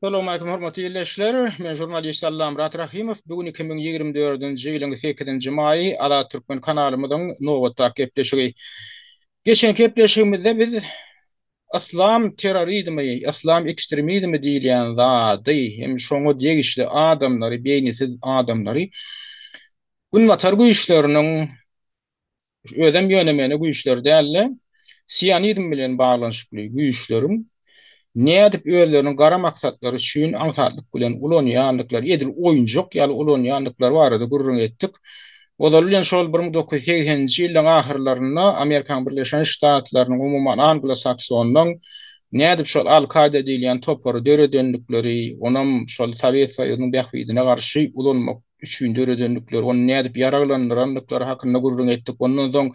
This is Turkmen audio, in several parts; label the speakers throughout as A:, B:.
A: Salowmalikim hormatly ildeşler! Men žurnalist Allamyrat Rahymow. Bu gün 2024-nji ýylyň sekizinji maýy Azat Türkmen kanalymyzyň nobatdaky gepleşigi. Geçen gepleşigimizde biz yslam terrorizmi, yslam ekstremizmi diýilýän zady hem şoňa degişli adamlary, beýnisiz adamlary Günbatar güýçleriniň Özem ýöne-möne güýçler däl-de, sionizm bilen baglanyşykly güýçleriň nädip özleriniň gara maksatlary üçin aňsatlyk bilen ulanýandyklary, edil oýunjak ýaly ulanýandyklary barada gürrüň etdik. Ozaly bilen şol 1980-nji ýyllaryň ahyrlarynda Amerikanyň Birleşen Ştatlarynyň, umuman anglo-saksonlaryň nädip şol Al-Kaýda diýilýän topary döredendikleri, onam şol Sowet Soýuzynyň bähbidine garşy ulanmak üçin döredendikleri, ony nädip ýaraglandyrandyklary hakynda gürrüň etdik. Ondan soň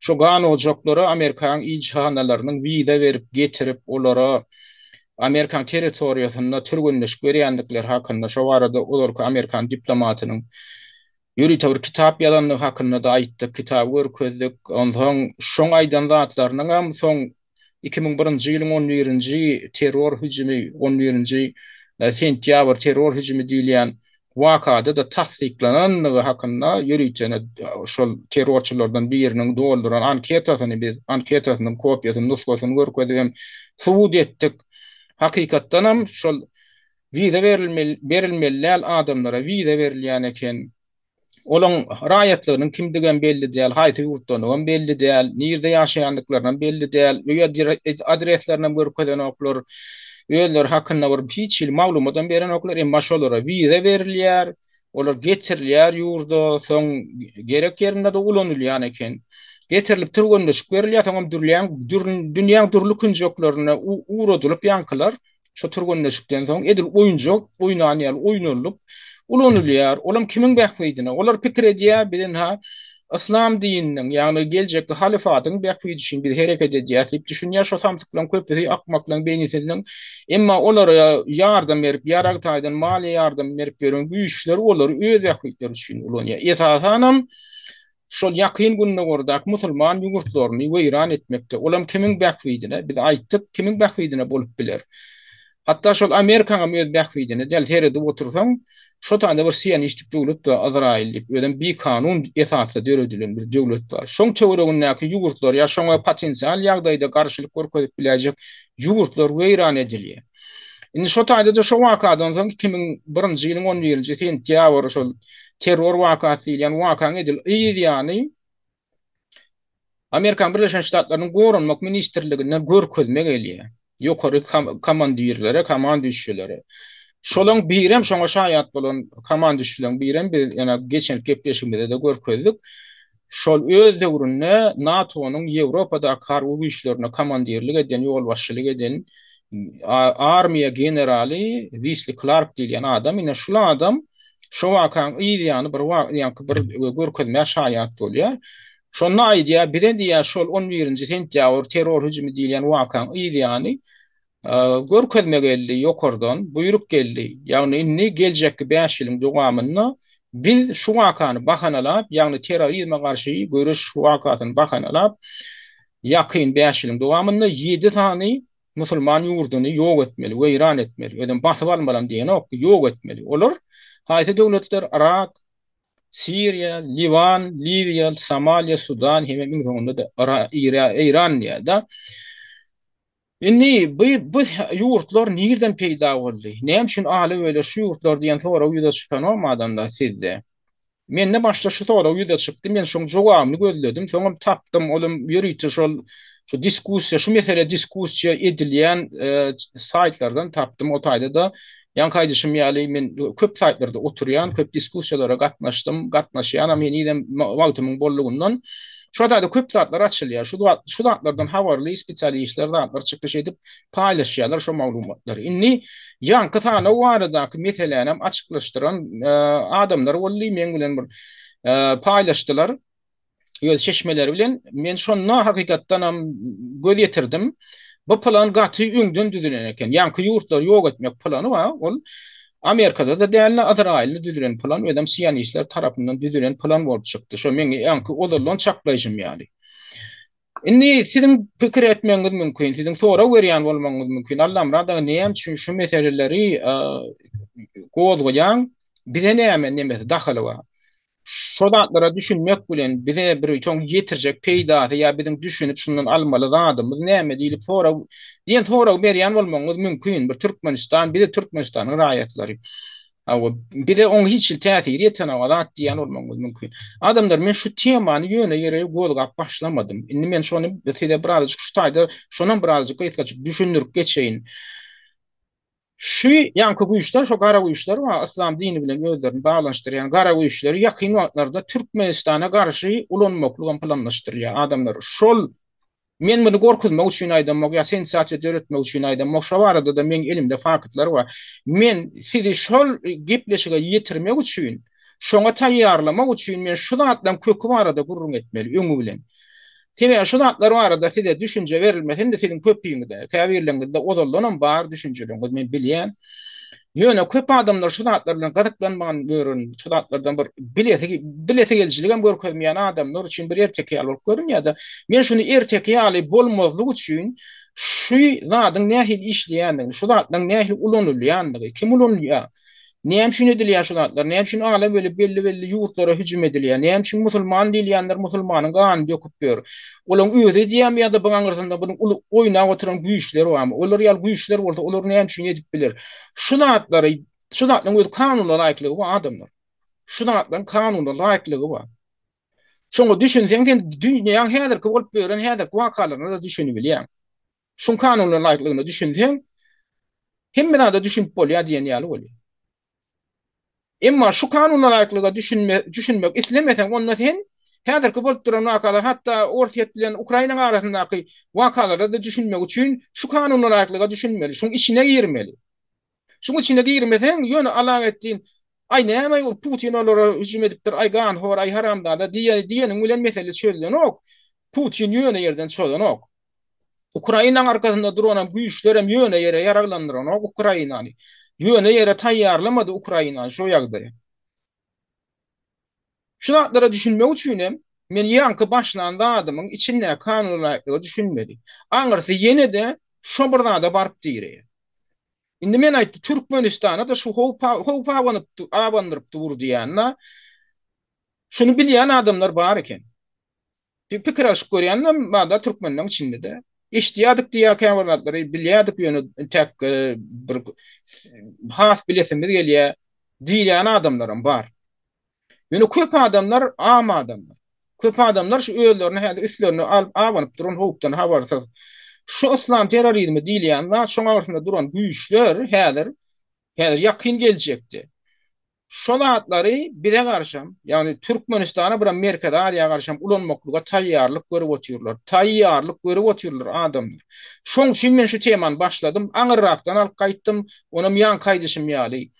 A: şu gan ojaklara Amerikanyň ilçihanalarynyň wiza berip getirip, olara Amerikan territoriýasynda türgenleşik berýändikleri hakynda, şo barada ozalky amerikan diplomatynyň ýörite bir kitap ýazandygy hakynda-da aýtdyk, kitaby görkezdik. Onsoň şoň aýdan zatlarynyňam soň 2001-nji ýylyň on birinji terror hüjümi, on birinji sentýabr terror hüjümi diýilýän wakada-da tassyklanandygy hakynda ýörite şol terrorçylardan biriniň dolduran anketasyny biz, anketasynyň kopiýasyny, nusgasyny görkezip hem subut etdik. Hakykatdanam şol wiza berilmeli däl adamlara wiza berilýän eken. Olaň raýatlygynyň kimdigem belli däl, haýsy ýurtdanlygam belli däl, nirde ýaşaýandyklarynam belli däl, öý adreslerinem görkezenoklar, özleri hakynda bir hiç hili maglumatam berenoklar, emma şolara wiza berilýär, olar getirilýär ýurda, soň gerek ýerinde-de ulanylýan eken. Getirilip türgenleşik berilýär, soňam dürlýän, dünýäň dürli künjeklerine ugradylyp ýaňkylar, Şo türgenleşikden soň edil oýunjak oýnan ýaly oýnalyp ulanylýar. Olam kimiň bähbidine? Olar pikir edýär, biz ynha yslam dininiň, ýagny geljekki halyfatyň bähbidi üçin biz hereket edýäris diýip düşünýär. Şo samsyklaryň köpüsi akmaklaryň beýnisiniň. Emma olara ýardam berip, ýarag taýdan maliýe ýardam berip ýören güýçler olary öz bähbitleri üçin ulanýar. Esasanam Şol Ýakyn Gündogardaky musulman ýurtlaryny weýran etmekde, olam kimiň bähbidine, biz aýtdyk, kimiň bähbidine bolup biler? Hatda şol Amerikaňam öz bähbidine däl, seredip otursaň, şo taýda bir sionistik döwlet bar, Yzraýyl diýip, özem bikanun esasda döredilen bir döwlet bar. Şoň töweregindäki ýurtlar ýa şoňa potensial ýagdaýda garşylyk görkezip biläýjek ýurtlar weýran edilýär. Indi şo taýda-da şo wakadan soň 2001-nji ýylyň on birinji sentýabry şol terror wakasy diýilýän wakaň edil yz ýany Amerikanyň Birleşen Ştatlarynyň Goranmak ministrliginden görkezme gelýär. Ýokary komandirlere, komandüşçilere. Şolaň birem şoňa şaýat bolan komandüşçileriň birem biz ýa geçen gepleşigimizde-de görkezdik. Şol öz döwründe NATO-nyň Ýewropadaky harby güýçlerine komandirlik eden, ýolbaşçylyk eden armiýa generaly Wisli Klark diýilýän adam, ine şul adam şo wakaň yz ýany bir ýaňky bir görkezmä şaýat bolýar. Şonda aýdýar, bize diýýär şol on birinji sentýabr terror hüjümi diýilýän wakaň yz ýany Görkezme geldi ýokardan, buýruk geldi. Ýagny indi geljekki bäş ýylyň dowamynda biz şu wakany bahanalap, ýagny terrorizme garşy göreş wakasyny bahanalap, ýakyn bäş ýylyň dowamynda ýedi sany musulman ýurduny ýok etmeli, weýran etmeli. Özem basyp almalam diýenok, ýok etmeli. Olar haýsy döwletler? Yrak, Siriýa, Liwan, Liwiýa, Somaliýa, Sudan hemem iň soňunda-da Eýran diýýär-de. Indi bu bu ýurtlar nirden peýda boldy? Näme üçin ala-böle şu ýurtlar diýen sorag ýüze çykanokmy adamlar sizde? Mende başda şu sorag ýüze çykdy, men şoň jogabyny gözledim, soňam tapdym, olam ýörite şol şu diskussiýa, şu mesele diskussiýa edilýän saýtlardan tapdym, o taýda-da ýaňky aýdyşym ýaly men köp saýtlarda oturýan, köp diskussiýalara gatnaşdym, gatnaşýanam henizem wagtymyň bollugyndan. Şu adada köp zatlar açylýar. Şu şu zatlardan habarly spesialistler zatlar çykyş edip paýlaşýarlar şo maglumatlary. Indi ýaňky sanaw baradaky meselänem açyklaşdyran adamlar boldy, meň bilen bir paýlaşdylar öz çeşmeleri bilen. Men şonda hakykatdanam göz ýetirdim. Bu plan gaty öňden düzülen eken. Ýaňky ýurtlary ýok etmek plany bar. Ol Amerikada-da däldi, Yzraýylda düzülen plan, özem sionistler tarapyndan düzülen plan bolup çykdy. Şo meň ýaňky ozaldan çaklaýşym ýaly. Indi siziň pikir etmegiňiz mümkin, siziň sorag berýän bolmagyňyz mümkin, Allamyrat aga näme üçin şu meseleleri gozgaýaň, bize näme nemesi dahyly bar? Şo zatlara düşünmek bilen bize bir soň ýetirjek peýdasy ýa biziň düşünip şundan almaly zadymyz näme diýlip sorag diýen sorag berýän bolmagyňyz mümkin. Bir Türkmenistan, biz-de Türkmenistanyň raýatlary. Hawa, bize oň hiç hili täsiri ýetenok zat diýýän bolmagyňyz mümkin. Adamlar, men şu temany ýöne ýere gozgap başlamadym. Indi men şony size birazajyk şu taýda şonam birazajyk gysgajyk düşündirip geçeýin. Şu ýaňky güýçler, şo gara güýçler bar, yslam dini bilen özlerini baglanyşdyrýan gara güýçleri ýakyn wagtlarda Türkmenistana garşy ulanmaklygam planlaşdyrylýar. Adamlar, şol Men muny gorkuzmak üçin aýdamok ýa sensasiýa döretmek üçin aýdamok, şo barada-da meň elimde faktlar bar. Men sizi şol gepleşige ýetirmek üçin, şoňa taýýarlamak üçin men şu zatlaryň köki barada gürrüň etmeli öňi bilen. Sebäbi şu zatlar barada size düşünje berilmese indi siziň köpüňizde, käbirleriňizde ozaldanam bar düşünjeleriňiz men bilýän. Ýöne köp adamlar şu zatlar bilen gyzyklanman ýören, şu zatlardan bir bilesi, bilesigelijiligem görkezmeýän adamlar üçin bir erteki ýaly bolup görünýär-de. Men şuny erteki ýaly bolmazlyk üçin şu zadyň nähili işleýändigini, şu zatlaryň nähili ulanylýandygy, kim ulanylýar, näme üçin edilýär şu zatlar, näme üçin ala-böle belli-belli ýurtlara hüjüm edilýär, näme üçin musulman diýilýänler musulmanyň ganyny döküp ýör, Olaň özi edýärmi ýa-da buň aňyrsynda bunuň uly oýnap oturan güýçleri barmy? Olar ýaly güýçler bolsa olar näme üçin edip biler? Şu zatlary, şu zatlaryň öz kanuna laýyklygy bar adamlar. Şu zatlaryň kanuna laýyklygy bar. Şoňa düşünseň sen dünýäň häzirki bolup ýören häzirki wakalaryna-da düşünibilýäň. Şuň kanuna laýyklygyna düşünseň hemme zada düşünip bolýar diýen ýaly bolýar. Emma şu kanunalaýyklyga düşünme, düşünmek islemeseň, onda sen häzirki bolup duran wakalar, hatda Orsýet bilen Ukrainanyň arasyndaky wakalara-da düşünmek üçin şu kanunalaýyklyga düşünmeli, şuň içine girmeli. Şuň içine girmeseň, ýöne Alaweddin, Aý näme ol Putin olara hüjüm edipdir, aý ganhor, aý haramzada diýeniň bilen mesele çözülenok. Putin ýöne ýerden çozanok. Ukrainanyň arkasynda duranam güýçlerem ýöne ýere ýaraglandyranok Ukrainany. Ýöne ýere taýýarlamady Ukrainany şo ýagdaýa. Şu zatlara düşünmek üçinem men ýaňky başlan zadymyň içindäki kanunalaýyklyga düşünmeli. Aňyrsy ýene-de şo bir zada baryp direýär. Indi men aýtdy Türkmenistana-da şu howp howp abanyp abandyryp dur diýende şuny bilýän adamlar bar eken. Bir pikir alyşyp görýänem barda türkmenleň içinde-de. Eşidýärdik diýýär käbir zatlary, bilýärdik ýöne entäk bir has bilesimiz gelýär diýýän adamlaram bar. Ýöne köp adamlar am adamlar. Köp adamlar şu özlerini häzir üstlerine alyp abanyp duran howpdan habarsyz. Şu yslam terrorizmi diýilýän zat şoň aňyrsynda duran güýçler häzir häzir ýakyn geljekde Şol zatlary bize garşam, ýagny Türkmenistana biram Merkezi Aziýa garşam ulanmaklyga taýýarlyk görüp otyrlar. Taýýarlyk görüp otyrlar adamlar. Şoň üçin men şu temany başladym, aňyrrakdan alyp gaýtdym, onam ýaňky aýdyşym ýaly.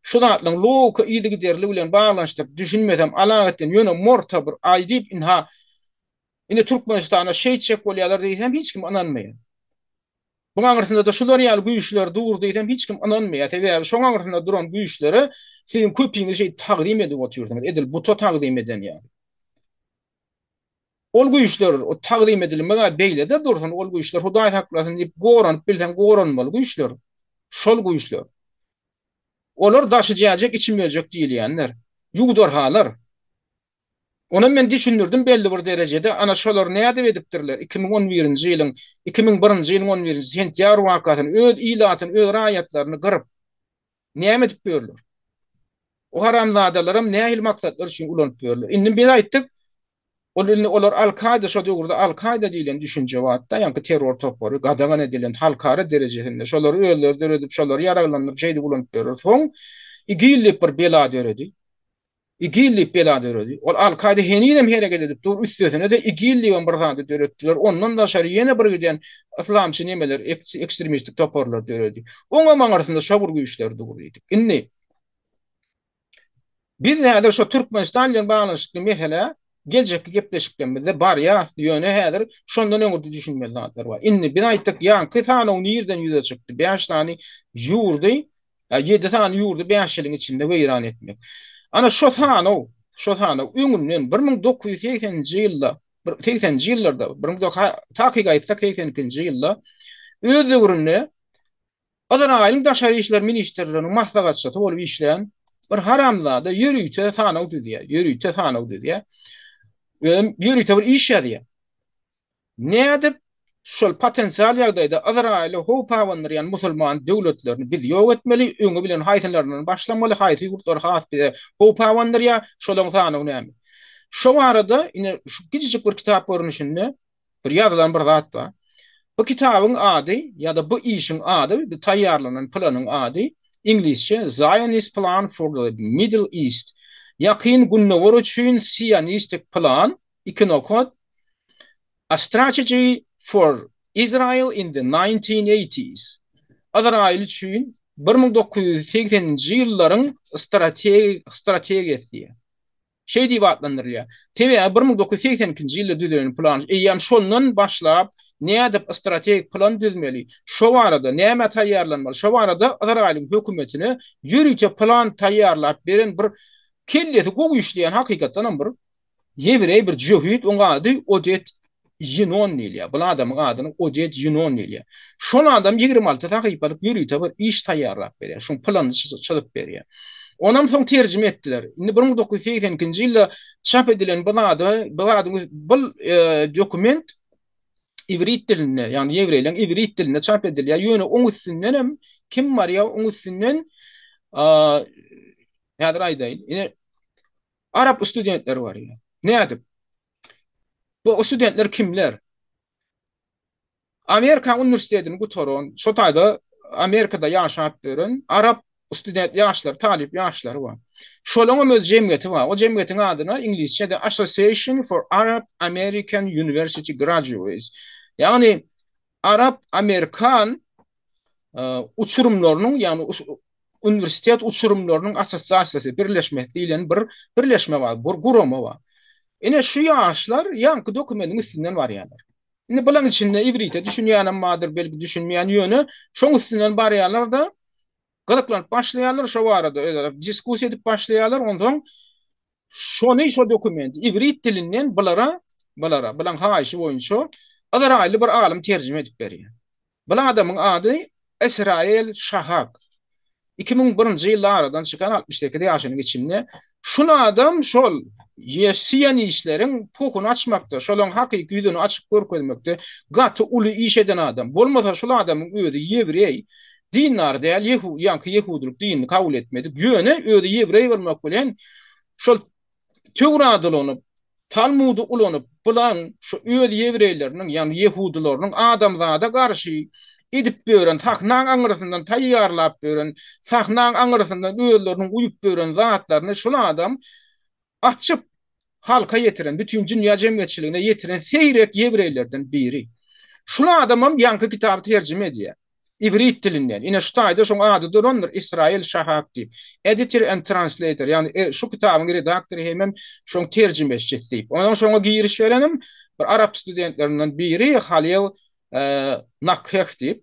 A: Şu zatlaryň logika yzygiderligi bilen baglanyşdyryp düşünmesem alagetden ýöne morta bir aýdyp ynha indi Türkmenistana şeýtjek bolýarlar diýsem hiç kim ynanmaýar. Buň aňyrsynda-da şular ýaly güýçler dur diýsem hiç kim ynanmaýar. Sebäbi şoň aňyrsynda duran güýçlere siziň köpiňiz şeýdip tagzym edip otyrsyňyz, edil buta tagzym eden ýaly. Ol güýçler o tagzym edilmeg-ä beýle-de dursun, ol güýçler Hudaý saklasyn diýip goranyp bilseň goranmaly güýçler. Şol güýçler. Olar daşy jäjek, içi möjek diýilýänler. Ýuwdarhalar. Onam men düşündirdim belli bir derejede, ana şolar nädip edipdirler, 2011-nji ýylyň, 2001-nji ýylyň on birinji sentýabr wakasyny, öz ilatyny, öz raýatlaryny gyryp, näme edip ýörler? O haramzadalaram nähili maksatlar üçin ulanyp ýörler? Indi biz aýtdyk, ol indi olar Al-Kaýda, şo döwürde Al-Kaýda diýlen düşünje bardy-da, ýaňky terror topary, gadagan edilen halkara derejesinde, şolary özleri döredip, şolary ýaraglandyryp, şeýdip ulanyp ýörler. Soň IGIL diýip bir bela döredi. IGIL diýip bela döredi. Ol Al-Kaýda henizem hereket edip dur, üstesine-de IGIL diýibem bir zady döretdiler. Ondan daşary ýene bir giden yslamçy nemeler, ekstremistik toparlar döredi. Oňam aňyrsynda şo bir güýçler dur diýdik. Indi biz häzir şo Türkmenistan bilen baglanyşykly meselä geljekki gepleşiklerimizde barýas, ýöne häzir şondan öňürti düşünmeli zatlar bar. Indi biz aýtdyk, ýaňky sanaw nirden ýüze çykdy? Bäş sany ýurdy Ýedi sany ýurdy bäş ýylyň içinde weýran etmek. Ana şo sanaw, şo sanaw öňünden 1980-nji ýylda. bir segseninji ýyllarda, bir takyk aýtsak 82-nji ýylda öz döwründe Yzraýylyň daşary işler ministrliginiň maslahatçysy bolup işlän bir haramzada ýörite sanaw düzýär, ýörite sanaw düzýär. Özem ýörite bir iş ýazýar. Nädip şol potensial ýagdaýda Yzraýyly howp abandyrýan musulman döwletlerini biz ýok etmeli, öňi bilen haýsylaryndan başlamaly, haýsy ýurtlar has bize howp abandyrýar, şolaryň sanawy näme? Şo barada ine şu kiçijik bir kitap görnüşinde bir ýazylan bir zat bar. Bu kitabyň ady ýa-da bu işiň ady, bu taýýarlanan planyň ady iňlisçe Zionist Plan for the Middle East, Ýakyn Gündogar üçin sionistik plan, 2 nokat, A Strategy for Israel in the 1980s, Yzraýyl üçin 1980-nji ýyllaryň strategiýasy diýýär. Şeý diýip atlandyrylýar. Sebäbi 1982-nji ýylda düzülen plan eýýäm şondan başlap nädip strategik plan düzmeli, şo barada nämä taýýarlanmaly, şo barada Yzraýylyň hökümetine ýörite plan taýýarlap beren bir kellesi gowy işleýän hakykatdanam bir Ýewreý bir jöhit, oň ady Odet Ýinon diýilýär. Bul adamyň adyny Odet Ýinon diýilýär. Şol adam 26 sahypalyk ýörite bir iş taýýarlap berýär. Şoň planyny çyzyp berýär. Onam soň terjime etdiler. Indi 1982-nji ýylda çap edilen bu zady, bu zadyň bul dokument iwrit dilinde, ýagny ýewreýleriň iwrit dilinde çap edilýär. Ýöne oň üstündenem kim barýar, oň üstünden häzir aýdaýyn. Ine Arap studentleri barýar. Nädip? Bu studentler kimler? Amerikan uniwersitetini gutaran, şo taýda Amerikada ýaşap ýören arap student ýaşlar, talyp ýaşlary bar. Şolaň hem öz jemgyýeti bar. O jemgyýetiň adyna iňlisçe The Association for Arab American University Graduates. Ýagny arap amerikan uçurymlarynyň, ýagny uniwersitet uçurymlarynyň assosiasiýasy, birleşmesi diýlen bir birleşme bar, bir gurama bar. Ine şu ýaşlar ýaňky dokumentiň üstünden barýarlar. Indi bulaň içinde iwrite düşünýänem bardyr, belki düşünmeýän, ýöne şoň üstünden barýarlar-da, gyzyklanyp başlaýarlar, şo barada özara diskussiýa edip başlaýarlar, onsoň Şony, şo dokumenti iwrit dilinden bulara, bulara, bulaň haýyşy boýunça yzraýylly bir alym terjime edip berýär. Bul adamyň ady Esrael Şahak. 2001-nji ýylda aradan çykan 68 ýaşynyň içinde şul adam şol sionişleriň pohuny açmakda, şolaň hakyky ýüzüni açyp görkezmekde gaty uly iş eden adam. Bolmasa şul adamyň özi ýewreý, Dindar däl, ýehu, ýaňky ýehudylyk dinini kabul etmedik. Ýöne özi ýewreý bolmak bilen şol Töwrady ulanyp, Talmudy ulanyp, bulaň şu öz ýewreýleriniň, ýagny ýehudylarynyň adamzada garşy edip ýören, sahnaň aňyrsyndan taýýarlap ýören, sahnaň aňyrsyndan özleriniň uýup ýören zatlaryny şul adam açyp, halka ýetiren, bütin dünýä jemgyýetçiligine ýetiren seýrek ýewreýlerden biri. Şul adamam ýaňky kitaby terjime edýär. Iwrit dilinden. Ine şu taýda şoň ady durandyr, Israel Şahak diýip. Editor and translator, ýagny şu kitabyň redaktory hemem şoň terjimeçisi diýip. Ondan şoňa giriş berenem bir arap studentlerinden biri Halil Nakheh diýip.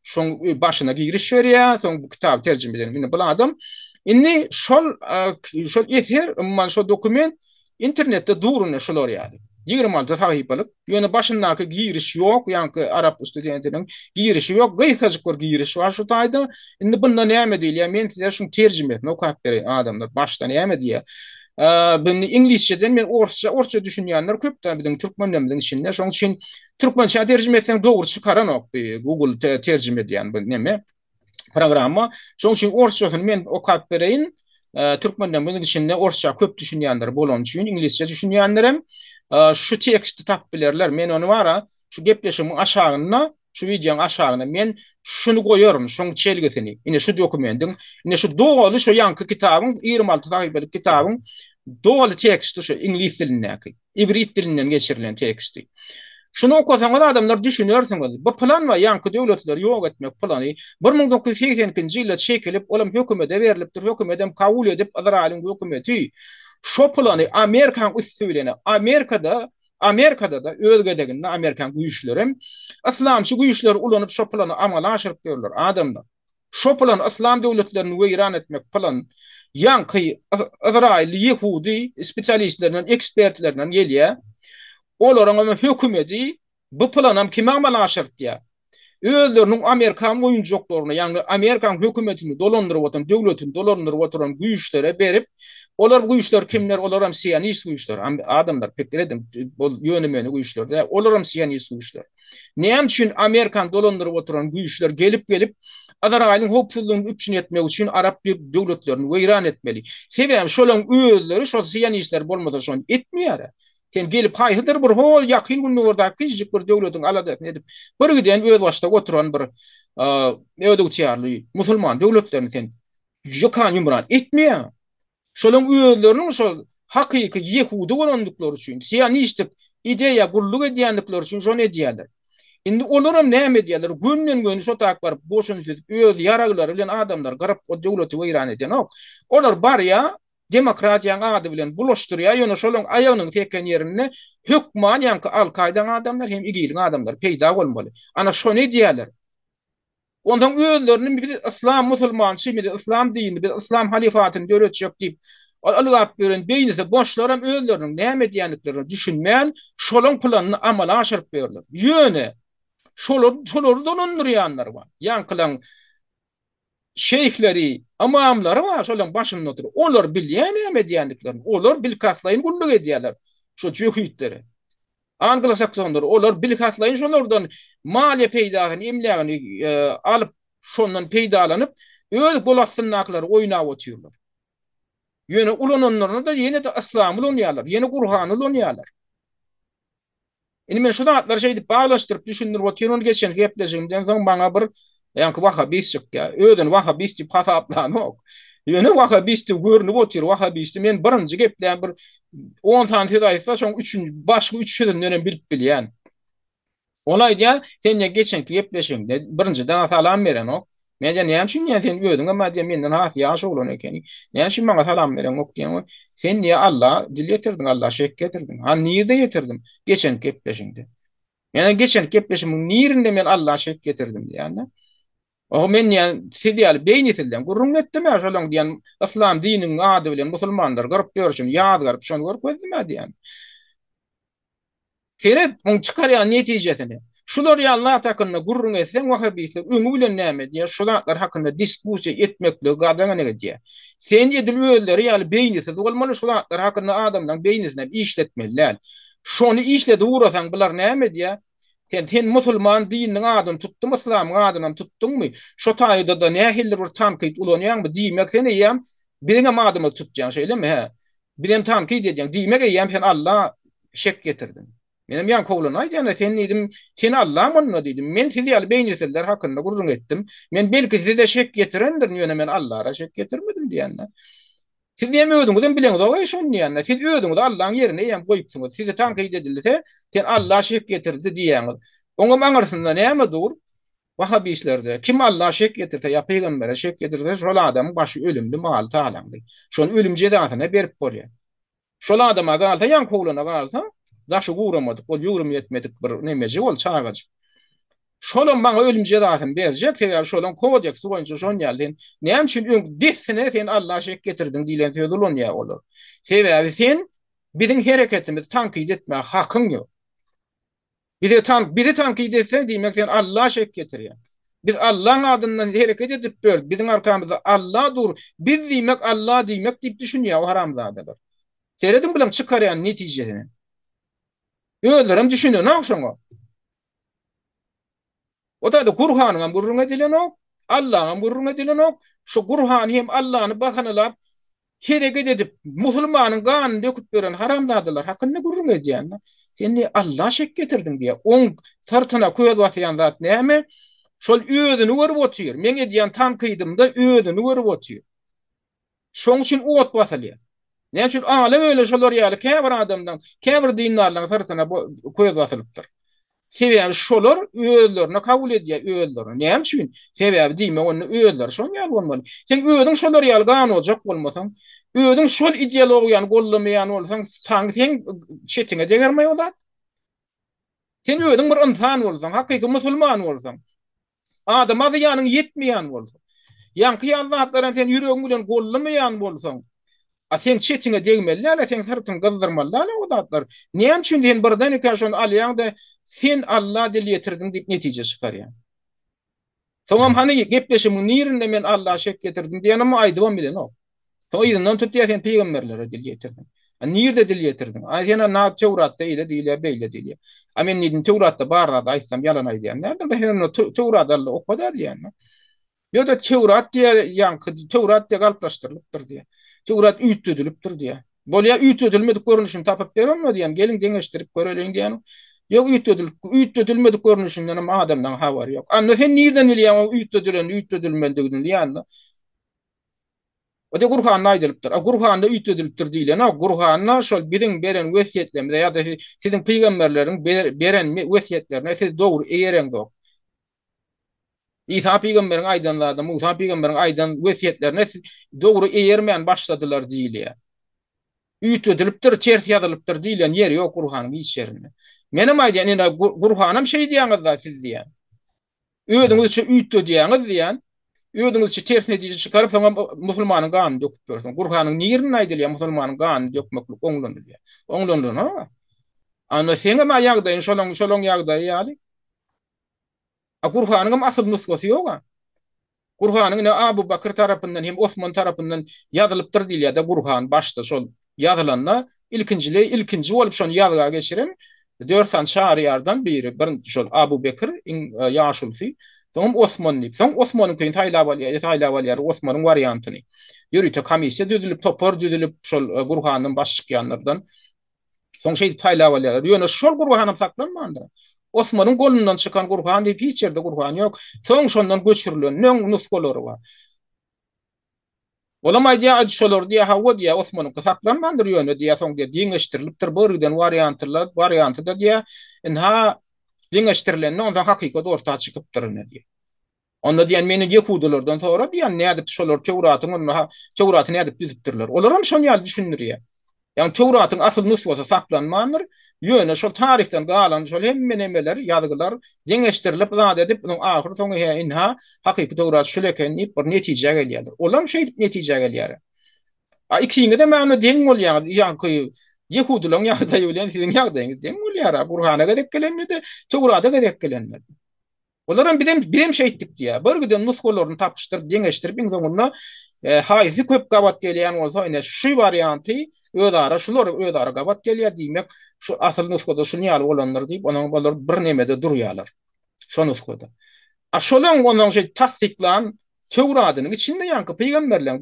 A: Şoň başyna giriş berýär, soň bu kitaby terjime eden indi bu adam. Indi şol şol eser, umuman şol dokument internetde dur indi şular ýaly. 26 sahypalyk. Ýöne başyndaky giriş ýok, ýaňky arap studentiniň girişi ýok. Gysgajyk bir giriş bar şu taýda. Indi bunda näme diýilýär? Men size şuň terjimesini okap bereýin adamlar. Başda näme diýýär? Bunu iňlisçeden men orsça, orsça düşünýänler köp-de biziň türkmenlerimiziň içinde. Şonuň üçin Türkmençä terjime etseň dogry çykaranok bi Google terjime edýän bu neme programma. Şonuň üçin orsçasyny men okap bereýin. Türkmenlerimiziň içinde orsça köp düşünýänler bolany üçin, iňlisçe düşünýänlerem şu teksti tapyp bilerler. Men ony bara şu gepleşigiň aşagynda, şu wideoň aşagyna men şuny goýaryn, şoň çelgisini. Ine şu dokumentiň, ine şu doly şu ýaňky kitabyň 26 sahypalyk kitabyň doly teksti şu iňlis dilindäki. Iwrit dilinden geçirilen teksti. Şuny okasaňyz adamlar düşünersiňiz. Bu plan we ýaňky döwletleri ýok etmek plany 1982-nji ýylda çekilip, olam hökümete berlipdir, hökümetem kabul edip Yzraýylyň hökümeti şo plany Amerikanyň üsti bilen Amerikada Amerikada-da öz gezeginde Amerikan güýçlerem yslamçy güýçleri ulanyp şo plany amala aşyryp ýörler adamlar. Şo plan yslam döwletlerini weýran etmek plan ýaňky yzraýylly ýehudy spesialistlerinden ekspertlerinden gelýär. Olaryň hem hökümeti bu planam kime amala aşyrtýar? Özleriniň amerikan oýunjaklaryny, ýagny Amerikan hökümetini dolandyryp oturan, döwletini dolandyryp oturan güýçlere berip, olar güýçler kimler, olaram sionist güýçler. Adamlar pikir ediň, bu ýöne-möne güýçler däl, olaram sionist güýçler. Näme üçin Amerikany dolandyryp oturan güýçler gelip-gelip Yzraýylyň howpsuzlygyny üpjün etmek üçin arap döwletlerini weýran etmeli? Sebäbi şolaň özleri şol sionistler bolmasa şony etmeýär. Sen gelip haýsydyr bir hol ýakyn gündogardaky kiçijik bir döwletiň aladasyny edip, bir giden özbaşdak oturan bir özygtyýarly musulman döwletlerini sen ýykan-ýumran etmeýäň. Şolaň özleriniň şol hakyky ýehudy bolandyklary üçin, sionistik ideýa gulluk edýändikleri üçin şony edýärler. Indi olaram näme edýärler? Gönden-göni şo tak baryp goşun düzüp, öz ýaraglary bilen adamlary gyryp, o döwleti weýran edenok. Olar barýar, demokratiýaň ady bilen bulaşdyrýar, ýöne şolaň aýagynyň seken ýerinde hökman ýaňky Al-Kaýdaň adamlary hem IGIL-iň adamlary peýda bolmaly. Ana şony edýärler. Onsoň özlerini biz yslam musulmançy, biz yslam dinini, biz yslam halyfatyny döretjek diýip, ol ylgap ýören beýnisi boşlaram özleriniň näme edýändiklerine düşünmän, şolaň planyny amala aşyryp ýörler. Ýöne şolar şolary dolandyrýanlar bar. Ýaňkylaň şeýhleri, ymamlary bar şolaň başynda oturyp. Olar bilýär näme edýändiklerini. Olar bilkastlaýyn gulluk edýärler şo jöhitlere. Anglosaksonlar, olar bilkastlaýyn şolardan maliýe peýdasyny, emlägini alyp, şondan peýdalanyp, öz gol astyndakylary oýnap otyrlar. Ýöne ulananlarynda-da ýene-de yslamy ulanýarlar, ýene Gurhany ulanýarlar. Indi men şu zatlary şeýdip baglaşdyryp düşündirip otyryn, ony geçen gepleşigimden soň maňa bir Ýaňky wahabist çykýar. Özüni wahabist diýip hasaplanok. Ýöne wahabist diýip görnüp otyr, wahabisti men birinji geplän bir on sany söz aýtsa, şoň üçünji, başky üç sözünden hem bilip bilýän. Ol aýdýar, sen diýýär geçenki gepleşigiňde birinjiden salam berenok. Men diýýän, näme üçin diýýän, sen özüňem diýýän menden has ýaş oglan ekeniň. Näme üçin maňa salam bereňok diýýän. Sen diýýär Alla dil ýetirdiň, Alla şek getirdiň. Ha nirde ýetirdim? Geçenki gepleşigiňde. Ýa geçen gepleşimiň nirinde men Alla şek getirdim diýende. Oho men diýen siz ýaly beýnisizden gürrüň etdim-ä şolaň diýen yslam dininiň ady bilen musulmanlary gyryp ýörşüni ýazgaryp şony görkezdim-ä diýen. Seret muň çykarýan netijesini. Şular ýaly zat hakynda gürrüň etseň wahabistler öňi bilen näme edýär şu zatlar hakynda diskussiýa etmekligi gadagan edýär. Sen edil özleri ýaly beýnisiz bolmaly şu zatlar hakynda adamlaň beýnisinem işletmeli däl. Şony işledip ugrasaň bular näme edýär? Sen sen musulman dininiň adyny tutduň yslamyň adynam tutduňmy? Şo taýda-da nähilidir bir tankyt ulanýaňmy? Diýmek sen eýýäm biziňem adymyzy tutýaň şeýlemi? Hä. Bizem tankyt edýäň. Diýmek eýýäm sen Alla şek getirdiň. Menem ýaňky oglana aýdýan-a sen diýdim, sen Alla munda diýdim. Men siz ýaly beýnisizler hakynda gürrüň etdim. Men belki size şek getirendirin, ýöne men Allara şek getirmedim diýende. Siz diýen özüňizem bileňizok-eý şony diýende. Siz özüňizi Allaň ýerine eýýäm goýupsyňyz. Sizi tankyt edilse, sen Alla şek getirdi diýýäňiz. Oňam aňyrsynda näme dur? Wahabislerde, kim Alla şek getirse ýa pygambere şek getirse, şol adamyň başy ölümli, maly talaňly. Şony ölüm jezasyna berip bolýar. Şol adama galsa, ýaňky oglana galsa, daşy guramadyk, ol ýugrym ýetmedik bir nemejik ol, çagajyk. Şolam maňa ölüm jezasyny berjek, sebäbi şolaň kodeksi boýunça şon ýaly sen näme üçin öň dessine sen Alla şek getirdiň diýlen sözi ulanýar olar. Sebäbi sen biziň hereketimizi tankyt etmäge hakyň ýok. Bize tank bizi tankyt etseň diýmek sen Alla şek getirýäň. Biz Allaň adyndan hereket edip ýörüs, biziň arkamyzda Alla dur, biz diýmek Alla diýmek diýip düşünýär o haramzadalar. Serediň bulaň çykarýan netijesine. Özlerem düşünenok şoňa. O taýda Gurhanyňam gürrüň edilenok, Allaňam gürrüň edilenok. Şu Gurhany hem Allany bahanalap hereket edip, musulmanyň ganyny döküp ýören haramzadalar hakynda gürrüň edýän. Sen diýýär, Alla şek getirdiň diýýär. Oň syrtyna köz basýan zat näme? Şol özüni görüp otyr. Meň edýän tankydymda özüni görüp otyr. Şoň üçin ot basylýar. Näme üçin ala-böle şolar ýaly käbir adamlaň, käbir dindarlaryň syrtyna köz basylypdyr. Sebäbi şolar özlerine kabul edýär özlerini. Näme üçin? Sebäbi diýmek onda özleri şoň ýaly bolmaly. Sen özüň şolar ýaly ganojak bolmasaň, özüň şol ideologiýany goldamaýan bolsaň, saň seň çetiňe degermeý o zat. Sen özüň bir ynsan bolsaň, hakyky musulman bolsaň, Adama zyýanyň ýetmeýän bolsa, ýaňky ýaly zatlaram sen ýüregiň bilen gollamaýan bolsaň, A seň çetiňe degmeli däl-ä, seň syrtyňy gyzdyrmaly däl-ä o zatlar. Näme üçin sen birden-ikä şony alýaň-da, sen Alla dil ýetirdiň diýip netije çykarýaň? Soňam hany gepleşigimiň nirinde men Alla şek ýetirdim diýenimi aýdybam bilenok. Soň yzyndan tutýar sen pygamberlere dil ýetirdiň. A nirde dil ýetirdiň? A sen na Töwratda eýle diýilýär, beýle diýilýär. A men diýdim Töwratda bar zady aýtsam ýalan aýdýan däldir. Sen onda Töwrady al-da oka-da diýýän. Ýa-da Töwrat diýýär, ýaňky Töwrat diýýär galplaşdyrylypdyr diýýär. Töwrat üýtgedilipdir diýýär. Bolýar, üýtgedilmedik görnüşini tapyp ber onda diýýän, geliň deňeşdirip göreliň diýýän. Ýok, üýtgedilip, üýtgedilmedik görnüşinden hem adamlaň habary ýok. Anda sen nirden bilýäň oň üýtgedilenini, üýtgedilmelidigini diýýän-de. O-da Gurhanda aýdylypdyr. A Gurhanda üýtgedilipdir diýlenok. Gurhanda şol biziň beren wesýetlerimize ýa-da siziň pygamberleriň beren wesýetlerine siz dogry eýereňzok. Isa pygamberiň aýdan zadyna, Musa pygamberiň aýdan wesýetlerine dogry eýermän başladylar diýilýär. Üýtgedilipdir, ters ýazylypdyr diýlen ýeri ýok Gurhanyň hiç ýerinde. Menem aýdýan, ine Gurhanam şeýdýäňiz-da siz diýýän. Özüňizçe üýtgedýäňiz diýýän. Özüňizçe ters netije çykaryp, soňam musulmanyň ganyny döküp ýörsüň. Gurhanyň nirinde aýdylýar musulmanyň ganyny dökmeklik oňlanylýar. Oňlanylanok. Anda seňem-ä ýagdaýyň şolaň şolaň ýagdaýy ýaly. A Gurhanyňam asyl nusgasy ýog-a. Gurhanyň ine Abu Bakr tarapyndan hem Osman tarapyndan ýazylypdyr diýilýär-de Gurhan başda şol ýazylanda ilkinjile ilkinji bolup şony ýazga geçiren dört sany çaryýardan biri bir şol Abu Bekr iň ýaşulusy soňam Osman diýip soň Osmanyňkyny saýlap alýar saýlap alýar Osmanyň wariantyny. Ýörite komissiýa düzülip topar düzülip şol Gurhandan baş çykýanlardan Soň şeýdip saýlap alýarlar. Ýöne şol Gurhanam saklanmandyr. Osmanyň golundan çykan Gurhan diýip hiç ýerde Gurhan ýok. Soň şondan göçürilen öň nusgalary bar. Olam aýdýar, aýdy şolar diýýär, hawa diýýär, Osmanyňky saklanmandyr ýöne diýýär, soň diýýär, deňeşdirilipdir bir giden wariantlar, warianty-da diýýär, ynha deňeşdirilende onsoň hakykat orta çykypdyr ine diýýär. Onda diýen meni ýehudylardan sora diýen nädip şolar Töwratyň onda Töwraty nädip düzüpdirler. Olaram şon ýaly düşündirýär. Ýagny Töwratyň asyl nusgasy saklanmandyr, ýöne şol taryhdan galan şol hemme nemeler, ýazgylar deňeşdirilip zat edip, onuň ahyr soňy hä ynha hakyky Töwrat şul eken diýip bir netijä gelýärler. Olam şeýdip netijä gelýär. A ikiňizem ýagny deň bolýaňyz, ýaňky ýehudylaryň ýagdaýy bilen siziň ýagdaýyňyz deň bolýar. Gurhana gezek gelende-de, Töwrata gezek gelende-de. Olaram bizem bizem şeýtdik diýýär. Bir giden nusgalaryny tapyşdyryp, deňeşdirip iň soňunda haýsy köp gabat gelýän bolsa, ine şu warianty özara şular özara gabat gelýär, diýmek şu asyl nusgada şuny ýaly bolandyr diýip, onuň olar bir nemede durýarlar. Şo nusgada. A şolaň onuň şeý tassyklan Töwradynyň içinde ýaňky pygamberleň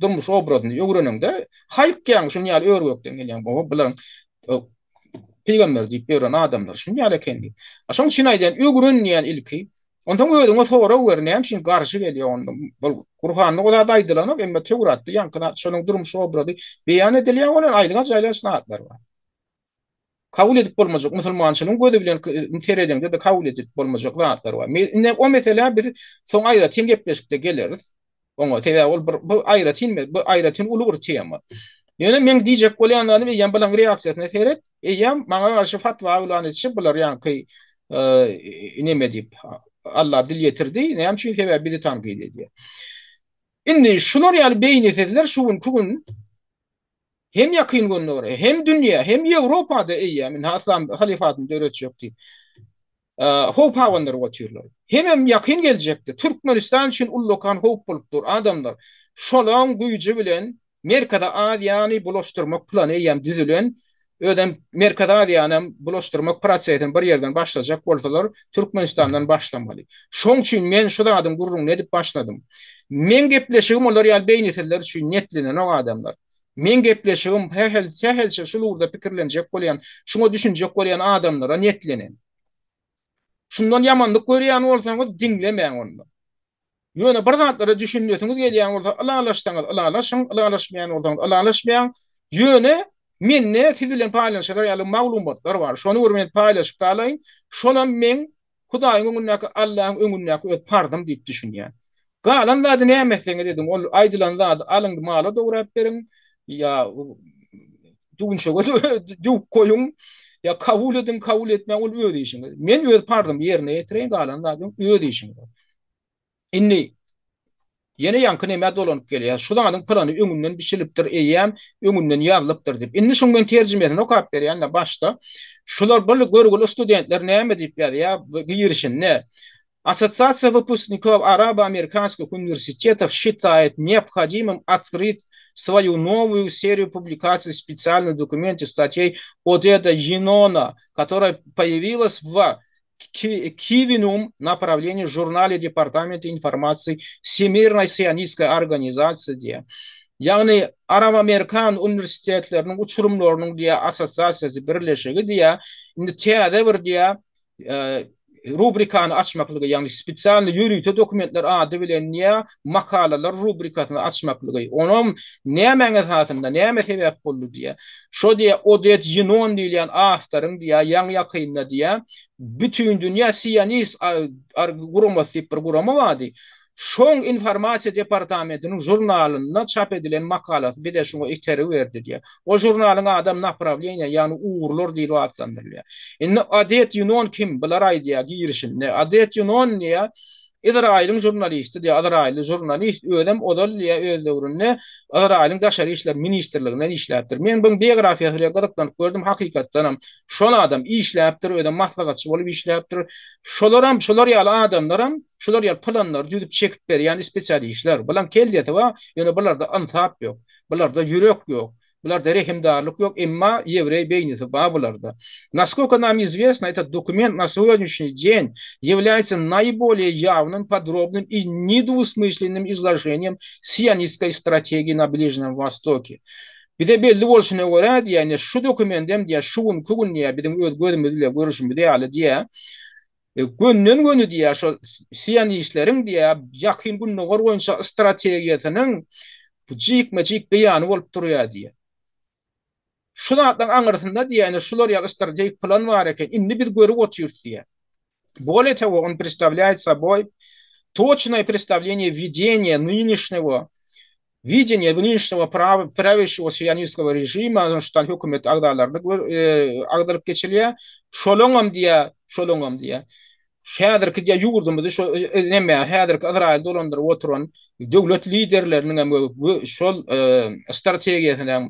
A: durmuş obrazyny öwreneňde haýykýaň şuny ýaly ör-gökden gelýän baba bularyň pygamber diýip ýören adamlar şuny ýaly eken diýip. A şoň üçin aýdýan öwren diýýän ilki. Onsoň özüňe sorag ber näme üçin garşy gelýär onda. Bul Kurhanda o zat aýdylanok emma Töwratda ýaňky zat şonuň durmuş obrazy beýan edilýär bolan aýylganç-aýylganç zatlar bar. Kabul edip bolmajak, musulmançylygyň gözi bilen seredeňde-de kabul edip bolmajak zatlar bar. Indi o meselä biz soň aýratyn gepleşikde geleris. Oňa sebäbi ol bir bu aýratyn bu aýratyn uly bir tema. Ýöne meň diýjek bolýan zadym eýýäm bularyň reaksiýasyna seret, eýýäm maňa garşy fatwa yglan etişip bular ýaňky neme diýip Allah dil ýetirdi. Näme üçin? Sebäbi bizi tankyt edýär. Indi şular ýaly beýnisizler şu günki gün Hem Ýakyn Gündogara, hem dünýä, hem Ýewropada eýýäm indi yslam halyfatyny döretjek diýip, howp abandyryp otyrlar. Hemem ýakyn geljekde Türkmenistan üçin ullakan howp bolup dur. Adamlar, şolaň güýji bilen Merkezi Aziýany bulaşdyrmak plany eýýäm düzülen. Özem Merkezi Aziýanam bulaşdyrmak prosesini bir ýerden başlajak bolsalar, Türkmenistandan başlamaly. Şoň üçin men şu zadyň gürrüňini edip başladym. Meň gepleşigim olar ýaly beýnisizler üçin niýetlenenok adamlar. Meň gepleşigim sähel sähelçe şul ugurda pikirlenjek bolýan, şuňa düşünjek bolýan adamlara niýetlenen. Şundan ýamanlyk görýän bolsaňyz diňlemäň onda. Ýöne bir zatlara düşünesiňiz gelýän bolsa ylalaşsaňyz ylalaşyň, ylalaşmaýan bolsaňyz ylalaşmaýaň. Ýöne mende siz bilen paýlanşylar ýaly maglumatlar bar. Şony bir men paýlaşyp galaýyn. Şonam meň Hudaýyň öňündäki, Allahyň öňündäki öz parzym diýip düşünýän. Galan zady näme etseňiz ediň, ol aýdylan zady alyň mala dograp beriň, ýa düwünçege düwüp goýuň, ýa kabul ediň, kabul etmäň, ol öz işiňiz. Men öz parzymy ýerine ýetireýin, galan zady öz işiňiz. Indi. Ýene ýaňky nämä dolanyp gelýär. Şu zadyň plany öňünden biçilipdir, eýýäm öňünden ýazylypdyr diýip. Indi şuň men terjimesini okap berýän-de başda. Şular bir görgüli studentler näme diýip ýazýar girişinde. Ассоциация выпускников арабо-американских университетов считает необходимым открыть свою новую серию публикаций специальных документов статей Одеда Енона, которая появилась в Кивинум направлении журнале Департамента информации Всемирной сионистской организации diýýär. Ýagny Arap-Amerikan uniwersitetleriniň uçurymlarynyň diýýär assosiasiýasy birleşigi diýýär. Indi täze bir diýýär rubrikany açmaklygy, ýagny spesialny ýörite dokumentler ady bilen diýýär makalalar rubrikasyny açmaklygy. Onam nämäň esasynda, näme sebäp boldy diýýär. Şo diýýär Oded Ýinon diýilýän awtoryň diýýär ýaňy-ýakynda diýýär Bütindünýä sionist guramasy diýip bir gurama bardy. Şoň informasiýa departamentiniň žurnalynda çap edilen makalasy bize şuňa itergi berdi diýýär. O žurnalyň adam Naprawleniýa, ýagny ugurlar diýlip atlandyrylýar. Indi Oded Ýinon kim? Bular aýdýar girişinde. Oded Ýinon diýýär, Yzraýylyň žurnalisti diýýär, yzraýylly žurnalist, özem ozal diýýär öz döwründe Yzraýylyň daşary işler ministrliginde işläpdir. Men buň biografiýasy bilen gyzyklanyp gördüm, hakykatdanam şol adam işläpdir, özem maslahatçy bolup işläpdir. Şolaram, şolar ýaly adamlaram şular ýaly planlary düzüp çekip berýän spesialistler. Bulaň kellesi bar, ýöne bularda ynsap ýok. Bularda ýürek ýok. Bularda rehimdarlyk ýok, emma ýewreý beýnisi bar bularda. Naskolko nam izwestno, etot dokument na segodnýaşniý deň ýewlýaýtsa naýbolýe ýawnym, podrobnym i nedwusmyslennym izloženiýem sionistskoý strategiýi na Bližném Wostoke. Bize belli bolşuna görä diýýär, ine şu dokument hem diýýär, şu günki gün diýýär, biziň öz gözümiz bilen görüşimiz ýaly diýýär, Gönden-göni diýýär, şol sionistleriň diýýär, Ýakyn Gündogar boýunça strategiýasynyň jikme-jik beýany bolup durýar diýýär. Şu zatlaryň aňyrsynda diýýär, ine şular ýaly strategik plan bar eken, indi biz görüp otyrys diýýär. Более того, он представляет собой точное представление видения нынешнего Wideniýe nynişnego prawişigo sionistskogo režima, ştan hökümet agzalaryny agzalyp geçilýär. Şolaňam diýýär, şolaňam diýýär. Häzirki diýýär ýurdumyzy şo neme, häzirki Yzraýyl dolandyryp oturan döwlet liderleriniň hem şol strategiýasynyň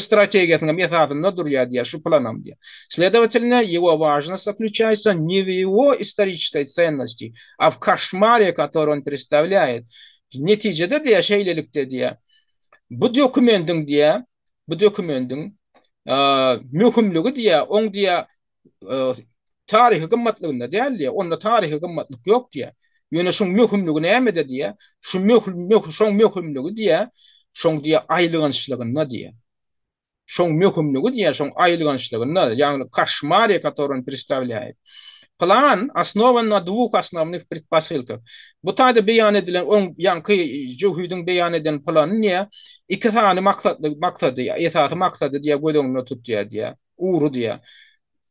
A: strategiýasynyň hem esasynda durýar diýýär, şu planam diýýär. Следовательно, его важность заключается не в его исторической ценности, а в кошмаре, который он представляет. Netijede diýýär, şeýlelikde diýýär, bu dokumendiň diýýär, bu dokumendiň möhümligi diýýär, oň diýýär, taryhy gymmatlygynda däl diýýär, onda taryhy gymmatlyk ýok diýýär. Ýöne şuň möhümligi nämede diýýär, şu möhüm, şoň möhümligi diýýär, şoň diýýär aýylgançlygynda diýýär. Şoň möhümligi diýýär, şoň aýylgançlygynda, ýagny koşmary, kotory on predstawlýaýet. Plan osnowan na dwuh osnownyh predposylkah. Bu taýda beýan edilen oň ýaňky jöhidiň beýan eden plany diýýär, iki sany maksatly maksady, esasy maksady diýýär göz öňünde tutýar diýýär, ugry diýýär.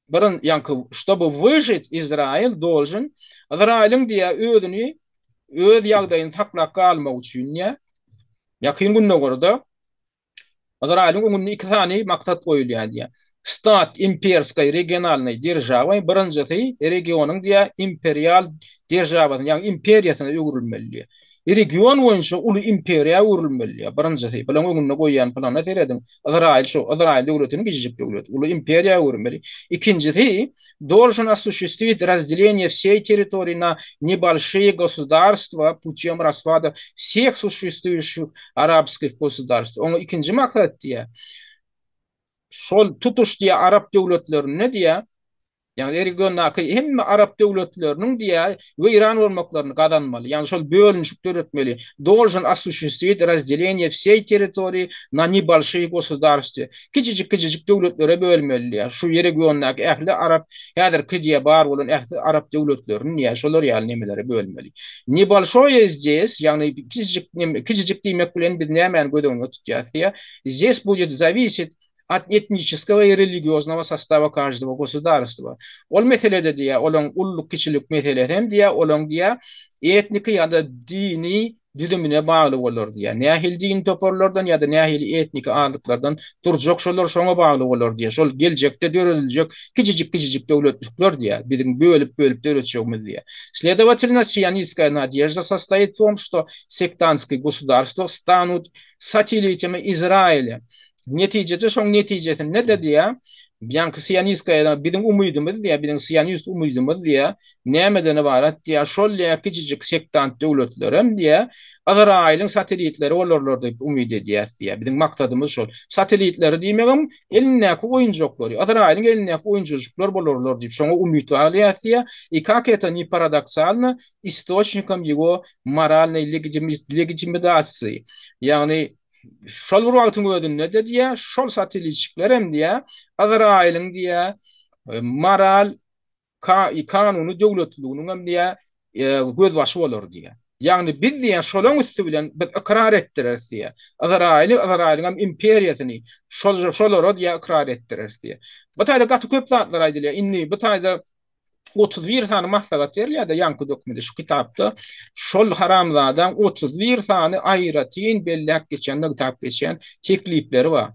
A: Birin ýaňky ştoby wyžit Izrail dolžen, Yzraýylyň diýýär özüni öz ýagdaýyny saklap galmak üçin diýýär, Ýakyn Gündogarda Yzraýylyň öňünde iki sany maksat goýulýar diýýär. Stat imperskoý regionalnyý deržawaý, birinjisi regionyň diýýär imperial deržawasyna, ýagny imperiýasyna öwrülmeli diýýär. Region boýunça uly imperiýa öwrülmeli diýýär, birinjisi. Bularyň öňünde goýýan plana serediň. Yzraýyl şu Yzraýyl döwletiniň kiçijik döwlet, uly imperiýa öwürmeli. Ikinjisi, Dolžen osušestwit razdeleniýe wseý territoriýi na nebolşiýe gosudarstwa putýom raspada wseh suşestwuýuşih arabskih gosudarstw. Oň ikinji maksat diýýär, şol tutuş diýýär arap döwletlerinde diýýär, ýagny regiondaky hemme arap döwletleriniň diýýär weýran bolmaklaryny gazanmaly, ýagny şol bölünişik döretmeli. Dolžen osušestwit razdeleniýe wseý territoriýi na nebolşiýe gosudarstwe. Kiçijik-kiçijik döwletlere bölmeli diýýär. Şu regiondaky ähli arap, häzirki diýýär, bar bolan ähli arap döwletlerini diýýär, şolar ýaly nemelere bölmeli. Nebolşoýe zdes, ýagny kiçijik kiçijik diýmek bilen biz nämäni göz öňünde tutýarys diýýär. Zdes budet zawisit ot etniçeskogo i religioznogo sostawa každogo gosudarstwa. Ol meselede diýýär, olaň ulluk-kiçilik meselesi hem diýýär, olaň diýýär, etniki ýa-da dini. düzümine bagly bolar diýýär. Nähili dini toparlardan ýa-da nähili etniki azlyklardan durjak şolar şoňa bagly bolar diýýär. Şol geljekde dörediljek kiçijik-kiçijik döwletjikler diýýär, biziň bölüp-bölüp döretjegimiz diýýär. Sledowatelno, sionistskaya nadežda sostoit w tom, što sektantskiý gosudarstwa stanut satelitami Izraelya. Netijede şoň netijesinde-de diýýär, ýaňky sionistskaya biziň umydymyz diýýär, biziň sionist umydymyz diýýär, nämeden ybarat diýýär, şol diýýär kiçijik sektant döwletlerem diýýär, Yzraýylyň satelitleri bolarlar diýip umyt edýäs diýýär. Biziň maksadymyz şol. Satelitleri diýmegem elindäki oýunjaklary, Yzraýylyň elindäki oýunjajyklar bolarlar diýip şoňa umyt baglaýas diýýär. I kak eto ni paradoksalno, istoçnikom ýego moralnoý legitimidasiýi. Ýagny Şol bir wagtyň özünde-de diýýär, şol satelitçikler hem diýýär, Yzraýylyň diýýär, moral kanuny döwletliliginiň hem diýýär, gözbaşy bolar diýýär. Ýagny biz diýýär, şolaň üsti bilen biz ykrar etdireris diýýär. Yzraýyly, Yzraýylyň hem imperiýasyny şol şolara diýýär ykrar etdireris diýýär. Bu taýda gaty köp zatlar aýdylýar. Indi bu taýda 31 sany maslahat berilýär-de ýaňky dökmede şu kitapda. Şol haramzadaň 31 sany aýratyn belläp geçen, nygtap geçen teklipleri bar.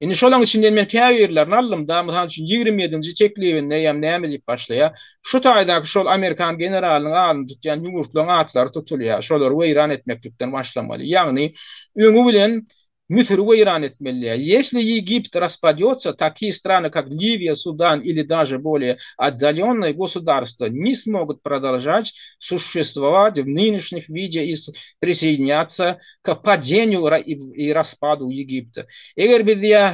A: Indi şolaň içinden men käbirlerini aldym-da, mysal üçin 27-nji teklibinde ýa näme diýip başlaýar. Şu taýdaky şol amerikan generalynyň adyny tutýan ýurtlaryň atlary tutulýar. Şolary weýran etmeklikden başlamaly. Ýagny öňi bilen Müsüri weýran etmeli. Ýesli Ýegipt raspadýotsa, takiýe strany kak Liwiýa, Sudan ili daže bolýe otdalýonnyý gosudarstwa ne smogut prodolžat suşşestwowat w nynişnih wide i prisoýedinýatsa k padeniýu i raspadu Ýegipta. Eger biz diýä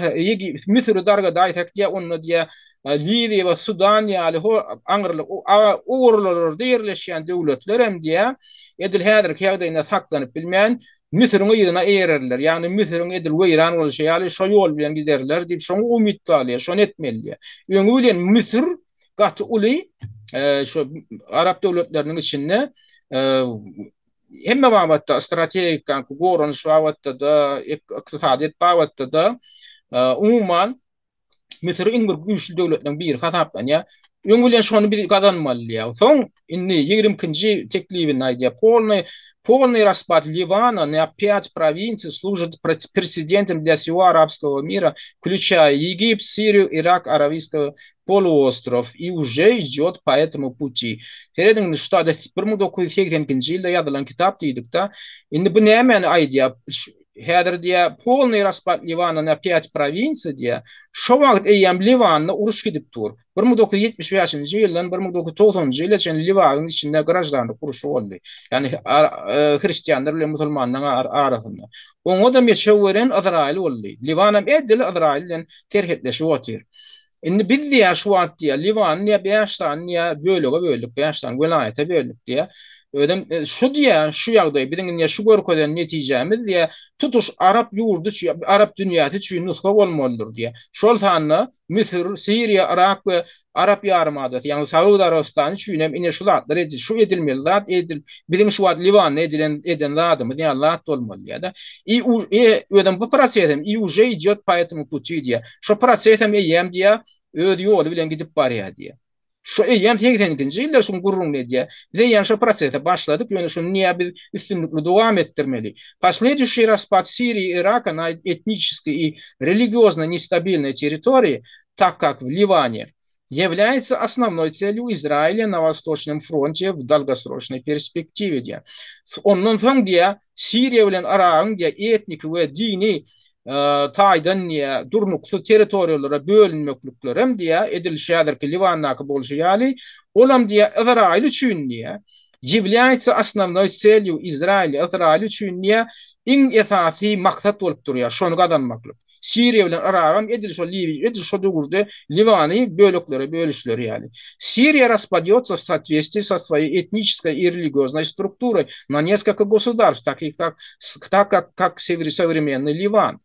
A: Müsüri dargadaýsak diýä onda diýä Liwiýa we Sudan ýaly ho aňyrlyk ugurlarda ýerleşýän döwletler hem diýä edil häzirki ýagdaýynda saklanyp bilmän Müsüriň yzyna eýererler, ýagny Müsüriň edil weýran bolşy ýaly şo ýol bilen giderler diýip, şoňa umyt galýar, şony etmeli diýýär. Öňi bilen Müsür gaty uly şo arap döwletleriniň içinde hemme babatda strategik, goranyş babatda-da, ykdysadyýet babatda-da umuman Müsür iň bir güýçli döwletleriň biri hasaplanýar. Öň bilen şony biz gazanmaly diýýär. Soň indi 22-nji teklibinde aýdýar. Polny polny raspad Liwana na 5 prowinsiý služit presidentom dla всего arabskogo mira, включая Египет, Siriýu, Irak, Arabiýskoý poluostrow i уже idýot po etomu puti. Serediň indi şu taýda 1982-nji ýylda ýazylan kitap diýdik-de. Indi bu nämäni aýdýar? Häzir diýýär, polnyý raspad Liwana na pýat prowinsiýa diýýär. Şo wagt eýýäm Liwanda uruş gidip dur. 1975-nji ýyldan 1990-njy ýyla çenli Liwagyň içinde graždanlyk urşy boldy. Ýagny hristianlar bilen musulmanlaryň arasynda. Oňa-da meçew beren Yzraýyl boldy. Liwanam edil Yzraýyl bilen serhetleşip otyr. Indi biz diýýär şu wagt diýýär Liwany diýýär 5 sany diýýär bölege böldük, 5 sany welaýata böldük diýýär. Özem e, şu diýýär şu ýagdaý biziň indi şu görkezen netijämiz diýýär tutuş arap ýurdy üçin, arap dünýäsi üçin nusga bolmalydyr diýýär. Şol sanda Müsür, Siriýa, Yrak we Arap ýarymadasy, ýagny Saud Arabystany üçin hem ine şu zatlar edil, şu edilmeli zat edil biziň şu wagt Liwanda edilen eden zadymyz ýaly zat bolmaly diýýär-de. I u e özem bu proses hem i uje idýot po etomu puti diýýär. Şo proses hem eýýäm diýýär, öz ýoly bilen gidip barýar diýýär. Şo eýýäm 82-nji ýylda şuň gürrüňini edýär. Biz eýýäm şo prosese başladyk, ýöne şuny diýýär biz üstünlikli dowam etdirmeli. Posleduşiý raspad Siriýi i Iraka na etniçeskiý i religiozno nestabilnoý territoriýi, tak kak w Liwane, ýewlýaýetsa osnownoý celýu Izrailýa na wostoçnom fronte w dolgosroçnoý perspektiwe diýýär. Ondan soň diýýär, Siriýa bilen Yragyň diýýär etniki we dini taýdan diýýär durnuksyz territoriýalara bölünmekliklerem diýýär, edil häzirki Liwandaky bolşy ýaly, olam diýýär Yzraýyl üçin diýýär, ýewlýaýetsa osnownoý celýu Izrailýa, Yzraýyl üçin diýýär iň esasy maksat bolup durýar şony gazanmaklyk. Siriýa bilen Yragam edil şol Liwiýa edil şo döwürde Liwany böleklere bölüşleri ýaly. Siriýa raspadýotsa w sootwestwiýi so swoýeý etniçeskoý i religioznoý strukturoý na neskoko gosudarstw takih kak tak kak kak sowremennyý Liwan.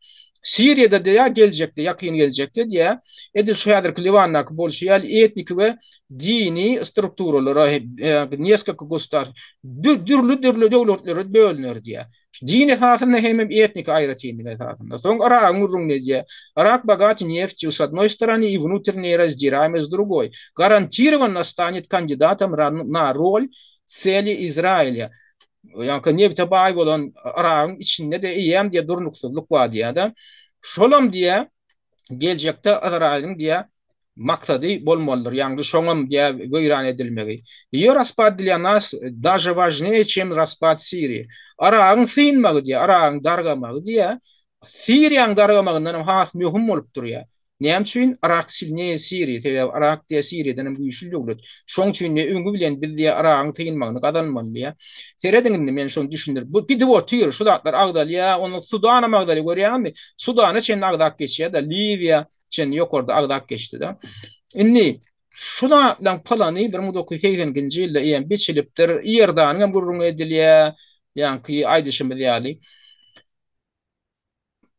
A: Siriýada diýä geljekde ýakyn geljekde diýä edil şu häzirki Liwandaky bolşy ýaly etniki we dini strukturalara neskoko gosudar dürli dürli döwletlere bölüner diýä. Din esasynda hemem etniki aýratynlyk esasynda. Soň Yragyň gürrüňini edýär. Yrak bogati neftýu s odnoý strany i wnutrennýe razdiraýmy s drugoý. Garantirowano stanet kandidatom na rol tseli Izrailýa. Ýaňky nebite baý bolan Yragyň içinde-de eýýäm diýýär durnuksyzlyk bar diýýär-de. Şolam diýýär geljekde Yzraýylyň diýýär maksady bolmalydyr. Ýagny şoňam diýýär weýran edilmegi. Ýe raspad dlýa nas daže wažneýe çem raspad Siriýi. Yragyň synmagy diýýär, Yragyň dargamagy diýýär, Siriýanyň dargamagyndan hem has möhüm bolup durýar. Näme üçin? Yrak silneýe Siriýa, sebäbi Yrak diýýär Siriýadan hem güýçli döwlet. Şoň üçin diýýär öňi bilen biz diýýär Yragyň synmagyny gazanmaly diýýär. Serediň indi men şony düşündirip, bu gidip otyr, şu zatlar agzalýar, onda Sudanam agzalýar görýäňizmi? Sudana çenli agzap geçýär-de, Liwiýa çenli ýokarda agzap geçdi-de. Indi şu zatlaryň plany 1982-nji ýylda eýýäm biçilipdir. Iordanyň hem gürrüňi edilýär, ýaňky aýdyşymyz ýaly.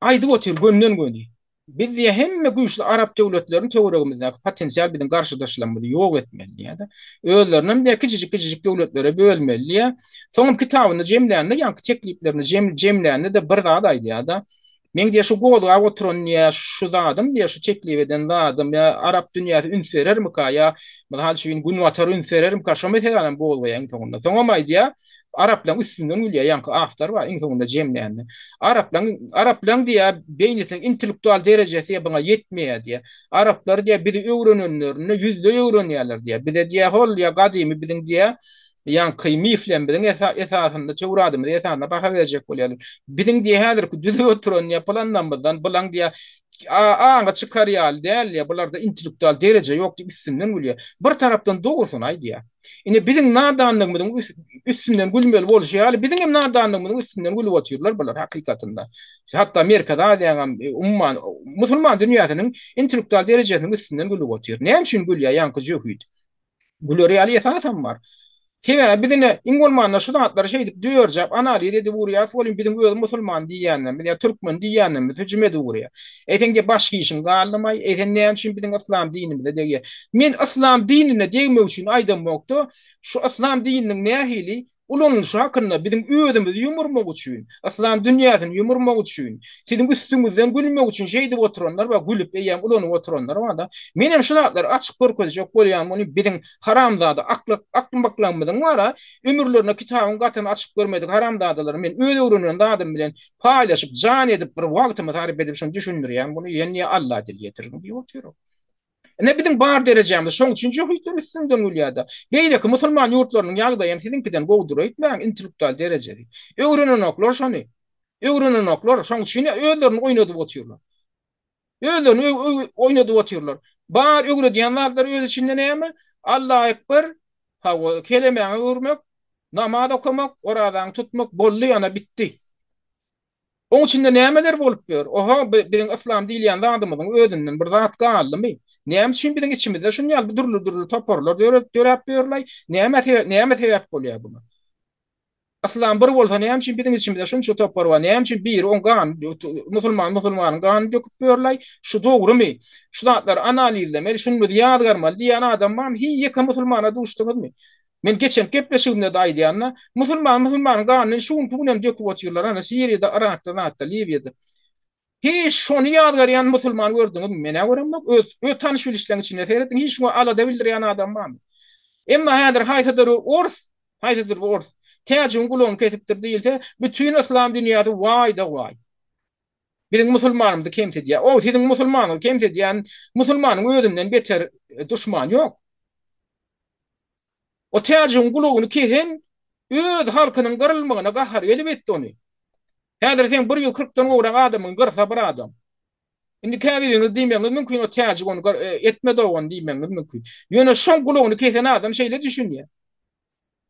A: Aýdyp otyr gönden-göni. Biz diýýär hemme güýçli arap döwletlerini töweregimizdäki potensial biziň garşydaşlarymyzy ýok etmeli diýýär-de. Özlerinem diýýär kiçijik-kiçijik döwletlere bölmeli diýýär. Soňam kitabynda jemlände ýaňky tekliplerini jemlände-de bir zat aýdýar-da. Meň diýýär şu gozgap oturan diýýär şu zadym diýýär şu teklip eden zadym ýa arap dünýäsi üns berermika ýa mysal üçin günbatar üns berermika şo meselänem gozgaýar iň soňunda. Soňam aýdýar Araplaň üstünden gülýär ýaňky awtor bar iň soňunda jemlände. Araplaň araplaň diýýär beýnisiniň intellektual derejesi diýýär buňa ýetmeýär diýýär. Araplar diýýär bizi öwrenenlerinde ýüzleý öwrenýärler diýýär. Bize diýýär hol diýýär gadymy biziň diýýär ýaňky miflembiziň esasynda töwradymyz esasynda baha berjek bolýarlar. Biziň diýýär häzirki düzüp oturan diýýär planlarymyzdan bulaň diýýär aňy çykar ýaly däl diýýär. Bularda intellektual dereje ýok diýip üstünden gülýär. Bir tarapdan dogrusyny aýdýar. Ine biziň nadanlygymyzyň üstünden gülmeli bolşy ýaly, biziň hem nadanlygymyzyň üstünden gülüp otyrlar bular hakykatynda. Hatda Merkezi Aziýanyň hem e, umuman musulman dünýäsiniň intellektual derejesiniň üstünden gülüp otyr. Näme üçin gülýär ýaňky jöhit? Güler ýaly esasam bar. Sebäbi biz ine iň bolmanda şu zatlary şeýdip dörjäp analiz edip urýas welin biziň öz musulman diýýänlerimiz ýa türkmen diýýänlerimiz hüjüm edip urýar. Eý seň diýip başga işiň galdymaý? Eý sen näme üçin biziň yslam dinimize degýä? Men yslam dinine degmek üçin aýdamokda, şu yslam dininiň nähili ulanylyşy hakynda biziň özümizi ýumurmak üçin, yslam dünýäsini ýumurmak üçin, siziň üstüňizden gülmek üçin şeýdip oturanlar bar, gülüp eýýäm ulanyp oturanlar bar-da. Menem şu zatlary açyk görkezjek bolýan, muny biziň haramzada aklyk akmaklarymyzyň bar-a, ömürlerine kitabyň gatyny açyp görmedik haramzadalary men öz öwrenen zadym bilen paýlaşyp, jan edip bir wagtymy sarp edip şony düşündirýän, muny ýen ýa Alla dil ýetirgin diýip otyryn. Ine biziň bar derejämiz, şoň üçin jöhitler üstüňden gülýär-de. Beýleki musulman ýurtlarynyň ýagdaýy hem siziňkiden gowudyr öýtmäň, intellektual derejesi. Öwrenenoklar şony. Öwrenenoklar, şoň üçin özlerini oýnadyp otyrlar. Özlerini oýnadyp otyrlar. Bar öwredýän zatlary öz içinde näme? Alla ekber, hawa, kelemäňi öwürmek, namaz okamak, orazaňy tutmak, boldy, ana bitdi. Oň içinde nämeler bolup ýör? Oha, biziň yslam diýilýän zadymyzyň özünden bir zat galdymy? Näme üçin biziň içimizde şuny ýaly dürli-dürli toparlar döräp ýörlaý? Näme näme sebäp bolýar buňa? Yslam bir bolsa näme üçin biziň içimizde şunça topar bar? Näme üçin biri oň ganyny musulman musulmanyň ganyny döküp ýörlaý? Şu dogrumy? Şu zatlary analizlemeli, şuny biz ýazgarmaly diýýän adam barmy? Hiý ýeke musulmana duşduňyzmy? Men geçen gepleşigimde-de aýdýan-da, musulman musulmanyň ganyny şu günki günem döküp otyrlar, ana Siriýada, Yrakda, zatda, Liwiýada. Hiç şony ýazgarýan musulman gördüňizmi? Men-ä göremok. Öz öz tanyş-bilişleň içinde serediň, hiç şuňa alada bildirýän adam barmy? Emma häzir haýsydyr bir ors, haýsydyr bir ors täjigiň gulagyny kesipdir diýilse, bütin yslam dünýäsi waý-da-waý. Biziň musulmanymyzy kemsidýär. O siziň musulmanyňyzy kemsidýän musulmanyň özünden beter duşman ýok. O täjigiň gulagyny kesen öz halkynyň gyrylmagyna gahary gelip etdi ony. Häzir seň bir ýüz kyrkdan gowrak adamyňy gyrsa bir adam. Indi käbiriňiz diýmegiňiz mümkin o täjik ony etmedi ony diýmegiňiz mümkin. Ýöne şoň gulagyny kesen adam şeýle düşünýär.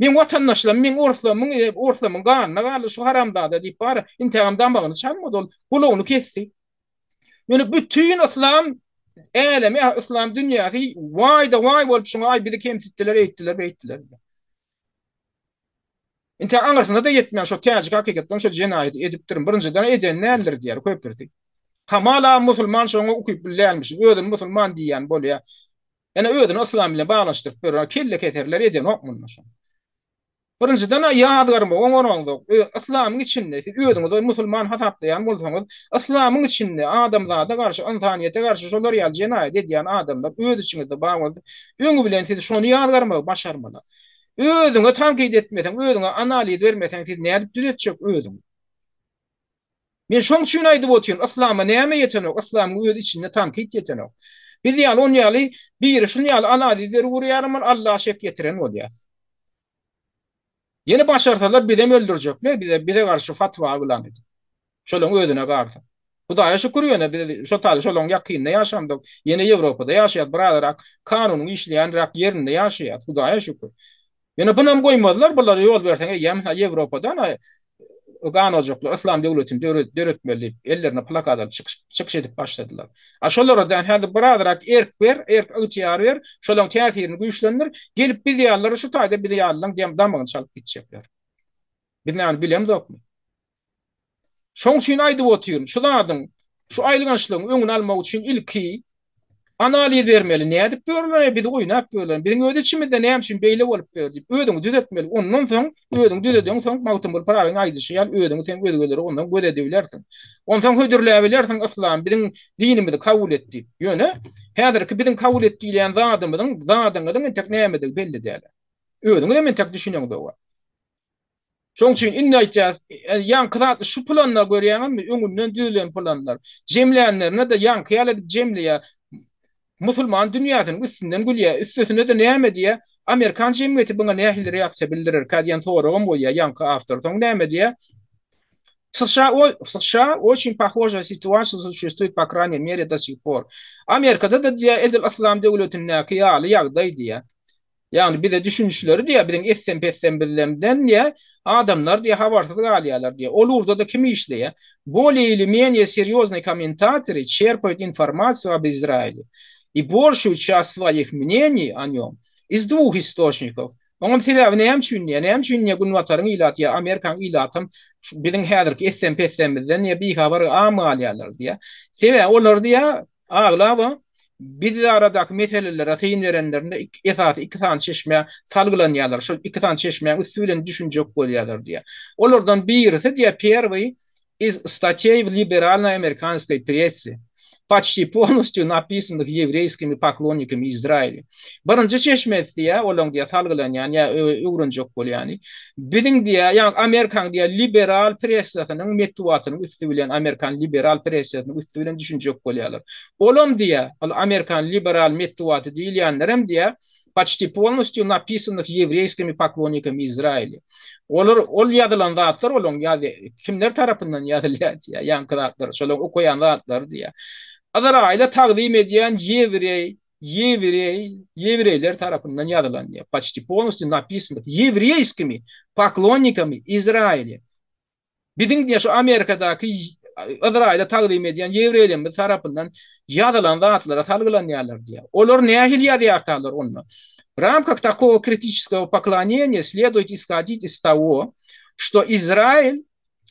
A: Meň watandaşlarym, meň orslarymyň, orslarymyň ganyna galdy şu haramzada diýip bar, intägem damagyny çalmady ol, gulagyny kesdi. Ýöne bütin yslam älemi, yslam dünýäsi waý-da-waý bolup şuňa aý bizi kemsitdiler, eýtdiler, beýtdiler. Intäk aňyrsyna-da ýetmän şo täjik hakykatdan şo jenaýaty edipdirin, birinjiden eden däldir diýýär köpüsi. Hamala musulman şoňa ukyply dälmişin, özüni musulman diýýän bolýar. Ýöne özüni yslam bilen baglanyşdyryp ýören kelle keserler edenok munda şony. Birinjiden-ä ýazgarmagy oňaraňzok. Yslamyň içinde siz özüňizi musulman hasaplaýan bolsaňyz, yslamyň içinde adamzada garşy, ynsanyýete garşy şolar ýaly jenaýat edýän adamlar öz içiňizde bar bolsa, öňi bilen siz şony ýazgarmagy başarmaly. Özüňe tankyt etmeseň, özüňe analiz bermeseň siz nädip düzetjek özüňi? Men şoň üçin aýdyp otyryn, yslama näme ýetenok, yslamyň öz içinde tankyt ýetenok. Biz ýaly on ýaly biri şun ýaly analiz berip urýar, Alla şek ýetiren bolýas. Ýene başarsalar bizem öldürjekler, bize bize garşy fatwa yglan edip. Şolaň özüne galsa. Hudaýa şükür ýöne biz şo taýda şolaň ýakynynda ýaşamzok. Ýene Ýewropada ýaşaýas, birazrak kanunyň işleýänräk ýerinde ýaşaýas, Hudaýa şükür. Ýöne bunam goýmazlar, bulara ýol berseň eýýäm Ýewropadan ganojaklar yslam döwletini döretmeli diýip, ellerine plakat alyp çykyş çykyş edip başladylar. A şolara däl, häzir birazrak erk ber, erk ygtyýar ber, şolaň täsirini güýçlendir, gelip biz ýalylara şu taýda biz ýalylaň damagyny çalyp gitjekler. Biz näme bilemzokmy? Şoň üçin aýdyp otyryn, şu zadyň, şu aýylgançlygyň öňüni almak üçin ilki analiz bermeli, nädip börler, bizi oýnap börler, biziň öz içimizde näme üçin beýle bolup bör diýip, özüňi düzetmeli. Ondan soň, özüňi düzedeňsoň, Magtymguly Pyragynyň aýdyşy ýaly, özüňi sen özgelere ondan göz edibilersiň. Onsoň hödürläbilersiň yslam, biziň dinimizi kabul et diýip. Ýöne, häzirki biziň kabul et diýilýän zadymyzyň, zadyňyzyň entek nämedigi belli däl. Özüňizem entek düşüneňzok. Şoň üçin indi aýtýas, ýaňky zat şu planlar görýäňizmi, öňünden düzülen planlar. Jemlänlerine-de ýaňky ýaly edip jemleýär. Musulman dünýäsiniň üstünden gülýär. Üstesine-de näme diýýär? Amerikan jemgyýeti buňa nähili reaksiýa bildirerkä diýen soragam goýýar ýaňky awtor. Soň näme diýýär? W США, w США очень похожая ситуация существует, по крайней мере, до сих пор. Amerikada-da diýýär, edil yslam döwletindäki ýaly ýagdaý diýýär. Ýagny bize düşünişleri diýýär, biziň etsem-pessemizden diýýär, adamlar diýýär, habarsyz galýarlar diýýär. Ol ugurda-da kim işleýär? Bolее ili menее serýoznyý kommentatory çerpaýut informasiýu ob Izraile i bolşuýu çast swoýih mneniý o nýom iz dwuh istoçnikow. Oňam sebäbi näme üçin diýýär? Näme üçin diýýär Günbataryň ilaty ýa Amerikanyň ilatam biziň häzirki etsem-pessemizden diýýär bihabar am galýarlar diýýär. Sebäbi olar diýýär Aglaba biz aradaky meselelere syn berenlerinde esasy iki sany çeşmä salgylanýarlar. Şol iki sany çeşmäň üsti bilen düşünjek bolýarlar diýýär. Olardan birisi diýýär, Perwyý iz statýeý w liberalnoý amerikanskoý presse, poçti polnostýu napisannyh ýewreýskimi poklonnikami Izrailýa. Birinji çeşmesi diýýär, olaň diýýär salgylanýan ýa öwrenjek bolýany, biziň diýýär, ýagny Amerikanyň diýýär liberal pressasynyň metbugatynyň üsti bilen, amerikan liberal pressasynyň üsti bilen düşünjek bolýarlar. Olam diýýär, ol amerikan liberal metbugaty diýilýänlerem diýýär, poçti polnostýu napisannyh ýewreýskimi poklonnikami Izrailýa. Olar ol ýazylan zatlar olaň ýazy kimler tarapyndan ýazylýar diýýär, ýaňky zatlar, şolaň okaýan zatlary diýýär. Yzraýyla tagzym edýän ýewreý Ýewreý, ýewreýler tarapyndan ýazylan diýýär. Poçti polnostýu napisano ýewreýskimi poklonnikami Izrailýa. Biziň diýýär şu Amerikadaky Yzraýyla tagzym edýän ýewreýlerimiz tarapyndan ýazylan zatlara salgylanýarlar diýýär. Olar nähili ýazýarkalar onda? W ramkach takogo kritiçeskogo pokloneniýa sleduet ishodit iz togo, çto Izrail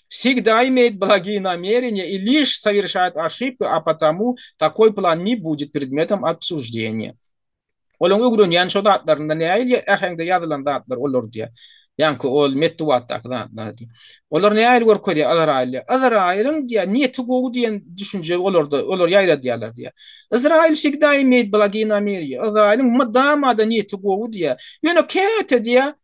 A: Wsegda imeýet blagiý namereniýa i liş sowerşaýet oşibku, a potomu takoý plan ne budet predmetom obsuždeniýa. Olaň öwrenýän şo zatlarynda nähili äheňde ýazylan zatlar olar diýýär. Ýaňky ol metbugatdaky zatlar diýýär. Olar nähili görkezýär Yzraýyly? Yzraýylyň diýýär niýeti gowy diýen düşünje olarda, olar ýaýradýarlar diýýär. Yzraýyl wsegda imeýet blagiý namereniýa. Yzraýylyň mydama-da niýeti gowy diýýär. Ýöne käte diýýär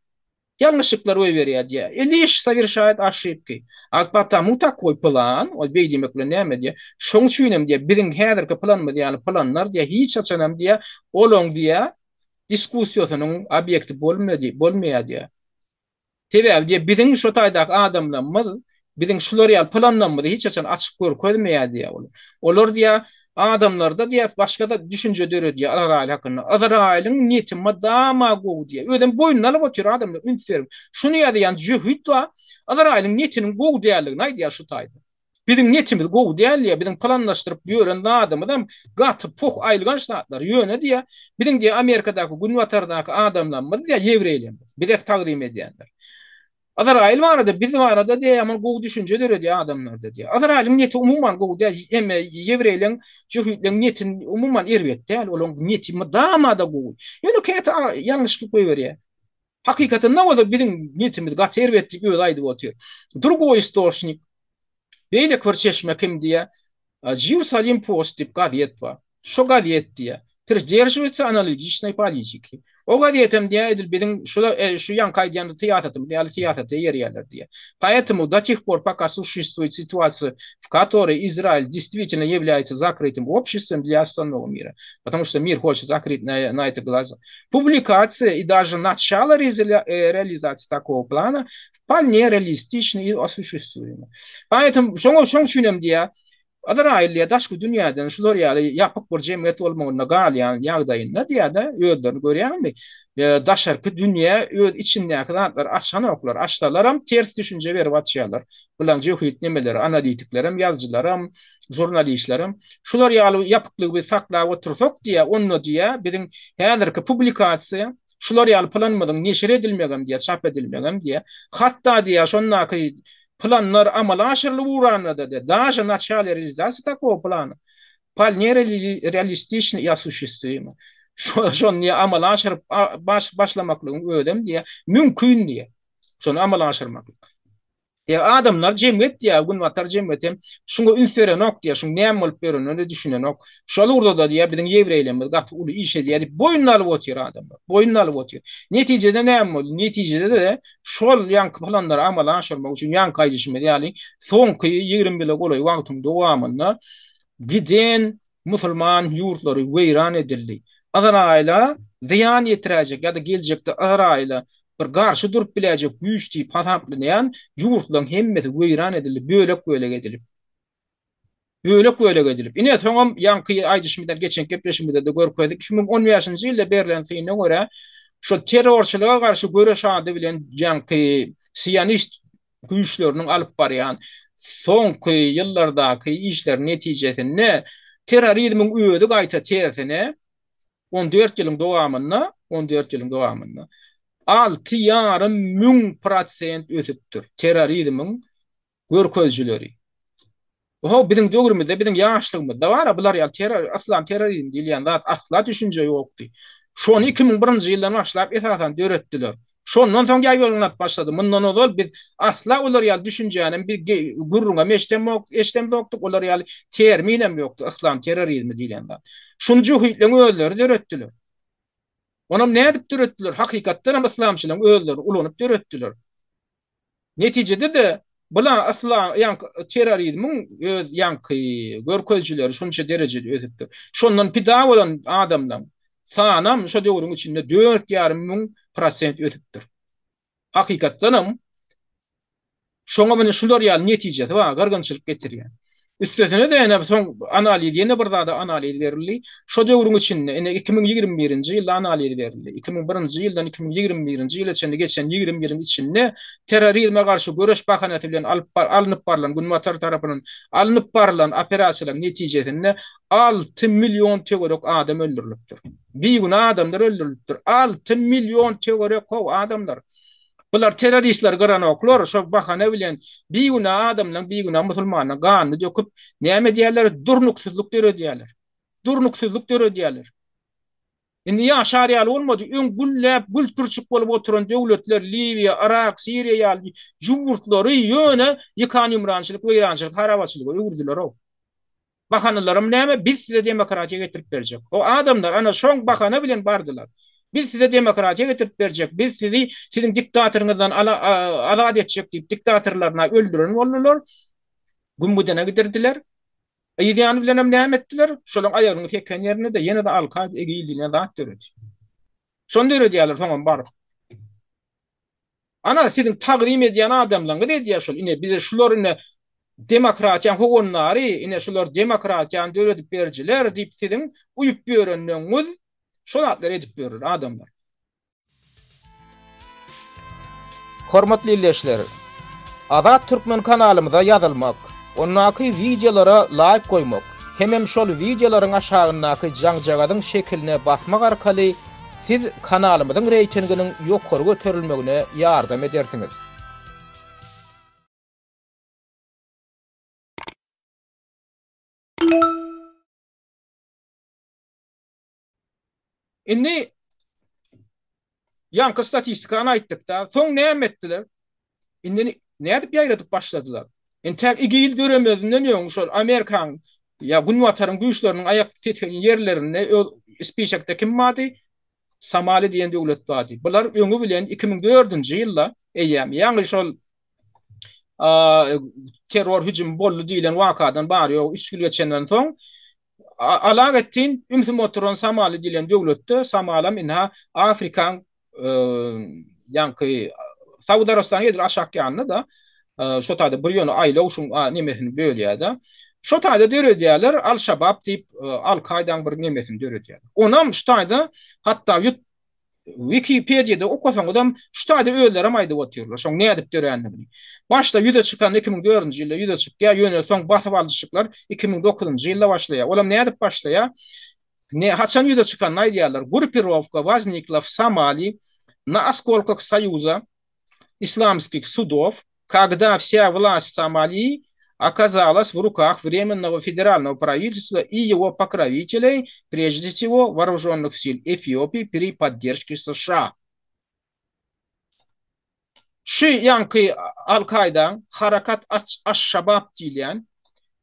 A: Ýalňyşlyklar goýberýär diýýär. E liş sowerşaýet oşibki. A potomu takoý plan, ol beý diýmek bilen näme diýýär? Şoň üçinem diýýär, biziň häzirki planymyz ýaly planlar diýýär, hiç haçanam diýýär, olaň diýýär, diskussiýasynyň obýekti bolmaýar diýýär. Sebäbi diýýär, biziň şo taýdaky adamlarymyz Biziň şular ýaly planlarymyzy hiç haçan açyk görkezmeýär diýýär ol. Olar diýýär, adamlarda diýýär, başga-da düşünje döredýär Yzraýyl hakynda. Yzraýylyň niýeti mydama gowy diýýär. Özem boýnuna alyp otyr adamlar, üns beriň. Şuny ýazýan jöhit bar, Yzraýylyň niýetiniň gowy däldigini aýdýar şu taýda. Biziň niýetimiz gowy däl diýýär, biziň planlaşdyryp ýören zadymyzam gaty poh aýylganç zatlar. Ýöne diýýär, biziň diýýär Amerikadaky, Günbatardaky adamlarymyz diýýär, ýewreýlerimiz, bize tagzym edýänler. Yzraýyl barada, biz barada diýýär, ýaman gowy düşünje döredýär adamlarda diýýär. Yzraýylyň niýeti umuman gowy däl, eme ýewreýleň, jöhitleň niýeti umuman erbet däl, olaryň niýeti mydama-da gowy. Ýöne käte ýalňyşlyk goýberýär. Hakykatynda bolsa biziň niýetimiz gaty erbet diýip özi aýdyp otyr. Drugoý istoçnik, beýleki bir çeşme kim diýýär, Jerusalem Post diýip gazet bar. Şo gazet diýýär, Pridерживается analogiçnoý politiki. O gazetem diýýär, edil biziň şu şu ýaňky aýdýan syýasatymyz ýaly syýasata eýerýärler diýýär. Поэтому до тех пор, пока существует ситуация, в которой Израиль действительно является закрытым обществом для остального мира, потому что мир хочет закрыть на, на это глаза, публикация и даже начало реализации такого плана вполне реалистичны и осуществимы. Поэтому şoňa şoň üçin hem diýýär, Yzraýyl diýýär, daşky dünýäden şular ýaly ýapyk bir jemgyýet bolmagynda galýan ýagdaýynda diýýär-de, özlerini görýäňmi, daşarky dünýä öz içindäki zatlary açanoklar, açsalaram ters düşünje berip açýarlar. Bulaň jöhit nemeleri, analitiklerem, ýazyjylaram, žurnalistlerem. Şular ýaly ýapyklygy biz saklap otursak diýýär, onda diýýär, biziň häzirki publikasiýa, Şular ýaly planymyzyň neşir edilmegem diýýär, çap edilmegem diýýär. Hatda diýýär, şondaky planlar amala aşyrylyp ugranda-da diýýär, daže naçale realizasiýa takogo plana wpolne realistiçny i osushestwimo. Şony diýýär, amala aşyryp başlamaklygyň özem diýýär, mümkin diýýär. Şony amala aşyrmaklyk. Diýýär, adamlar jemgyýet diýýär, günbatar jemgyýeti hem şuňa üns berenok diýýär, şuň näme bolup ýörenine düşünenok. Şol ugurda-da diýýär, biziň ýewreýlerimiz gaty uly iş edýär diýip boýnuna alyp otyr adamlar. Boýnuna alyp otyr. Netijede näme boldy? Netijede-de şol ýaňky planlary amala aşyrmak üçin ýaňky aýdyşymyz ýaly soňky 20 ýyla golaý wagtyň dowamynda giden musulman ýurtlary weýran edildi. Yzraýyla zyýan ýetiräýjek ýa-da geljekde Yzraýyla bir garşy durup biläýjek güýç diýip hasaplanýan ýurtlaryň hemmesi weýran edildi, bölek-bölek edilip. Bölek-bölek edilip. Ine, soňam ýaňky aýdyşymyzdan geçen gepleşigimizde-de görkezdik, 2015-nji ýylda berlen syna görä, şol terrorçylyga garşy göreş ady bilen ýaňky sionist güýçleriniň alyp barýan soňky ýyllardaky işleri netijesinde terrorizmiň özi gaýta tersine 14 ýylyň dowamynda, 14 ýylyň dowamynda 6,5 prosent ösüpdir terrorizmiň görkezijileri. Ho, biziň döwrümizde, biziň ýaşlygymyzda bar-a bular ýaly terror, yslam terrorizmi diýilýän zat asla düşünje ýokdy. Şony 2001-nji ýyldan başlap esasan döretdiler. Şondan soň ýaýbaňlap başlady. Mundan ozal biz asla olar ýaly düşünjänem biz gürrüňem eşdemok, eşdemzokdyk, olar ýaly terminem ýokdy, yslam terrorizmi diýlen zat. Şuny jöhitleň özleri döretdiler. Onam nädip döretdiler? Hakykatdanam yslamçylaryň özleri ulanyp döretdiler. Netijede-de, bula yslam, ýaňky terrorizmiň öz ýaňky görkezijileri şunça derejede ösüpdir. Şondan pida bolan adamlaň sanam şo döwrüň içinde 4,5 prosent ösüpdir. Hakykatdanam şoňa mine şular ýaly netijesi bar, gyrgynçylyk getirýän. Üstesine-de ene soň analiz ýene bir zada analiz berildi. Şo döwrüň içinde ene 2021-nji ýylda analiz berildi. 2001-nji ýyldan 2021-nji ýyla çenli geçen 20 ýylyň içinde terrorizme garşy göreş bahanasy bilen alyp alnyp barlan Günbatar tarapyndan alnyp barlan operasiýalaryň netijesinde 6 million töwerek adam öldürilipdir. Bigünä adamlar öldürilipdir. 6 million töwerek how adamlar. Bular terroristleri gyranoklar, şo bahana bilen bigünä adamlaň, bigünä musulmanlaň ganyny döküp, näme edýärler? Durnuksyzlyk döredýärler. Durnuksyzlyk döredýärler. Indi ýaşar ýaly bolmady. Öň gülläp, gül pürçük bolup oturan döwletler, Liwiýa, Yrak, Siriýa ýaly ýurtlary ýöne ýykan-ýumrançylyk, weýrançylyk, harabaçylyga öwürdiler-ow. Bahanalaram näme? Biz size demokratiýa getirip berjek. O adamlar ana şoň bahana bilen bardylar. Biz size demokratiýa getirip berjek, biz sizi siziň diktatoryňyzdan azat etjek diýip diktatorlaryna öldüren boldular. Gümmüdene gidirdiler. Yz ýany bilenem näme etdiler? Şolaň aýagynyň seken ýerinde-de ýene-de Al-Kaýda EGİL diýlen zat döredi. Şony döredýärler soňam baryp. Ana siziň tagzym edýän adamlaryňyz edýär şol ine bize şular ine demokratiýaň howandary ine şular demokratiýany döredip berijiler diýip siziň uýup ýörenleňiz şo zatlary edip ýörler adamlar. Hormatly ildeşler! Azat Türkmen kanalymyza ýazylmak, ondaky wideolara laýk goýmak hemem şol wideolaryň aşagyndaky jaňjagazyň şekiline basmak arkaly Siz kanalymyzyň reýtinginiň ýokary göterilmegine ýardam edersiňiz. Indi ýaňky statistikany aýtdykda, soň näme etdiler? Indi nädip ýaýradyp başladylar? Entäk IGIL döremezinden öň şol Amerikanyň ýa Günbataryň güýçleriniň aýak sesgen ýerlerinde öz spisekde kim bardy? Somali diýen döwlet bardy. Bular öňi bilen 2004-nji ýylda eýýäm, ýaňy şol terror hüjümi boldy diýlen wakadan bary-ýogy üç ýyl geçenden soň alagetdin ümsüm oturan Somali diýlen döwletde, Somalam ynha Afrikaň ýaňky Saud Arabystanyň edil aşak ýanynda-da, şo taýda bir ýöne aýlaw şuň nemesini bölýär-de. Şo taýda döredýärler Al-Şabab diýip Al-Kaýdaň bir nemesini döredýärler. Onam şu taýda hatda ýut Wikipediýada okasaňyzam şu taýda özlerem aýdyp otyrlar şoň nädip dörändigini. Başda ýüze çykanda 2004-nji ýylda ýüze çykýar, ýöne soň basyp alyjyşyklar 2009-njy ýylda başlaýar. Olam nädip başlaýar? Ne haçan ýüze çykanyny aýdýarlar. Grupirowka woznikla w Somali na oskolkah soýuza islamskih sudow, kogda wsýa wlast Somali okazalas w rukah Wremennogo federalnogo prawitelstwa i ýego pokrowiteley, prežde wsego woružonnyh sil Efiopiý pri podderžke США. Şu ýaňky Al-Kaýdaň Harakat Aş-Şabab diýilýän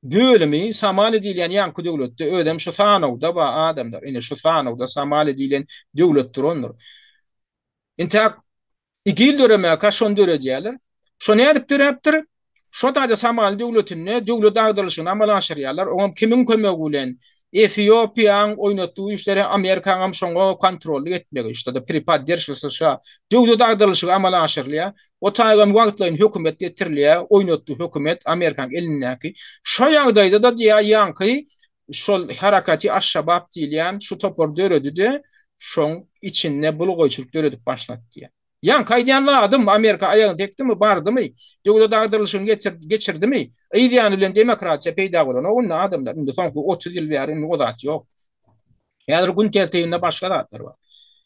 A: bölümi Somali diýilýän ýaňky döwletde, özem şu sanawda bar adamlar, ine şu sanawda Somali diýlen döwlet durandyr. Intäk IGIL döremäkä şony döredýärler. Şo nädip döräpdir? Şo taýda Somali döwletinde döwlet agdarylyşygyny amala aşyrýarlar. Oňam kimiň kömegi bilen? Efiopiýaň oýnatdygy güýçleri Amerikaňam şoňa kontrollyk etmegi, şda-da pri podderşka США döwlet agdarylyşygy amala aşyrylýar. O taýgam wagtlaýyn hökümet getirilýär, oýnatdy hökümet Amerikaň elindäki. Şo ýagdaýda-da diýýär ýaňky şol Harakati Aş-Şabab diýilýän şu topar döredi-de, şoň içinde bulgaýçylyk döredip başlady diýýär. Ýaňky aýdýan zadym, Amerika aýagyny sekdimi, bardymy, döwlet agdarylyşygyny geçirdimi, yz ýany bilen demokratiýa peýda bolanok indi adamlar, indi soňky 30 ýyl bäri indi o zat ýok. Häzir gün tertibinde başga zatlar bar.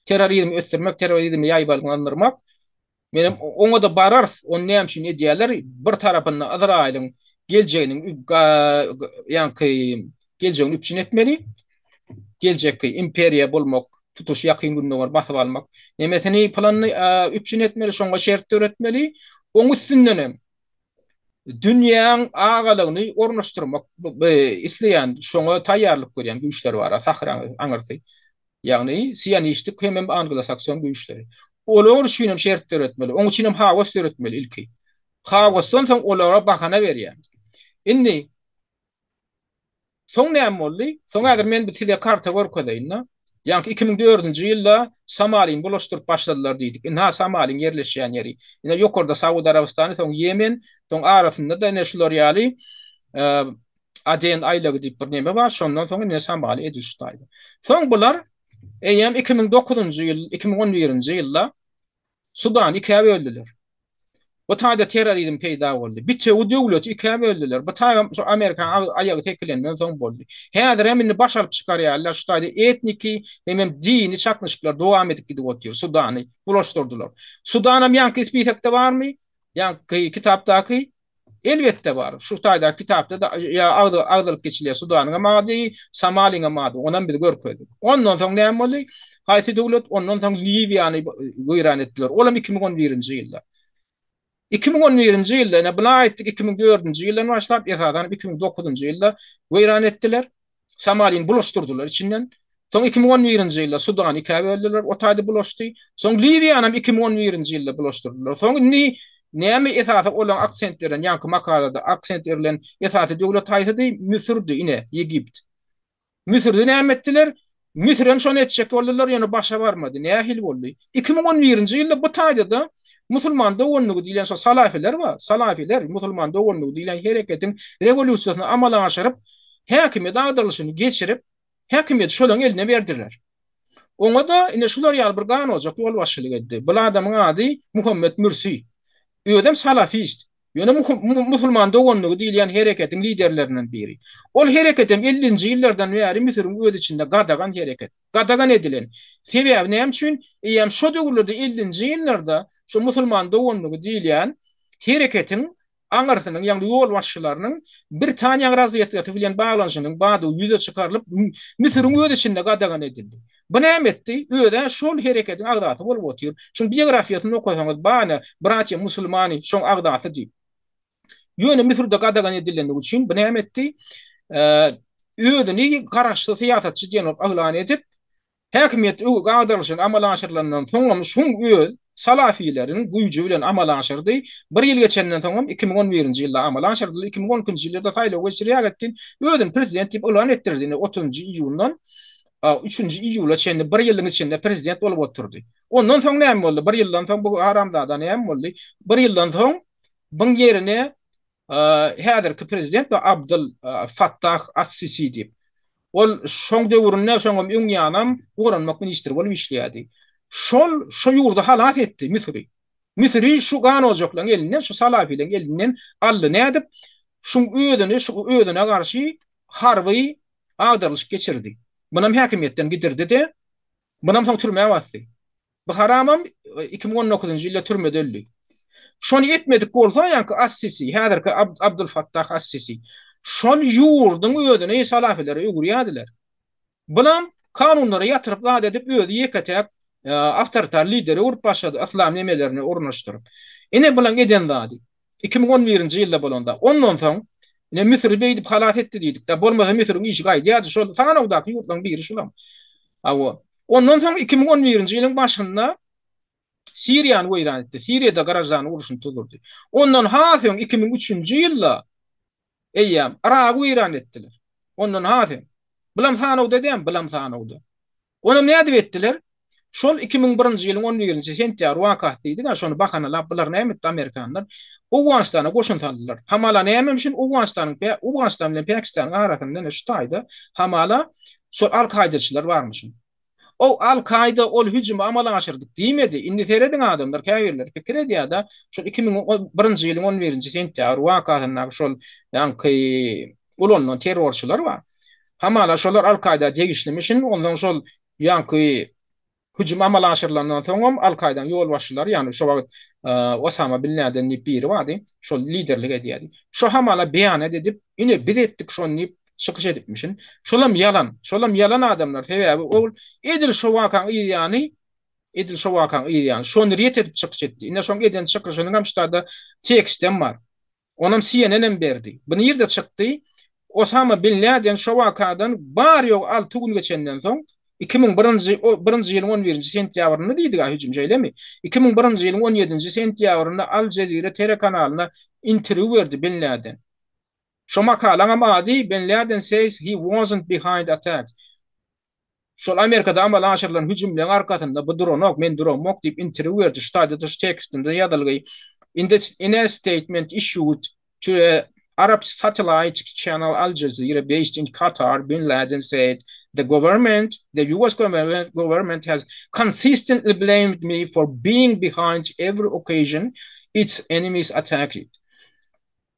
A: Terrorizmi ösdürmek, terrorizmi ýaýbaňlandyrmak, Menem oňa-da bararys, ony näme üçin edýärler, bir tarapynda Yzraýylyň geljeginiň ýaňky geljegini üpjün etmeli, geljekki imperiýa bolmak, tutuş Ýakyn Gündogary basyp almak nemesini, planyny üpjün etmeli, şoňa şert döretmeli, oň üstündenem dünýäň agalygyny ornaşdyrmak isleýän, şoňa taýýarlyk görýän güýçler bar, Sahraň aňyrsy. Ýagny sionistik hemem anglosakson güýçleri. Olar üçin hem şert döretmeli. Oň üçin hem haos döretmeli ilki. Haosdan soň olara bahana berýär. Indi soň näme boldy? Soň häzir men bu size karta görkezeýin-de. Ýaňky 2004-nji ýylda Somalini bulaşdyryp başladylar diýdik. Ynha Somaliň ýerleşýän ýeri. Ine ýokarda Saud Arabystany, soň Ýemen, soň arasynda-da ine şular ýaly Aden aýlagy diýip bir neme bar, şondan soň ine Somali edil şu taýda. Soň bular eýýäm 2009-njy ýyl, 2011-nji ýylda Sudany ikä böldüler. Bu taýda terrorizm peýda boldy. Bitewi döwleti ikä böldüler. Bu taýam şu Amerikanyň aýagy sekilenden soň boldy. Häzir hem indi baş alyp çykarýarlar. Şu taýda etniki hemem dini çaknyşyklar dowam edip gidip otyr. Sudany bulaşdyrdylar. Sudanam ýaňky spisekde barmy? Ýaňky kitapdaky Elbetde bar. Şu taýdaky kitapda-da ýa agzalyp geçilýär. Sudanyňam ady, Somaliňem ady. Onam biz görkezdik. Ondan soň näme boldy? Haýsy döwlet? Ondan soň Liwiýany weýran etdiler. Olam 2011-nji ýylda. 2011-nji ýylda, ine bula aýtdyk, 2004-nji ýyldan başlap, esasanam 2009-njy ýylda weýran etdiler. Somalini bulaşdyrdylar içinden. Soň 2011-nji ýylda Sudany ikä böldüler, o taýda bulaşdy. Soň Liwiýanam 2011-nji ýylda bulaşdyrdylar. Soň indi näme esasy olaň aksent beren, ýaňky makalada aksent berlen esasy döwlet haýsydy? Müsürdi, ine, Ýegipt. Müsürde näme etdiler? Müsürem şony etjek boldular, ýöne başa barmady. Nähili boldy? 2011-nji ýylda bu taýda-da Musulman doganlygy diýlen şo salafiler bar, salafiler, musulman doganlygy diýlen hereketiň rewolýusiýasyny amala aşyryp, häkimiýet agdarylyşyny geçirip, häkimiýeti şolaryň eline berdiler. Oňa-da ine şular ýaly bir ganojak ýolbaşçylyk etdi. Bul adamyň ady Muhammet Mürsi. Özem salafist. Ýöne musulman doganlygy diýilýän hereketiň liderlerinden biri. Ol hereketem ellinji ýyllardan bäri Müsüriň öz içinde gadagan hereket. Gadagan edilen. Sebäbi näme üçin? Eýýäm şo döwürlerde ellinji ýyllarda şo musulman doganlygy diýilýän hereketiň aňyrsynyň, ýagny ýolbaşçylarynyň Britaniýanyň razwedkasy bilen baglanyşynyň bardygy ýüze çykarylyp, Müsüriň öz içinde gadagan edildi. Bu näme etdi? Öz-ä şol hereketiň agzasy bolup otyr. Şuň biografiýasyny okasaňyz, bana, Bratýa musulmani şoň agzasy diýip. Ýöne Müsürde gadagan edilendigi üçin bu näme etdi? Özüni garaşsyz syýasatçy diýen bolup yglan edip, Häkimiýet agdarylyşyny amala aşyrylandan soňam şuň öz salafileriň güýji bilen amala aşyrdy. Bir ýyl geçenden soňam 2011-nji ýylda amala aşyrdylar. 2012-nji ýylda-da saýlaw geçirýär etdi. Özüni prezident diýip yglan etdirdi. Ine otuzynjy iýundan üçünji iýula çenli bir ýylyň içinde prezident bolup oturdy. Ondan soň näme boldy? Bir ýyldan soň bu haramzada näme boldy? Bir ýyldan soň buň ýerine häzirki prezident we Abdyl Fattah as-Sisi diýip. Ol şoň döwründe, şoňam öň ýanam goranmak ministri bolup işleýärdi. Şol şo ýurdy halas etdi, Müsüri. Müsüri şu ganojaklaryň elinden, şu salafileriň elinden aldy. Nädip? Şuň özüni, şu özüne garşy harby agdarylyşyk geçirdi. Munam häkimiýetden gidirdi-de, munam soň türmä basdy. Bu haramam 2019-njy ýylda türmede öldi. Şony etmedik bolsa, ýaňky As-Sisi, häzirki Abdulfattah As-Sisi, şol ýurduň özüni salafilere öwürýärdiler. Bulam kanunlary ýatyryp zat edip özi ýeke-täk awtoritar lidere öwrüp başlady, yslam nemelerini ornaşdyryp. Ine bulaň eden zady. 2011-nji ýylda bolanda. Ondan soň ine Müsüri beýdip halas etdi diýdik-de. Bolmasa Müsüriň işi gaýdýardy. Şol sanawdaky ýurtlaryň biri şulam. Hawa. Ondan soň 2011-nji ýylyň başynda Siriýany weýran etdi. Siriýada graždan urşuny tuzurdy. Ondan has öň 2003-nji ýylda eýýäm Yragy weýran etdiler. Ondan has öň. Bulam sanawda dämi? Bulam sanawda. Onam nädip etdiler? Şol 2001-nji ýylyň on birinji sentýabr wakasy diýdik-ä, şony bahanalap bular näme etdi amerikanlar? Owganystana goşun saldylar. Hamala nämemişin Owganystanyň Owganystan bilen Päkistanyň arasynda ine şu taýda hamala şol al-kaýdaçylar barmyşyn. O al-kaýda ol hüjümi amala aşyrdyk diýmedi. Indi serediň adamlar käbirleri pikir edýär-de, şol 2001-nji ýylyň on birinji sentýabr wakasyndaky şol ýaňky ulanylan terrorçylar bar. Hamala şolar Al-Kaýda degişlimişin, onsoň şol ýaňky hüjüm amala aşyrylandan soňam Al-Kaýdanyň ýolbaşçylary, ýagny şo wagt Osama bin Laden diýip biri bardy, şol liderlik edýärdi. Şo hamala beýanat edip, ine biz etdik şony diýip çykyş edipmişin. Şolam ýalan, şolam ýalan adamlar, sebäbi ol edil şo wakaň yz ýany, edil şo wakaň yz ýany şony ret edip çykyş etdi. Ine şoň eden çykyşynyňam ştada tekstem bar. Onam CNN hem berdi. Bu nirde çykdy? Osama bin Laden şo wakadan bary-ýogy alty gün geçenden soň, 2001-nji birinji ýylyň on birinji sentýabrynda diýdik-ä hüjüm, şeýlemi? 2001-nji ýylyň on ýedinji sentýabrynda Al Jezire telekanalyna interwýu berdi bin Laden. Şo makalaňam ady Bin Laden says he wasn't behind attacks. Şol Amerikada amala aşyrylan hüjümleň arkasynda bu duranok, men duramok diýip interwýu berdi. Şu taýda-da şu tekstinde ýazylgy. In the in a statement issued to a Arab satellite channel Al Jazeera based in Qatar, Bin Laden said, The government, the US government has consistently blamed me for being behind every occasion its enemies attacked it.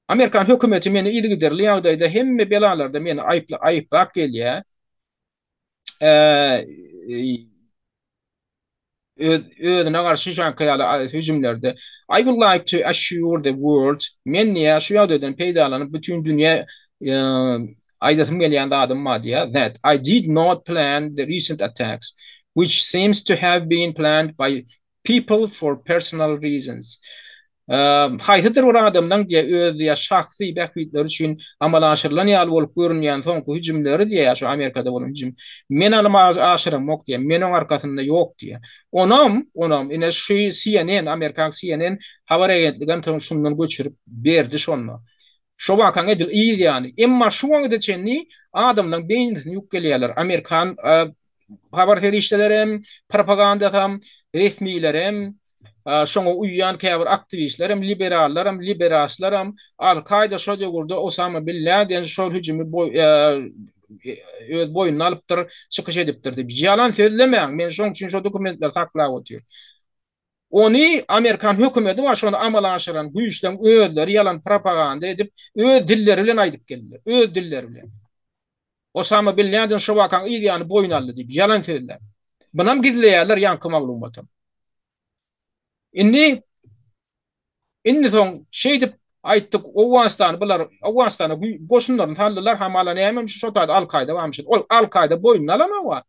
A: Amerikan hökümeti meni yzygiderli ýagdaýda hemme belalarda meni aýypla aýyplap gelýär. Öz özüne garşy şanky ýaly hüjümlerde I would like to assure the world men diýýär şu ýagdaýdan peýdalanyp bütin dünýä aýdasym gelýän zadym bar diýýär that I did not plan the recent attacks which seems to have been planned by people for personal reasons. Haýsydyr bir adamlaň diýýär, öz diýýär, şahsy bähbitleri üçin amala aşyrylan ýaly bolup görünýän soňky hüjümleri diýýär, şu Amerikada bolan hüjüm. Men amala aşyramok diýýär, men oň arkasynda ýok diýýär. Onam, onam ine şu CNN, Amerikan CNN habar agentligem soň şundan göçürip berdi şonda. Şo wakaň edil yz ýany. Emma şu wagta çenli adamlaň beýnisini ýuwup gelýärler. Amerikan habar serişdelerem, propagandasam, resmilerem, şoňa uýýan käbir aktiwistlerem, liberallaram, liberaslaram Al-Kaýda şo döwürde Osama bin Laden şol hüjümi öz boýnuna alypdyr, çykyş edipdir diýip. Ýalan sözlemäň, men şoň üçin şo dokumentleri saklap otyr. Ony amerikan hökümeti bar şony amala aşyran güýçleň özleri ýalan propaganda edip, öz dilleri bilen aýdyp geldiler. Öz dilleri bilen. Osama bin Laden şo wakaň yz ýany boýun aldy diýip, ýalan sözläp. Bunam gizleýärler ýaňky maglumatam. Indi indi soň şeýdip aýtdyk Owganystany bular Owganystana goşunlaryny saldylar hamala nämemiş şo taýda Al-Kaýda barmyş. Ol Al-Kaýda boýnuna alanok-a.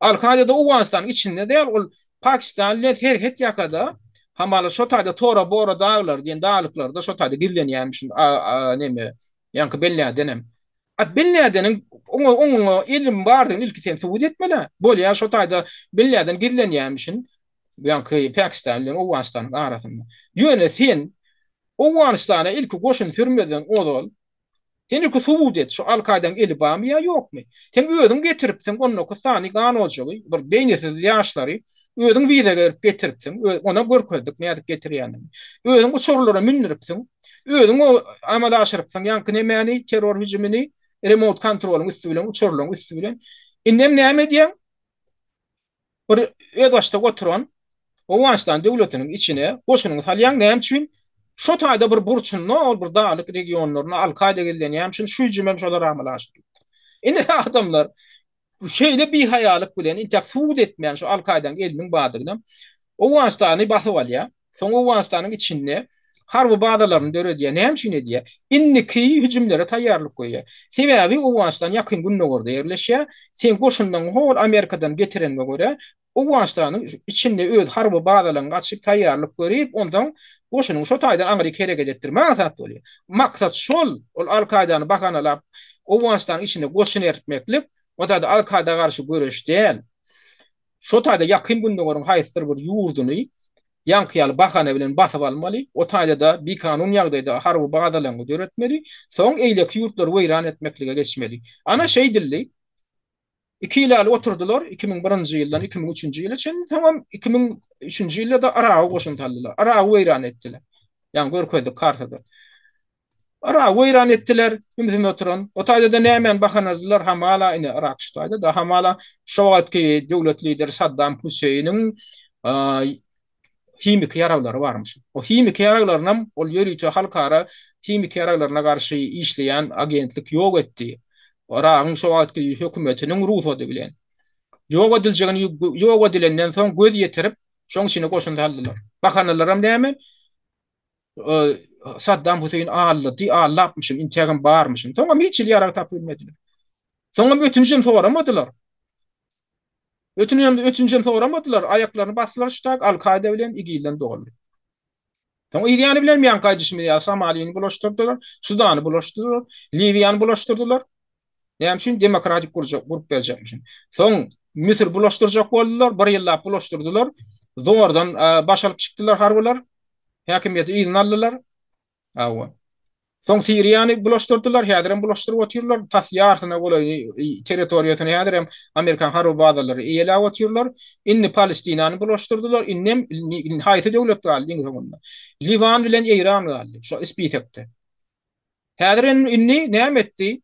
A: Al-Kaýda-da Owganystanyň içinde däl, ol Pakistan bilen serhet ýakada, hamala şo taýda Tora-Bora daglary diýen daglyklarda şo taýda gizlenýärmişin, neme, ýaňky Bin Ladenem. A Bin Ladeniň oňa oňa elim bardygyny ilki sen subut etmeli. Bolýar şo taýda Bin Laden gizlenýärmişin. Ýaňky Pakistan bilen Owganystanyň arasynda. Ýöne sen Owganystana ilki goşun sürmezden ozal sen ilki subut et şu Al-Kaýdaň eli barmy ýa ýokmy? Sen özüň getiripsiň 19 sany gan ojagy, bir beýnisiz ýaşlary özüň wiza berip getiripsiň, ona görkezdik nädip getirýänini. Özüň uçarlara mündüripsiň, özüň o amala aşyrypsyň ýaňky nemäni, terror hüjümini remot kontrolyň üsti bilen, uçarlaryň üsti bilen. Indem näme edýäň? Bir özbaşdak oturan Owganystan döwletiniň içine goşunyňy salýaň näme üçin? Şo taýda bir burçunda ol bir daglyk regionlarynda Al-Kaýda gizlenýärmişin, şu hüjümem şolar amala aşyrypdyr. Ine adamlar şeýle bihaýalyk bilen intäk subut etmän şu Al-Kaýdaň eliniň bardygyny Owganystany basyp alýar. Soň Owganystanyň içinde harby bazalaryny döredýär. Näme üçin edýär? Indiki hüjümlere taýýarlyk görýär. Sebäbi Owganystan Ýakyn Gündogarda ýerleşýär. Seň goşunlaryňy hol Amerikadan getireniňe görä, Owganystanyň içinde öz harby bazalaryňy açyp taýýarlyk görüp, onsoň goşunyňy şo taýdan aňryk hereket etdirmek aňsat bolýar. Maksat şol, ol Al-Kaýdany bahanalap Owganystanyň içinde goşun eritmeklik, o taýda Al-Kaýda garşy göreş däl. Şo taýda Ýakyn Gündogaryň haýsydyr bir ýurduny ýaňky ýaly bahana bilen basyp almaly, o taýda-da bikanun ýagdaýda harby bazalaryňy döretmeli, soň eýleki ýurtlary weýran etmeklige geçmeli. Ana şeýdildi. Iki ýyl ýaly oturdylar, 2001-nji ýyldan 2003-nji ýyla çenli, soňam 2003-nji ýylda-da Yraga goşun saldylar. Yragy weýran etdiler. Ýaňy görkezdik kartada. Yragy weýran etdiler, ümsüm oturan. O taýda-da nämäni bahanadylar, hamala, ine, Yrak şu taýda-da, hamala, şo wagtky döwlet lideri Saddam Hüseýiniň himiki ýaraglary barmyş. O himiki ýaraglarynam ol ýörite halkara himiki ýaraglaryna garşy işleýän agentlik ýok etdi. Yragyň şo wagtky hökümetiniň rugsady bilen. Ýok ediljegini ýok edilenden soň göz ýetirip, şoň içine goşun saldylar. Bahanalaram näme? Saddam Hüseýin aldady, aldapmyşyn, intägem barmyşyn. Soňam hiç hili ýarag tapyp bilmediler. Soňam ötünjem soramadylar. Ötünjem, ötünjem soramadylar. Aýaklaryny basdylar şu tak Al-Kaýda bilen IGIL-den doldy. Soň yz ýany bilen ýaňky aýdyşymyz ýaly Somalini bulaşdyrdylar, Sudany bulaşdyrdylar, Liwiýany bulaşdyrdylar. Näme üçin demokratik gurjak, gurup berjekmişin. Soň Müsür bulaşdyrjak boldular, bir ýyllap bulaşdyrdylar. Zordan baş alyp çykdylar harbylar. Häkimiýeti yzyna aldylar. Hawa. Soň Siriýany bulaşdyrdylar, häzirem bulaşdyryp otyrlar. Tas ýarsyna golaý territoriýasyny häzirem amerikan harby bazalary eýeläp otyrlar. Indi Palestinany bulaşdyrdylar. Indem haýsy döwlet galdy iň soňunda? Liwan bilen Eýran galdy şo spisekde. Häzir indi näme etdi?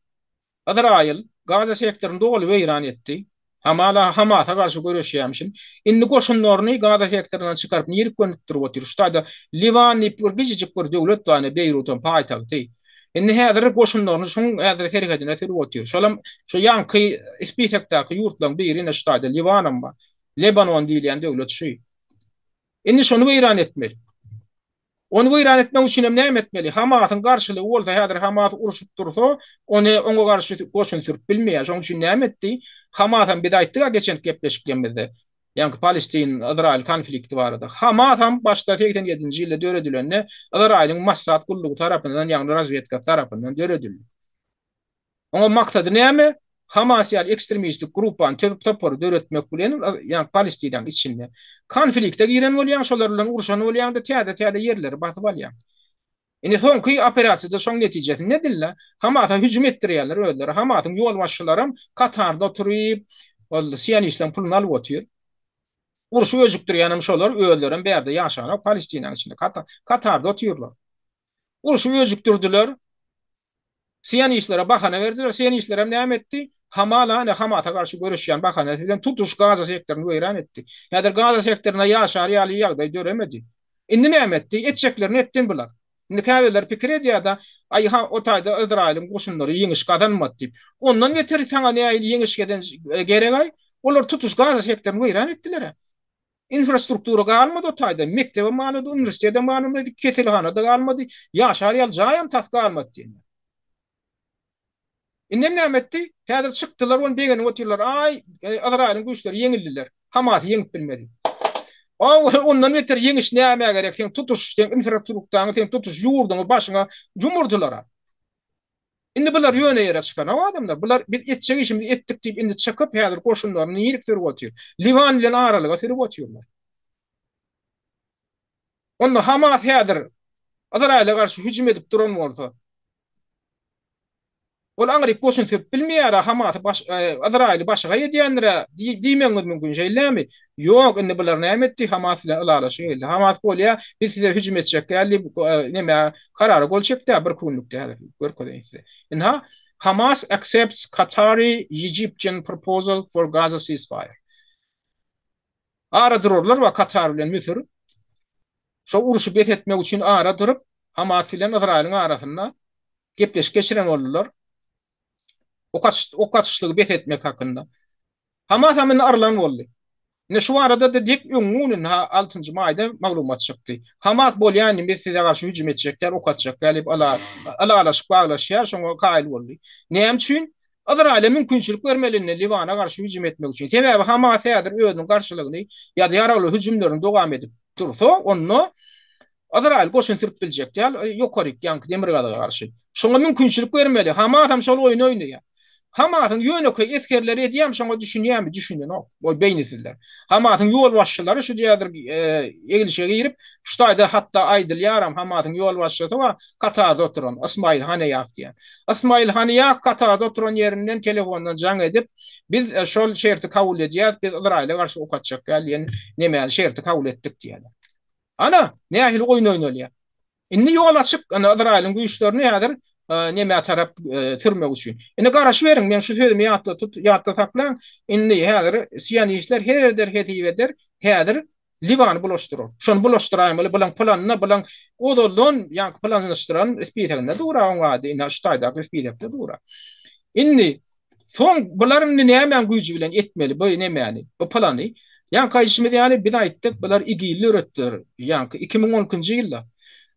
A: Yzraýyl Gaza sektoryny doly weýran etdi. Hamala Hamasa garşy göreşýärmişin. Indi goşunlaryny Gaza sektoryndan çykaryp nirip gönükdirip otyr? Şu taýda Liwan diýip bir kiçijik bir döwlet bar ine Beýrutyň paýtagty. Indi häzir goşunlaryny şuň häzir serhedine sürüp otyr. Şolam şu ýaňky spisekdäki ýurtlaryň biri ine şu taýda Liwanam bar. Lebanon diýilýän döwlet şu. Indi şony weýran etmeli. Ony weýran etmek üçin hem näme etmeli? Hamasyň garşylygy bolsa, häzir Hamas urşup dursa, ony oňa garşy goşun sürüp bilmeýär. Şonuň üçin näme etdi? Hamasam biz aýtdyk-a geçenki gepleşiklerimizde, ýaňky Palestin-Yzraýyl konflikti barada. Hamasam başda 87-nji ýylda döredilende Yzraýylyň Mossad gullugy tarapyndan, ýagny razwedkasy tarapyndan döredildi. Oňa maksady näme? Hamas ýaly ekstremistik gruppany, topary döretmek bilen, ýagny Palestinanyň içinde konflikte giren bolýaň, şolar bilen urşan bolýaň-da, täze-täze ýerleri basyp alýaň. Indi soňky operasiýada şoň netijesinde edildi. Hamasa hüjüm etdirýärler özleri. Hamasyň ýolbaşçylaram Katarda oturyp, ol sionistleriň puluny alyp otyr. Urşy öjükdirýänem şolar, özlerem bärde ýaşanok Palestinanyň içinde. Katarda otyrlar. Urşy öjükdirdiler. Sionistlere bahana berdiler. Sionistlerem näme etdi? Hamala ine Hamasa garşy göreşýän bahanasy bilen tutuş Gaza sektoryny weýran etdi. Häzir Gaza sektorynda ýaşar ýaly ýagdaý döremedi. Indi näme etdi? Etjeklerini etdi bular. Indi käbirleri pikir edýär-de, aý ha o taýda Yzraýylyň goşunlary ýeňiş gazanmady diýip. Ondan beter saňa nähili ýeňiş gerek-aý? Olar tutuş Gaza sektoryny weýran etdiler-ä. Infrastruktura galmady o taýda. Mekdebem galmady, uniwersitetem galmady, keselhana-da galmady, ýaşar ýaly jaýam tas galmady diýen ýaly. Indem näme etdi? Häzir çykdylar, ony begenip otyrlar. Aý, Yzraýylyň güýçleri ýeňildiler. Hamasy ýeňip bilmedi. Aw, ondan beter ýeňiş nämä gerek? Seň tutuş, seň infrastruktaňy, seň tutuş ýurduňy başyňa ýumurdylar-a. Indi bular ýöne ýere çykanok adamlar. Bular biz etjek işimizi etdik diýip indi çykyp häzir goşunlaryny nirik sürüp otyr? Liwan bilen aralyga sürüp otyrlar. Onda Hamas häzir Yzraýyla garşy hüjüm edip duran bolsa, ol aňryk goşun sürüp bilmeýär-ä, Hamasy baş, Yzraýyly başagaý edýändir-ä diýmegiňiz mümkin, şeýlemi? Ýok, indi bular näme etdi? Hamas bilen ylalaşyga geldi. Hamas bolýa, biz size hüjüm etjek däl diýip, nämä karara gol çekdi-ä bir günlükde häzir görkezeýin size. Ynha, Hamas accepts Qatari-Egyptian proposal for Gaza ceasefire. Ara durarlar we Katar bilen Müsür şo urşy bes etmek üçin ara durup, Hamas bilen Ysraýylyň arasynda gepleşik geçiren boldular. Ok atyş, ok atyşlygy bes etmek hakynda. Hamas hem indi arylan boldy. Indi şu barada-da dek öňňi gün indi ha altynjy maýda maglumat çykdy. Hamas bolýa indi biz size garşy hüjüm etjek däl, ok atjak däl diýip ylalaşyk baglaşýar, şoňa kaýyl boldy. Näme üçin? Yzraýyla mümkinçilik bermeli indi Liwana garşy hüjüm etmek üçin. Sebäbi Hamas häzir özüniň garşylygyny ýa-da ýaragly hüjümlerini dowam edip dursa, onda Yzraýyl goşun sürüp biljek däl ýokaryk, ýaňky demirgazyga garşy. Şoňa mümkinçilik bermeli. Hamasam şol oýny oýnaýar. Hamasyň ýönekeý esgerleri edýärmi şoňa düşünýärmi? Düşünenok. O beýnisizler. Hamasyň ýolbaşçylary şu häzir eglişige girip, şu taýda hatda aýdylýaram Hamasyň ýolbaşçysy bar, Katarda oturan Ysmaýyl Haneýah diýen. Ysmaýyl Haneýah Katarda oturan ýerinden telefondan jaň edip, biz şol şerti kabul edýäris, biz Yzraýyla garşy ok atjak däl diýen nemäni şerti kabul etdik diýýärler. Ana, nähili oýun oýnalýar. Indi ýol açyk, indi Yzraýylyň güýçlerini häzir nemä tarap sürmek üçin. Indi garaşyberiň, men şu sözümi ýatda tut, ýatda saklaň. Indi häzir sionistler her eder, hesip eder, häzir Liwany bulaşdyrar. Şony bulaşdyraýmaly, bulaň planyna, bulaň ozaldan ýaňky planlaşdyran spiseginde dur-a oň ady, indi şu taýdaky spisekde dur-a. Indi Soň bular indi nämäň güýji bilen etmeli bu nemäni, bu plany? Ýaňky aýdyşymyz ýaly biz aýtdyk, bular IGIL-i döretdiler ýaňky 2012-nji ýylda.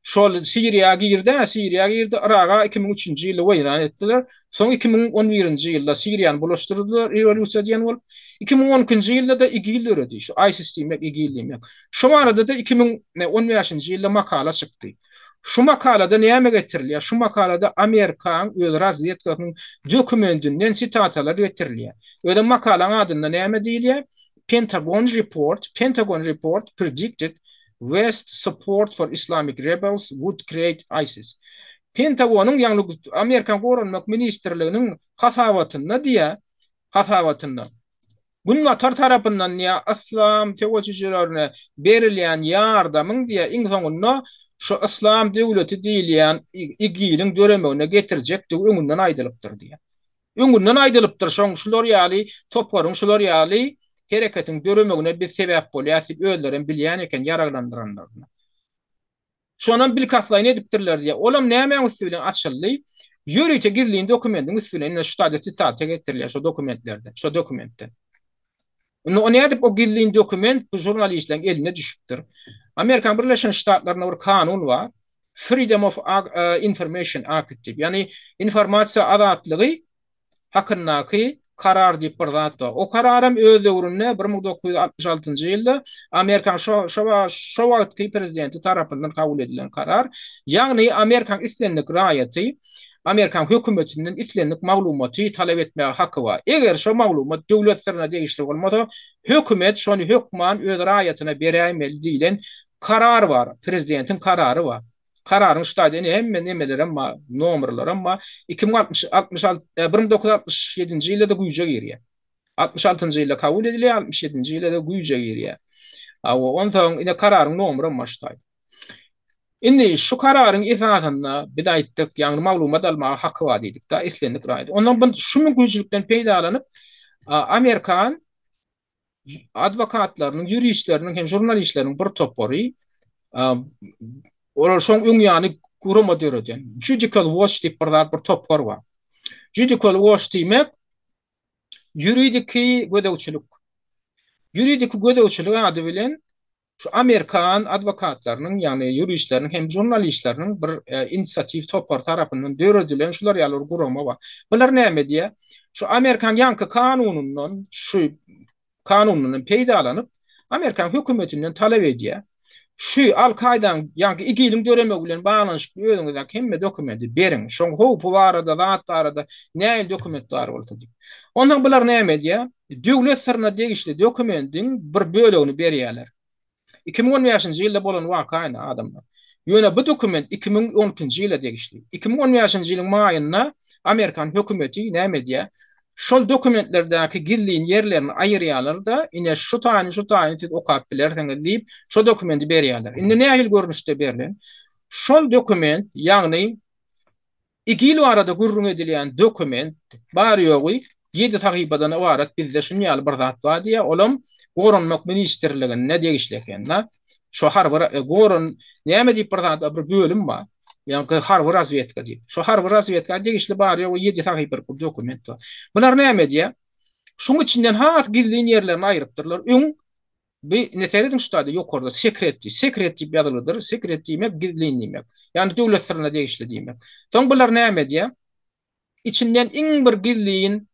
A: Şol Siriýa girdi-ä, Siriýa girdi, Yraga 2003-nji ýylda weýran etdiler. Soň 2011-nji ýylda Siriýany bulaşdyrdylar rewolýusiýa diýen bolup. 2012-nji ýylda-da IGIL döredi. Şu ISIS diýmek, IGIL diýmek. Şu barada-da 2015-nji ýylda makala çykdy. Şu makalada näme getirilýär? Şu makalada Amerikaň öz razwedkasynyň dokumendinden sitatalar getirilýär. Özem makalaň adynda näme diýilýär? Pentagon report, Pentagon report predicted West support for Islamic rebels would create ISIS. Pentagonyň, ýagny Amerikan Goranmak ministrliginiň hasabatynda diýýär, hasabatynda Günbatar tarapyndan diýýär, yslam söweşijilerine berilýän ýardamyň diýýär, iň soňunda şu yslam döwleti diýilýän IGIL-iň döremegine getirjekdigi öňünden aýdylypdyr diýýär. Öňünden aýdylypdyr, şoň şular ýaly toparyň, şular ýaly hereketiň döremegine biz sebäp bolýas diýip özlerem bilýän eken ýaraglandyranlaryny. Şonam bilkastlaýyn edipdirler diýýär. Olam nämäň üsti bilen açyldy? Ýörite gizlin dokumentiň üsti bilen. Ine şu taýda sitata getirilýär şo dokumentlerde, şo dokumentde. Indi o nädip o gizlin dokument bu žurnalistleriň eline düşüpdir? Amerikanyň Birleşen Ştatlarynda bir kanun bar. Freedom of Information Act diýip, ýagny informasiýa azatlygy hakyndaky karar diýip bir zat bar. O kararam öz döwründe 1966-njy ýylda Amerikanyň şo şo şo wagtky prezidenti tarapyndan kabul edilen karar. Ýagny Amerikanyň islendik raýaty Amerikanyň hökümetinden islendik maglumaty talap etmäge haky bar. Eger şo maglumat döwlet syryna degişli bolmasa, hökümet şony hökman öz raýatyna beräýmeli diýlen karar bar, prezidentiň karary bar. Kararyň şu taýda ine hemme nemelerem bar, nomerlerem bar. 2060 66 1967-nji ýylda-da güýje girýär. 66-njy ýylda kabul edilýär, 67-nji ýylda-da güýje girýär. Hawa, onsoň ine kararyň nomerem bar şu taýda. Indi şu kararyň esasynda biz aýtdyk, ýagny maglumat almaga haky bar diýdik-de, islendik raýat. Ondan bu şu mümkinçilikden peýdalanyp, amerikan adwokatlarynyň, ýuristleriniň hem žurnalistleriniň bir topary olar şoň öň ýany gurama döreden. Judicial Watch diýip bir zat, bir topar bar. Judicial Watch diýmek ýuridiki gözegçilik. Ýuridiki gözegçilik ady bilen Şu amerikan adwokatlarynyň, ýagny ýuristleriniň hem žurnalistleriniň bir inisiatiw topary tarapyndan döredilen şular ýaly bir gurama bar. Bular näme edýär? Şu amerikan ýaňky kanunyndan, şu kanunyndan peýdalanyp, amerikan hökümetinden talap edýär. Şu Al-Kaýdanyň, ýaňky IGIL-iň döremegi bilen baglanyşykly özüňizdäki hemme dokumenti beriň. Şoň howpy barada, zat barada nähili dokument bar bolsa diýip. Onsoň bular näme edýär? Döwlet syryna degişli dokumentiň bir bölegini berýärler. 2015-nji ýylda bolan waka ine adamlar. Ýöne bu dokument 2012-nji ýyla degişli. 2015-nji ýylyň maýynda Amerikan hökümeti näme edýär? Şol dokumentlerdäki gizlin ýerlerini aýyrýarlar-da, ine şu taýyny, şu taýyny siz okap bilersiňiz diýip, şo dokumenti berýärler. Indi nähili görnüşde berlen? Şol dokument, ýagny IGIL barada gürrüň edilýän dokument bary-ýogy ýedi sahypadan ybarat bizde şuny ýaly bir zat bar diýýär, olam Goranmak ministrligine degişli eken-de. Şo harby goran näme diýip bir zat bar, bir bölüm bar. Ýagny harby razwedka diýip. Şo harby razwedka degişli bary-ýogy ýedi sahypalyk bir dokument bar. Bular näme edýär? Şuň içinden has gizlin ýerlerini aýrypdyrlar. Öň Bi indi serediň şu taýda ýokarda sekret diýip, sekret diýip ýazylydyr. Sekret diýmek gizlin diýmek. Ýagny döwlet syryna degişli diýmek. Soň bular näme edýär? Içinden iň bir gizlin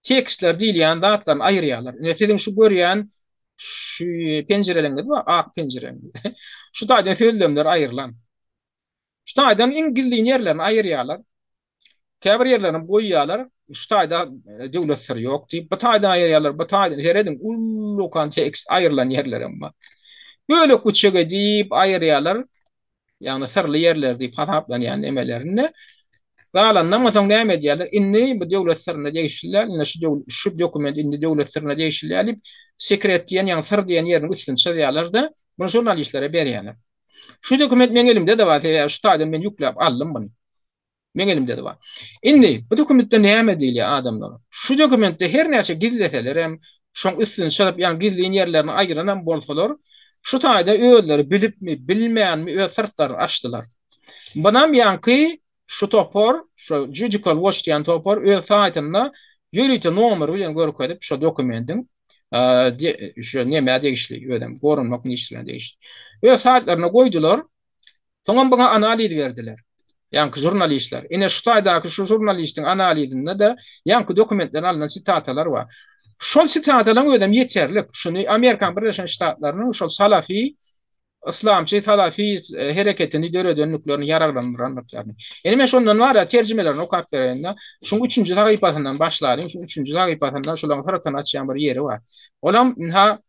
A: tekstler diýilýän zatlaryny aýyrýarlar. Ine siziň şu görýän şu penjireleriňiz bar, ak penjireňiz. Şu taýdan sözlemler aýrylan. Şu taýdan iň gizlin ýerlerini aýyrýarlar. Käbir ýerlerini goýýarlar, şu taýda döwlet syry ýok diýip, bu taýdan aýyrýarlar, bu taýdan serediň, ullakan tekst aýrylan ýerlerem bar. Bölek-büçek edip aýyrýarlar, ýagny syrly ýerler diýip hasaplanýan nemelerinde. Galanyndan soň näme edýärler? Indi bu döwlet syryna degişli däl, indi şu şu dokument indi döwlet syryna degişli däl diýip, sekret diýen, ýagny syr diýen ýeriniň üstüni çyzýarlar-da, muny žurnalistlere berýärler. Şu dokument meň elimde-de bar, sebäbi şu taýdan men ýükläp aldym muny. Meň elimde-de bar. Indi bu dokumentde näme diýilýär adamlar? Şu dokumentde her näçe gizleseler hem, şoň üstüni çyzyp, ýagny gizlin ýerlerini aýyran hem bolsalar, şu taýda özleri bilipmi, bilmänmi öz syrtlaryny açdylar. Bunam ýaňky şu topar, şu Judicial Watch diýen topar öz saýtynda ýörite nomer bilen görkezip şu dokumentiň şu nämä degişli, özem goranmak ministrligine degişli. Öz saýtlaryna goýdular. Soňam buňa analiz berdiler. Ýaňky žurnalistler. Ine şu taýdaky şu žurnalistiň analizinde-de ýaňky dokumentlerden alnan sitatalar bar. Şol sitatalaryň özem ýeterlik. Şuny Amerikan Birleşen Ştatlarynyň şol salafi yslamçy salafi hereketini döredendiklerini, ýaraglandyrandyklaryny. Ine men şondan bar-a terjimelerini okap bereýin-de. Şuň üçünji sahypasyndan başlalyň. Şuň üçünji sahypasynda şolaryň syratyny açýan bir ýeri bar. Olam ynha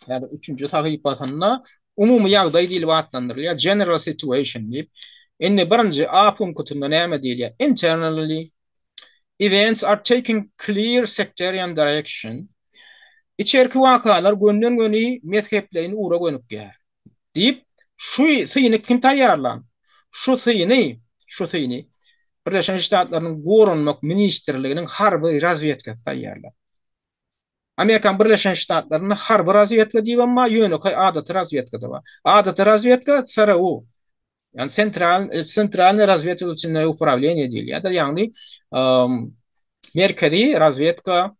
A: Häzir üçünji sahypasynda umumy ýagdaý diýlip atlandyrylýar, general situation diýip. Indi birinji A punktynda näme diýilýär? Internally events are taking clear sectarian direction. Içerki wakalar gönden-göni mezhepleýin ugra gönükýär. Diýip, şu syny kim taýýarlan? Şu syny, şu syny Birleşen Ştatlarynyň Goranmak ministrliginiň harby razwedkasy taýýarlan. Amerikan Birleşen Ştatlarynda harby razwedka diýibem bar, ýönekeý adaty razwedka-da bar. Adaty razwedka CRU, ýagny Sentral Sentralnyý razwedywalnyý uprawleniýe diýilýär-de, ýagny Merkezi razwedka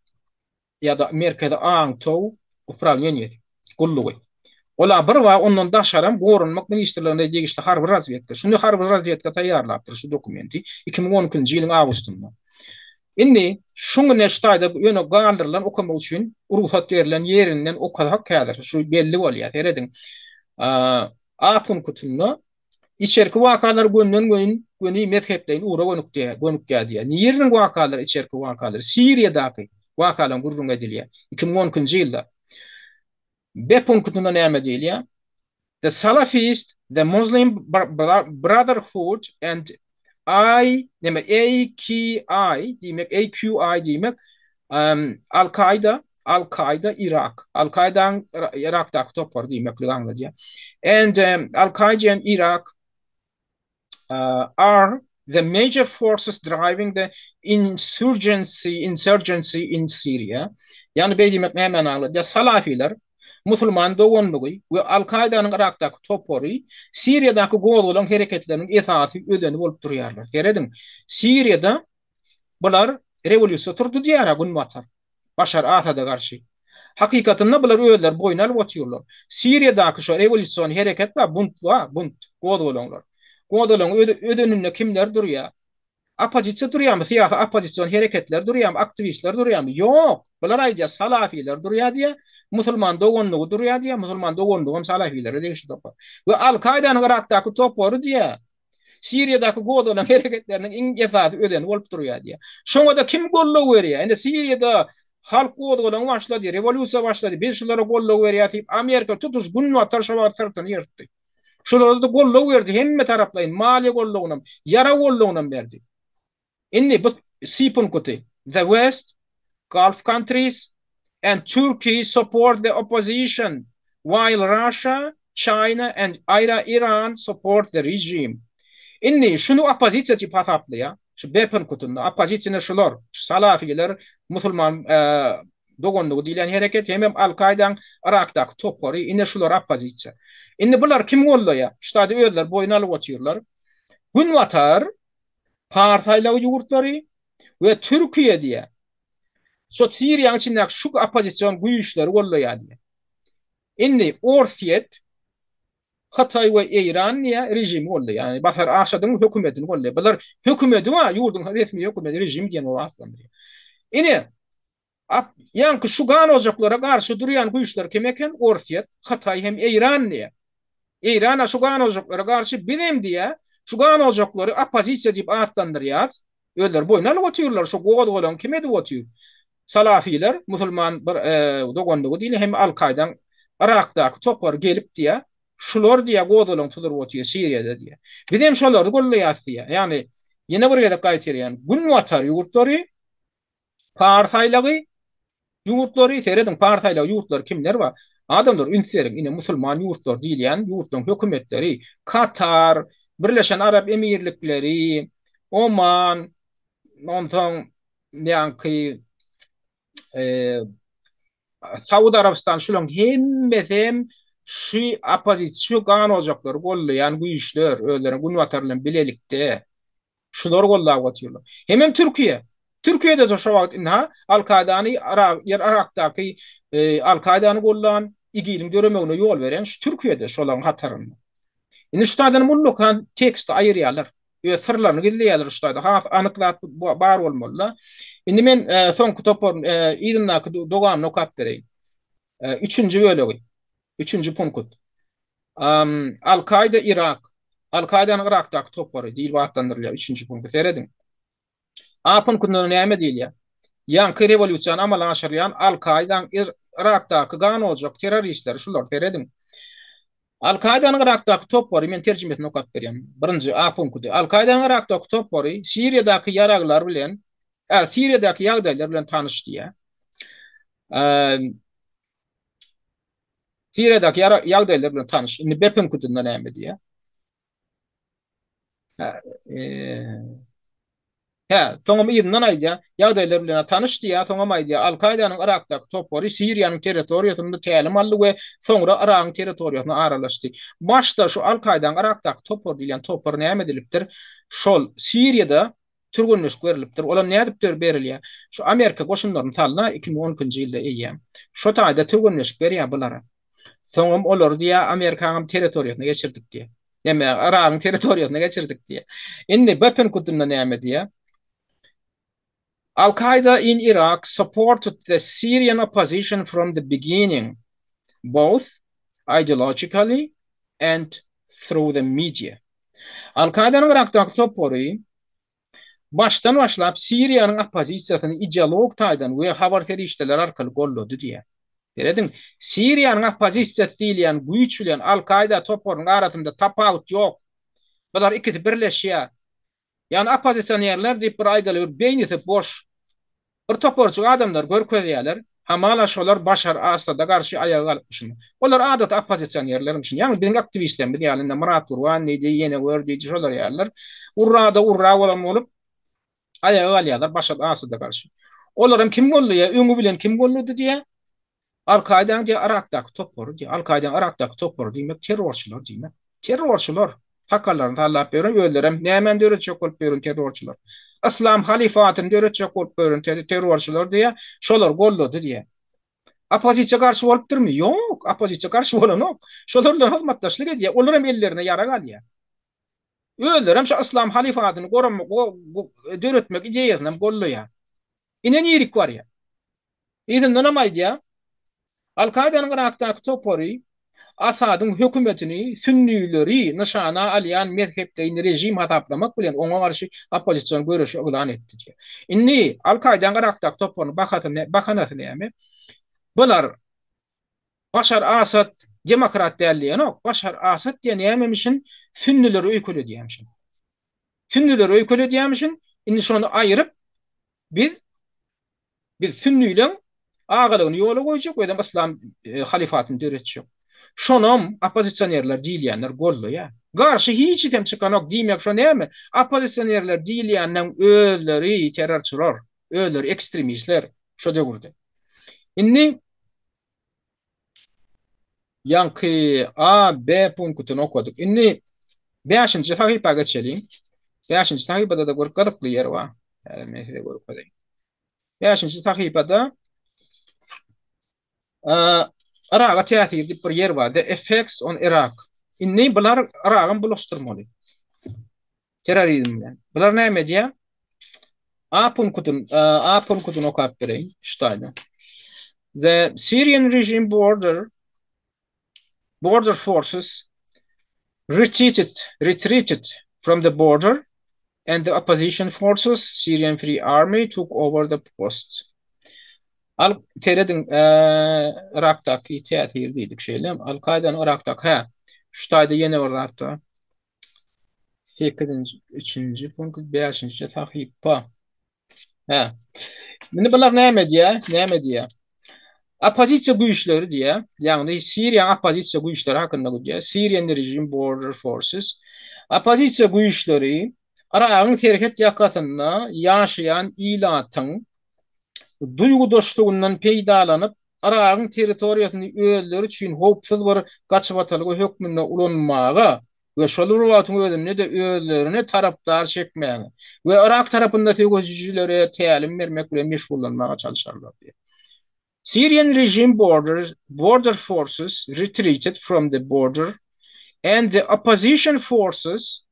A: ýa-da Merkezi aňtaw uprawleniýesi, gullugy. Ola bir bar, ondan daşaram Goranmak ministrligine degişli harby razwedka. Şuny harby razwedka taýýarlapdyr şu dokumenti 2012-nji ýylyň awgustynda. Indi şuň ine şu taýda ýöne galdyrylan okamak üçin rugsat berlen ýerinden okasak häzir şu belli bolýar. Serediň. A punktynda içerki wakalar gönden göni göni mezhepleýin ugra gönükýär, gönükýär diýýär. Niriniň wakalary içerki wakalar? Siriýadaky wakalaryň gürrüňi edilýär. 2012-nji ýylda. B punktynda näme diýilýär? The Salafist, the Muslim Brotherhood and I, näme AQI diýmek, AQI diýmek, Al-Kaida, Al-Kaida Irak, Al-Kaidanyň Irakdaky topary diýmekligi aňladýar. And Al-Kaida and Iraq are the major forces driving the insurgency insurgency in Syria. Ýagny beý diýmek nämäni aňladýar? Salafiler, musulman doganlygy we Al-Kaidanyň Yrakdaky topary Siriýadaky gozgalaň hereketleriniň esasy özeni bolup durýarlar. Serediň, Siriýada bular rewolýusiýa turdy diýýär-ä Günbatar. Başar Asada garşy. Hakykatynda bular özleri boýun alyp otyrlar. Siriýadaky şo rewolýusion hereket bar, bunt bar, bunt, gozgalaňlar. Gozgalaňyň özeninde kimler durýar? Oppozisiýa durýarmy, syýasy oppozision hereketler durýarmy, aktiwistler durýarmy? Ýok! Bular aýdýar, salafiler durýar diýýär. Musulman doganlygy durýar diýýär. Musulman doganlygy hem salafilere degişli topar. We Al-Kaýdanyň Yrakdaky topary diýýär. Siriýadaky gozgalaň hereketleriniň iň esasy özeni bolup durýar diýýär. Şoňa-da kim goldaw berýär? Indi Siriýada halk gozgalaňy başlady, rewolýusiýa başlady, biz şulara goldaw berýäris diýip, Amerika tutuş Günbatar şo wagt syrtyny ýyrtdy. Şulara-da goldaw berdi hemme taraplaýyn, maliýe goldawynam, ýarag goldawynam berdi. Indi bu C punkuty, The West, Gulf countries and Turkey support the opposition, while Russia, China and Iran support the regime. Indi şuny oppozisiýa diýip hasaplaýar. Şu B punkutynda oppozisiýa şular, şu salafiler, musulman doganlygy diýlen hereket hemem Al-Kaýdaň Yrakdaky topary, ine şular oppozisiýa. Indi bular kim goldaýar? Şu taýda özleri boýun alyp otyrlar. Günbatar Pars aýlagy ýurtlary we Türkiýe diýýär. Şo Siriýanyň içindäki şu oppozision güýçleri gollaýar diýýär. Indi Orsýet, Hytaý we Eýran diýýär, režimi gollaýar. Ýagny Başar Asadyň hökümetini gollaýar. Bular hökümeti bar, ýurduň resmi hökümeti režim diýen bolup atlandyrýar. Ine, Ap, ýaňky şu gan ojaklara garşy durýan güýçler kim eken? Orsýet, Hytaý hem Eýran diýýär. Eýran-a şu gan ojaklara garşy, bizem diýýär, şu gan ojaklary oppozisiýa diýip atlandyrýas. Özleri boýun alyp otyrlar, şu gozgalaňy kim edip otyr? Salafiler, musulman bir doganlygy diýli hem Al-Kaýdaň Yrakdaky topary gelip diýýär, şular diýýär gozgalaň tuzuryp otyr Siriýada diýýär. Bizem şolary goldaýas diýýär. Ýagny, ýene bir gezek gaýtarýan, Günbatar ýurtlary Pars aýlagy ýurtlary, serediň, Pars aýlagy ýurtlary kimler bar? Adamlar üns beriň, ine musulman ýurtlary diýilýän ýurtlaryň hökümetleri, Katar, Birleşen Arap Emirlikleri, Oman, onsoň ýaňky Saud Arabystany şularyň hemmesem şu oppozisiýa, şu gan ojaklary goldaýan güýçler, özleriniň Günbatar bilen bilelikde. Şulary goldap otyrlar. Hemem Türkiýe. Türkiýede-de şo wagt ynha Al-Kaýdany Yrakdaky Al-Kaýdany goldan, IGIL-iň döremegine ýol beren şu Türkiýede şolaryň hatarynda. Indi şu taýdan ullakan teksti aýyrýarlar. Öz syrlaryny gizleýärler şu taýda. Has anyk zat bar bolmaly-da. Indi men soňky topar yzyndaky dogamyny okap bereýin. Üçünji bölegi. Üçünji punkt. Al-Kaýda Yrak, Al-Kaýdanyň Yrakdaky topary diýlip atlandyrylýar üçünji punkty. Serediň. A punktynda näme diýilýär? Ýaňky rewolýusiýany amala aşyrýan Al-Kaýdaň Yrakdaky gan ojak terroristleri şular. Serediň. Al-Kaýdanyň Yrakdaky topary, men terjimesini okap berýän. Birinji A punkty. Al-Kaýdanyň Yrakdaky topary Siriýadaky ýaraglar bilen, Siriýadaky ýagdaýlar bilen tanyş diýýär. Siriýadaky ýagdaýlar bilen tanyş. Indi B punktynda näme diýýär? Hä, soňam yzyndan aýdýar, ýagdaýlar bilen tanyş diýýär, soňam aýdýar, Al-Kaýdanyň Yrakdaky topary Siriýanyň territoriýasynda tälim aldy we soňra Yragyň territoriýasyna aralaşdy. Başda şu Al-Kaýdanyň Yrakdaky topary diýilýän topar näme edilipdir? Şol Siriýada türgenleşik berlipdir. Olam nädip berilýär? Şu Amerika goşunlaryny salna 2012-nji ýylda eýýäm. Şo taýda türgenleşik berýär bulara. Soňam olary diýýär Amerikanyň territoriýasyna geçirdik diýýär. Näme, Yragyň territoriýasyna geçirdik diýýär. Indi B punkutynda näme diýýär? Al-Qaeda in Iraq supported the Syrian opposition from the beginning, both ideologically and through the media. Al-Kaýdanyň Yrakdaky topary başdan başlap Siriýanyň oppozisiýasyny ideologik taýdan we habar serişdeleri arkaly goldady diýýär. Serediň, Siriýanyň oppozisiýasy diýilýän güýç bilen Al-Kaýda toparynyň arasynda tapawut ýok. Bular ikisi birleşýär. Ýagny oppozisionerler diýip bir aýdaly bir beýnisi boş bir toparjyk adamlar görkezýärler. Hamala şolar Başar Asada garşy aýaga galypmyşyn. Olar adaty oppozisionerlermişin. Ýagny biziň aktiwistlerimiz ýaly indi Myrat Gurban diýdi, ýene gör diýdi şolar ýalylar. Urrada urra bolan bolup aýaga galýarlar Başar Asada garşy. Olaram kim goldaýar? Öňi bilen kim goldady diýýär. Al-Kaýdanyň diýýär Yrakdaky topary diýýär. Al-Kaýdanyň Yrakdaky topary diýmek terrorçylar diýmek. Terrorçylar. Sakallaryny sallap ýören özlerem nämäni döretjek bolup ýören terrorçylar. Yslam halyfatyny döretjek bolup ýören terrorçylar diýýär. Şolar goldady diýýär. Oppozisiýa garşy bolupdyrmy? Ýok, oppozisiýa garşy bolanok. Şolar bilen hyzmatdaşlyk edýär. Olar hem ellerine ýarag alýar. Özlerem şu yslam halyfatyny döretmek ideýasyny hem goldaýar. Ine nirik barýar. Yzyndanam aýdýar. Al-Kaýdanyň Yrakdaky topary Asadyň hökümetini sünnileri nyşana alýan mezhepleýin režim hasaplamak bilen oňa garşy oppozision göreşi yglan etdi diýýär. Indi Al-Kaýdanyň Yrakdaky toparynyň bahasy bahanasy näme? Bular Başar Asad demokrat däl diýenok. Başar Asad diýen nämemişin sünnileri öýkeledýämişin. Sünnileri öýkeledýämişin. Indi şony aýryp biz Biz sünnileň agalygyny ýola goýjak, özem yslam halyfatyny döretjek. Şonam oppozisionerler diýilýänler goldaýar. Garşy hiçisem çykanok, diýmek şo näme? Oppozisionerler diýilýänleň özleri terrorçylar, özleri ekstremistler şo döwürde. Indi ýaňky A, B punktyny okadyk. Indi bäşinji sahypa geçeliň. Bäşinji sahypada-da bir gyzykly ýer bar. Häzir men size görkezeýin. Bäşinji sahypada Yraga täsir diýip bir ýer bar. The effects on Iraq. Indi bular Yragam bulaşdyrmaly. Terrorizm bilen. Bular näme edýär? A punktyny, A punktyny okap bereýin şu taýda. The Syrian regime border border forces retreated retreated from the border and the opposition forces Syrian Free Army took over the posts. Al serediň, Yrakdaky täsir diýdik şeýle. Al-Kaidanyň Yrakdaky, hä. Şu taýda ýene bir zat bar. Sekizinji, üçünji punkt, bäşinji sahypa. Hä. Indi bular näme edýär? Näme edýär? Oppozisiýa güýçleri diýýär. Ýagny Siriýanyň oppozisiýa güýçleri hakynda gidýär. Syrian Regime Border Forces. Oppozisiýa güýçleri Yragyň serhet ýakasynda ýaşaýan ilatyň duýgudaşlygyndan peýdalanyp, Yragyň territoriýasyny özleri üçin howpsuz bir gaçybatalga hökmünde ulanmaga we şol bir wagtyň özünde-de özlerine tarapdar çekmäge we Yrak tarapynda söweşijilere tälim bermek bilen meşgullanmaga çalşarlar diýýär. Syrian regime border border forces retreated from the border and the opposition forces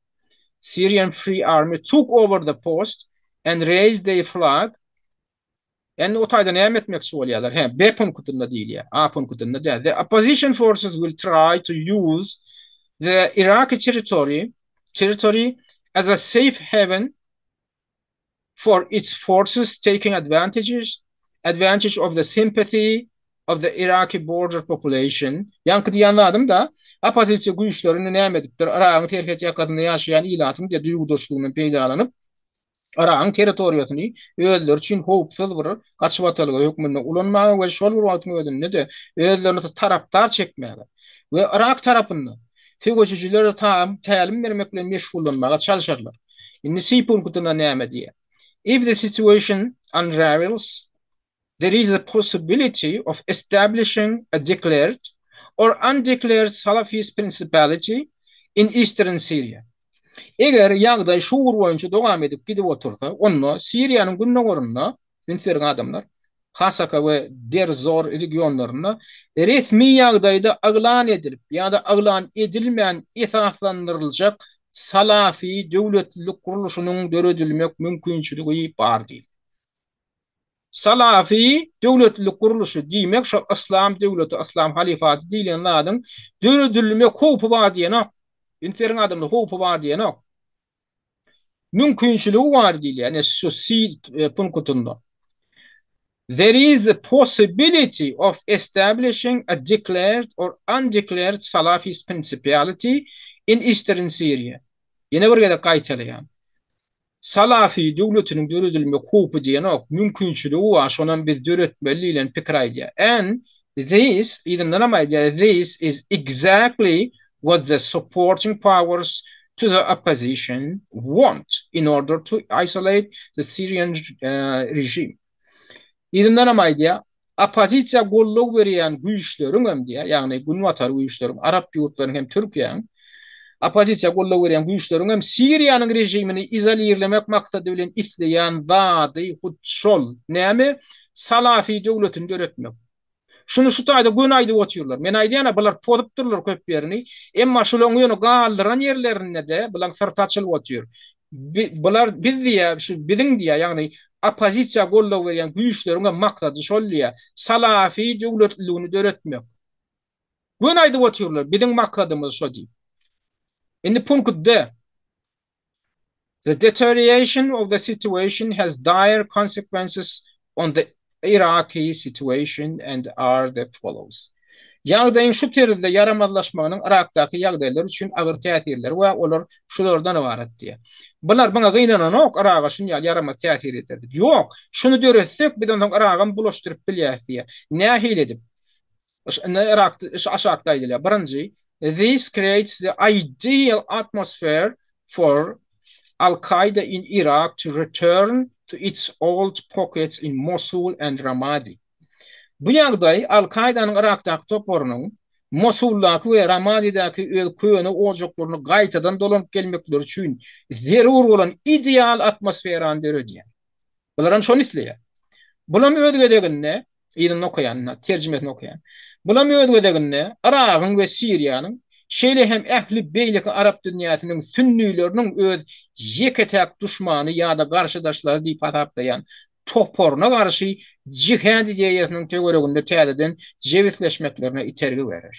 A: Syrian Free Army took over the post and raised their flag Indi o taýda näme etmekçi bolýarlar? Hä, B punktynda diýilýär, A punktynda däl. The opposition forces will try to use the Iraqi territory territory as a safe haven for its forces taking advantages advantage of the sympathy of the Iraqi border population. Ýaňky diýen zadym-da, oppozisiýa güýçleri indi näme edipdir? Yragyň serhet ýakasynda ýaşaýan ilatyň diýe duýgudaşlygyndan peýdalanyp, Yragyň territoriýasyny özleri üçin howpsuz bir gaçybatalga hökmünde ulanmaga we şol bir wagtyň özünde-de özlerine tarapdar çekmäge we Yrak tarapynda söweşijilere tälim bermek bilen meşgullanmaga çalşarlar. Indi C punktynda näme diýýär? If the situation unravels, there is a possibility of establishing a declared or undeclared Salafist principality in eastern Syria. Eger ýagdaý şu ugur boýunça dowam edip gidip otursa, onda Siriýanyň gündogarynda, üns beriň adamlar, Hasaka we Deir-Zor regionlarynda resmi ýagdaýda yglan edilip ýa-da yglan edilmän esaslandyryljak salafi döwletlilik gurluşynyň döredilmek mümkinçiligi bar diýildi. Salafi döwletlilik gurluşy diýmek şol yslam döwleti, yslam halyfaty diýlen zadyň döredilmek howpy bar diýenok. Üns beriň adamlar, howpy bar diýenok. Mümkinçiligi bar diýilýär. Ine şu C punktynda. There is a possibility of establishing a declared or undeclared Salafist principality in eastern Syria. Ýene bir gezek gaýtalaýan. Salafi döwletiniň döredilmek howpy diýenok, mümkinçiligi bar, şonam biz döretmeli diýlen pikir aýdýar. And this, yzyndanam aýdýar, this is exactly what the supporting powers to the opposition want in order to isolate the Syrian regime. Yzyndanam aýdýar, oppozisiýa goldaw berýän güýçleriňem diýýär, ýagny günbatar güýçleriň, arap ýurtlarynyň hem Türkiýäň oppozisiýa goldaw berýän güýçleriň hem Siriýanyň režimini izolirlemek maksady bilen isleýän zady hut şol. Näme? Salafi döwletini döretmek. Şuny şu taýda göni aýdyp otyrlar. Men aýdýan-a, bular pozupdyrlar köp ýerini. Emma şularyň ýöne galdyran ýerlerinde-de bularyň syrty açylyp otyr. Bular biz diýýär, şu biziň diýýär, ýagny. oppozisiýa goldaw berýän güýçleriň hem maksady şol diýýär. Salafi döwletliligini döretmek. Göni aýdyp otyrlar, biziň maksadymyz şo diýip. Indi punkt D. The deterioration of the situation has dire consequences on the Iraqi situation and are the follows. Ýagdaýyň şu terzde ýaramazlaşmagynyň Yrakdaky ýagdaýlar üçin agyr täsirleri we olar şulardan ybarat diýýär. Bular muňa gynananok, Yraga şuny ýaly ýaramaz täsir eder diýip. Ýok, şuny döretsek, biz onsoň Yragam bulaşdyryp bilýäris diýýär. Nähili edip? Indi Yrakda şu aşakda aýdylýar. Birinji, this creates the ideal atmosphere for Al-Kaida in Iraq to return to its old pockets in Mosul and Ramadi. Bu ýagdaý Al-Kaidanyň Yrakdaky toparynyň Mosuldaky we Ramadidäki öz köne ojaklaryna gaýtadan dolanyp gelmekleri üçin zerur bolan ideal atmosferany döredýär. Bularam şony isleýär. Bulam öz gezeginde, yzynda okaýan, ynha, terjimesini okaýan. Bulam öz gezeginde Yragyň we Siriýanyň, şeýle hem ähli beýleki arap dünýäsiniň sünnileriniň öz ýeke-täk duşmany ýa-da garşydaşlary diýip hasaplaýan toparyna garşy jihad ideýasynyň töwereginde täzeden jebisleşmeklerine itergi berer.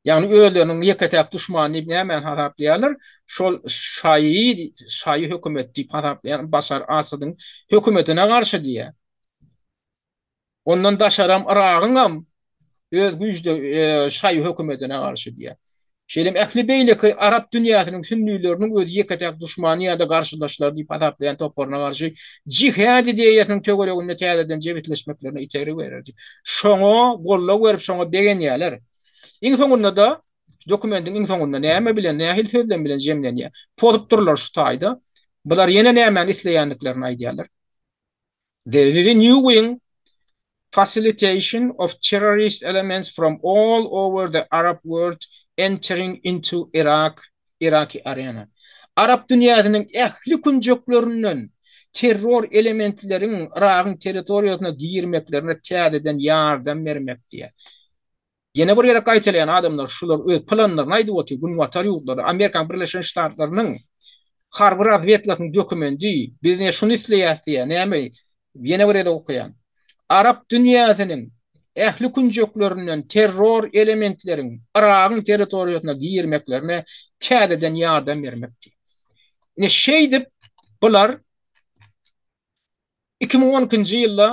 A: Ýagny özleriniň ýeke-täk duşmany diýip nämäni hasaplaýarlar? Şol şaýy, şaýy hökümet diýip hasaplaýan Başar Asadyň hökümetine garşy diýýär. Ondan daşaram Yragyňam öz güýçde şaýy hökümetine garşy diýýär. Şeýle hem ähli beýleki arap dünýäsiniň sünnileriniň öz ýeke-täk duşmany ýa-da garşydaşlary diýip hasaplaýan toparyna garşy jihad ideýasynyň töwereginde täzeden jebisleşmeklerine itergi berer diýip. Şoňa goldaw berip, şoňa begenýärler. Iň soňunda-da, dokumentiň iň soňunda näme bilen, nähili sözlem bilen jemlenýär? Pozup durlar şu taýda. Bular ýene nämäni isleýändiklerini aýdýarlar. The renewing facilitation of terrorist elements from all over the Arab world entering into Iraq, Iraqi arena. Arap dünýäsiniň ähli künjeklerinden terror elementleriň Yragyň territoriýasyna girmeklerine täzeden ýardam bermek diýýär. Ýene bir gezek gaýtalaýan adamlar şular öz planlaryny aýdyp otyr günbatar ýurtlary Amerikanyň Birleşen Ştatlarynyň harby razwedkasynyň dokumendi biz ne şuny isleýäs diýýär näme ýene bir gezek okaýan Arap dünýäsiniň ähli künjeklerinden terror elementleriň Yragyň territoriýasyna girmeklerine täzeden ýardam bermek diýýär. Ine şeýdip bular 2012-nji ýylda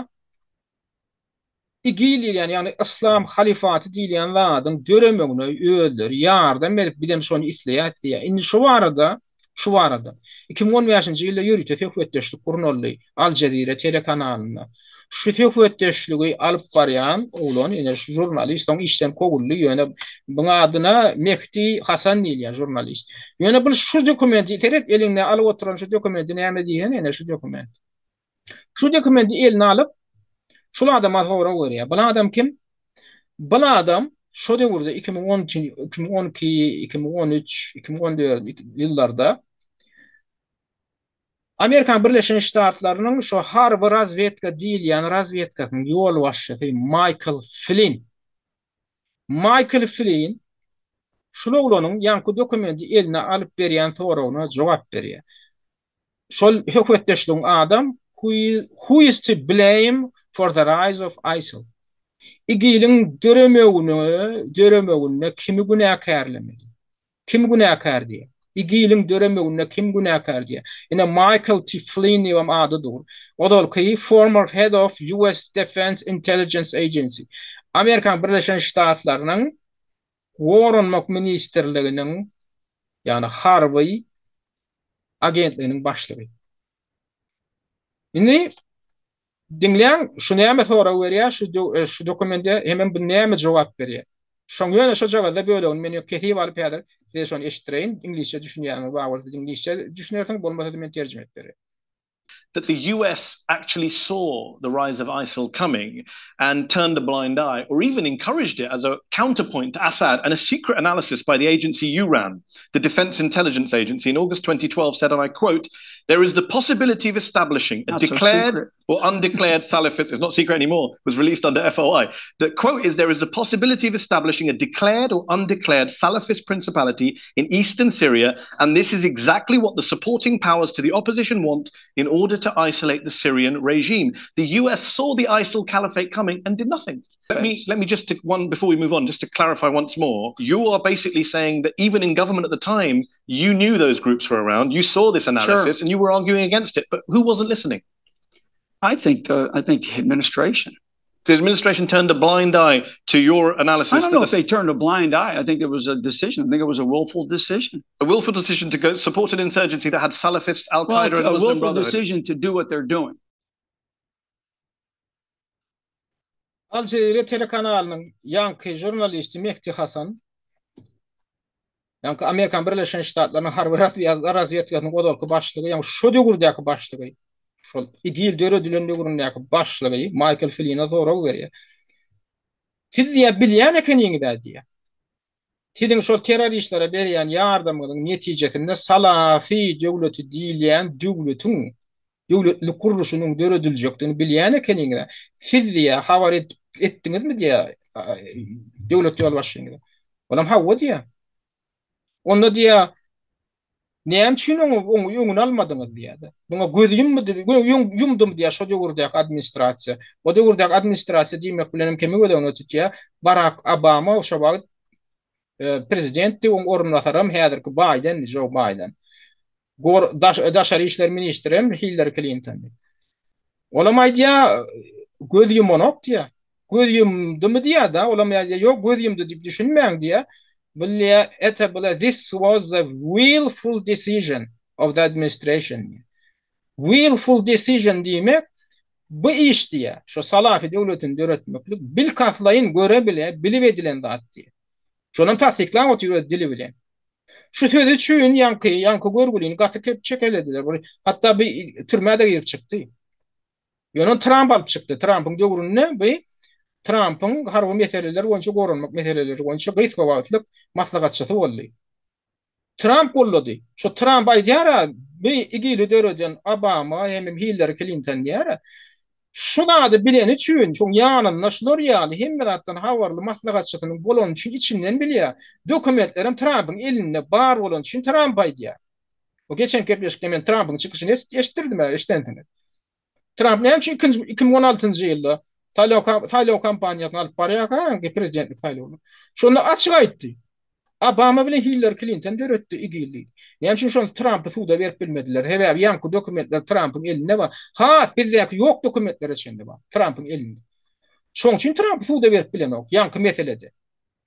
A: IGIL diýilýän, ýagny Yslam halyfaty diýilýän zadyň döremegine özleri ýardam berip, bizem şony isleýäs diýýär. Indi şu barada, şu barada 2015-nji ýylda ýörite söhbetdeşlik gurnaldy Al Jazeera telekanalynda. Şu söhbetdeşligi alyp barýan oglan, ine şu žurnalist, soň işden kowuldy, ýöne buň adyna Mehdi Hasan diýilýär žurnalist. Ýöne bu şu dokumenti, seret elinde alyp oturan şu dokumenti näme diýen, ine şu dokument. Şu dokumenti eline alyp, şul adama sorag berýär. Bu adam kim? Bu adam şo döwürde 2010, 2012, 2013, 2014 ýyllarda Amerikan Birleşen Ştatlarynyň şo harby razwedka diýilýän razwedkasynyň ýolbaşçysy Maýkl Flin. Maýkl Flin şul oglanyň ýaňky dokumenti eline alyp berýän soragyna jogap berýär. Şol söhbetdeşligiň adam Who is to blame for the rise of ISIL? IGIL-iň döremegine, döremeginde kimi günäkärlemeli? Kim günäkär diýýär. IGIL-iň döremeginde kim günäkär diýýär. Ine Michael T. Flynn diýibem ady dur. Ozalky former head of US Defense Intelligence Agency. Amerikanyň Birleşen Ştatlarynyň Goranmak ministrliginiň, ýagny harby agentliginiň başlygy. Indi diňläň, şu näme sorag berýär, şu e, şu dokumente hemem bu näme jogap berýär. Şoň ýöne şo jogazda bölegini men kesip alyp häzir size şony eşitdireýin. Iňlisçe düşünýäňiz bar bolsa iňlisçe düşünersiňiz, bolmasa-da men terjime edip bererin.
B: That the US actually saw the rise of ISIL coming and turned a blind eye or even encouraged it as a counterpoint to Assad and a secret analysis by the agency you ran, the Defense Intelligence Agency, in August 2012 said, and I quote, There is the possibility of establishing a declared or undeclared Salafist, it's not secret anymore, was released under FOI. The quote is, there is a possibility of establishing a declared or undeclared Salafist principality in eastern Syria, and this is exactly what the supporting powers to the opposition want in order to isolate the Syrian regime. The US saw the ISIL caliphate coming and did nothing. Let me let me just to one before we move on, just to clarify once more, you are basically saying that even in government at the time, you knew those groups were around, you saw this analysis, sure. and you were arguing against it. But who wasn't listening?
C: I think the I think the administration.
B: The administration turned a blind eye to your analysis.
C: I don't know if they turned a blind eye. I think it was a decision. I think it was a willful decision.
B: A willful decision to go support an insurgency that had Salafists, Al Qaeda, well, and
C: a
B: Muslim
C: willful
B: Brotherhood.
C: decision to do what they're doing.
A: Al Jazeera telekanalynyň ýaňky žurnalisti Mehdi Hasan, ýaňky Amerikan Birleşen Ştatlarynyň harby razwedkasynyň ozalky başlygy, ýagny şo döwürdäki başlygy, şol IGIL döredilen döwründäki başlygy Maýkl Fline sorag berýär. Siz diýýär, bilýän ekeniňiz-ä diýýär. Siziň şol terroristlere berýän ýardamyňyzyň netijesinde Salafi döwleti diýilýän döwletiň, döwletlilik gurluşynyň dörediljekdigini bilýän ekeniňiz-ä. Siz diýýär, habar edip etdiňizmi diýýär, döwlet ýolbaşçyňyza. Olam hawa diýýär. Onda diýýär, Näme üçin oňa oň öňüni almadyňyz diýýär-de. Muňa göz ýummady, ýumdumy diýýär şo döwürdäki administrasiýa. O döwürdäki administrasiýa diýmek bilen hem kimi göz öňünde tutýar? Barak Obama şo wagt prezidentdi, oň orunbasaram häzirki Baýdendi, Jo Baýden. Gor daşary işler ministri hem Hillari Klintondy. Olam aýdýar, göz ýumanok diýýär. Göz ýumdumy diýýär-de, olam aýdýar, ýok, göz ýumdy diýip düşünmäň diýýär. Bu diýýär, это было this was the willful decision of the administration diýýär. Willful decision diýmek, bu iş diýýär, şu Salafi döwletini döretmeklik bilkastlaýyn, göre-bile, bilip edilen zat diýýär. Şonam tassyklap otyr öz dili bilen. Şu sözi üçin ýaňky, ýaňky görgülini gaty köp çekelediler. Bir hatda bir türmä-de girip çykdy. Ýöne ony Tramp alyp çykdy. Trampyň döwründe bu Trampyň harby meseleler boýunça, goranmak meseleleri boýunça gysga wagtlyk maslahatçysy boldy. Tramp gollady. Şo Tramp aýdýar-a, bu IGIL-i döreden Obama hemem Hillari Klinton diýýär-ä. Şu zady bileni üçin, şoň ýanynda şular ýaly hemme zatdan habarly maslahatçysynyň bolany üçin içinden bilýär. Dokumentlerem Trampyň elinde bar bolany üçin Tramp aýdýar. Bu geçen gepleşikde men Trampyň çykyşyny eşitdirdim-ä, eşidensiňiz. Tramp näme üçin ikinji 2016-njy ýylda saýlaw saýlaw kampaniýasyny alyp barýarka, öňki prezidentlik saýlawyny. Şonda açyk aýtdy. Obama bilen Hillari Klinton döretdi IGIL diýdi. Näme üçin şony Trampy suda berip bilmediler? Sebäbi ýaňky dokumentler Trampyň elinde bar. Has bizdäki ýok dokumentlere çenli bar Trampyň elinde. Şoň üçin Trampy suda berip bilenok ýaňky meselede.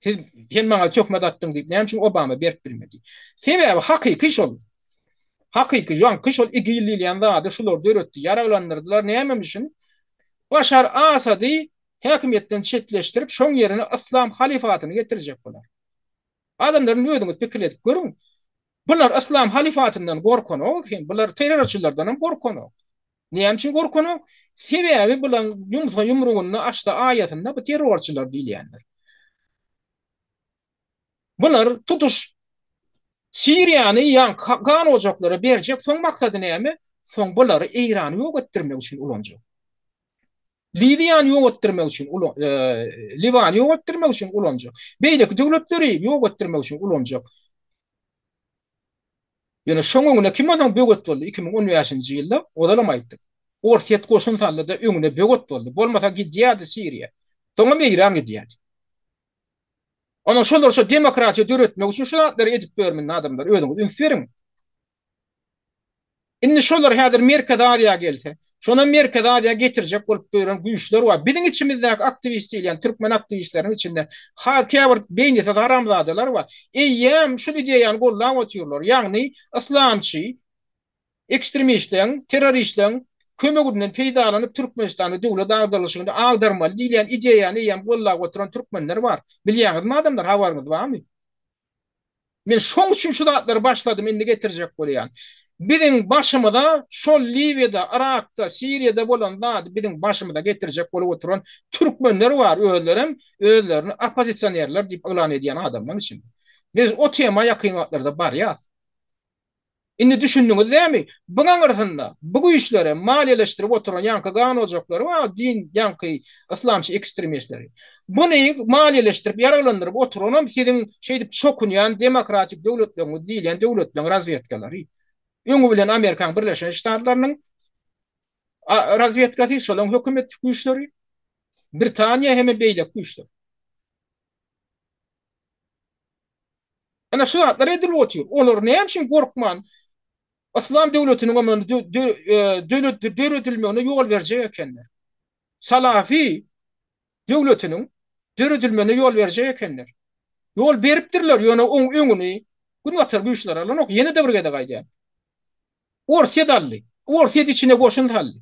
A: Siz sen maňa töhmet atdyň diýip näme üçin Obama berip bilmedi? Sebäbi hakyky şol. Hakyky ýaňky şol IGIL diýilýän zady şular döretdi, ýaraglandyrdylar nämemişin? Başar Asady häkimiýetden çetleşdirip şoň ýerine yslam halyfatyny getirjek bular. Adamlar indi özüňiz pikir edip görüň. Bular yslam halyfatyndan gorkanok hem, bular terrorçylardan hem gorkanok. Näme üçin gorkanok? Sebäbi bulaň ýumsa ýumrugynda, açsa aýasynda bu terrorçylar diýilýänler. Bular tutuş Siriýany ýaňky gan ojaklara berjek, soň maksady näme? Soň bulary Eýrany ýok etdirmek üçin ulanjak. Liwiýany ýok etdirmek üçin Liwany ýok etdirmek üçin ulanjak. Beýleki döwletleri ýok etdirmek üçin ulanjak. Ýöne şoň öňüne kim onsoň böwet boldy 2015-nji ýylda, ozalam aýtdyk. Orsýet goşun saldy-da öňüne böwet boldy. Bolmasa gidýärdi Siriýa. Soňam Eýran gidýärdi. Ondan şolar şo demokratiýa döretmek üçin şu zatlary edip ýörmün adamlar özüňiz üns beriň. Indi şolar häzir Merkezi Aziýa gelse, şonam Merkezi Aziýa getirjek bolup ýören güýçler bar. Biziň içimizdäki aktiwist diýilýän türkmen aktiwistleriniň içinde ha käbir beýnisiz haramzadalar bar. Eýýäm şul ideýany gollap otyrlar. Ýagny yslamçy ekstremistleriň, terroristleriň kömeginden peýdalanyp Türkmenistanda döwlet agdarylyşygyny agdarmaly diýilýän ideýany eýýäm gollap oturan türkmenler bar. Bilýäňizmi adamlar habaryňyz barmy? Men şoň üçin şu zatlary başladym, indi getirjek bolýan. Biziň başymyza şol Liwiýada, Yrakda, Siriýada bolan zady biziň başymyza getirjek bolup oturan türkmenler bar, özlerem özlerini oppozisionerler diýip yglan edýän adamlaryň içinde. Biz o tema ýakyn wagtlarda barýas. Indi düşündiňiz dämi? Buň aňyrsynda bu güýçleri maliýeleşdirip oturan ýaňky gan ojaklary bar, din ýaňky yslamçy ekstremistleri. Buny maliýeleşdirip, ýaraglandyryp oturanam siziň şeýdip çokunýan demokratik döwletleriňiz diýilýän döwletleriň razwedkalary. Öňi bilen Amerikanyň Birleşen Ştatlarynyň razwedkasy, şolaň hökümet güýçleri, Britaniýa hemem beýleki güýçler. Ana şu zatlar edilip otyr. Olar näme üçin gorkman Yslam döwletiniň döredilmegine ýol berjek ekenler? Salafi döwletiniň döredilmegine ýol berjek ekenler. Ýol beripdirler, ýöne oň öňüni Günbatar güýçleri alanok. Ýene-de bir gezek aýdýan. Orsýet aldy. Orsýet içine goşun saldy.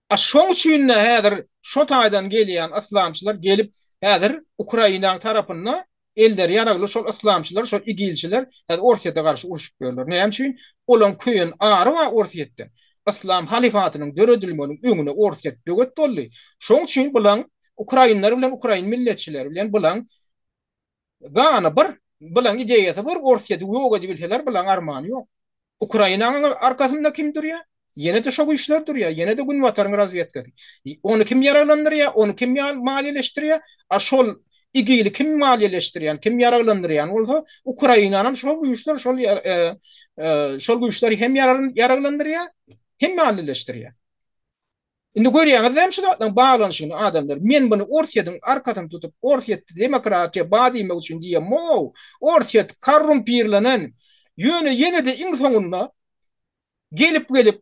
A: A şoň üçin-de häzir şo taýdan gelýän yslamçylar gelip häzir Ukrainaň tarapynda elleri ýaragly şol yslamçylar, şol igilçiler häzir Orsýete garşy urşup ýörler. Näme üçin? Olaň köýen ary bar Orsýetden. Yslam halyfatynyň döredilmeginiň öňüne Orsýet böwet boldy. Şoň üçin bulaň ukrainler bilen ukrain milletçileri bilen bulaň Gany bir, bulaň ideýasy bir, Orsýeti ýok edibilseler bulaň armany ýok. Ukrainanyň arkasynda kim durýar? Ýene-de şo güýçler durýar, ýene-de Günbataryň razwedkasy. Ony kim ýaraglandyrýar, ony kim maliýeleşdirýär? A şol IGIL-i kim maliýeleşdirýän, kim ýaraglandyrýan bolsa, Ukrainanam şol güýçler, şol şol güýçler hem ýaraglandyrýar, hem maliýeleşdirýär. Indi görýäňiz dämi şu zatlaryň baglanyşygyny adamlar. Men muny Orsýetiň arkasyny tutup, Orsýetde demokratiýa bar diýmek üçin diýemok. Orsýet korrumpirlenen. Ýöne ýene-de iň soňunda gelip-gelip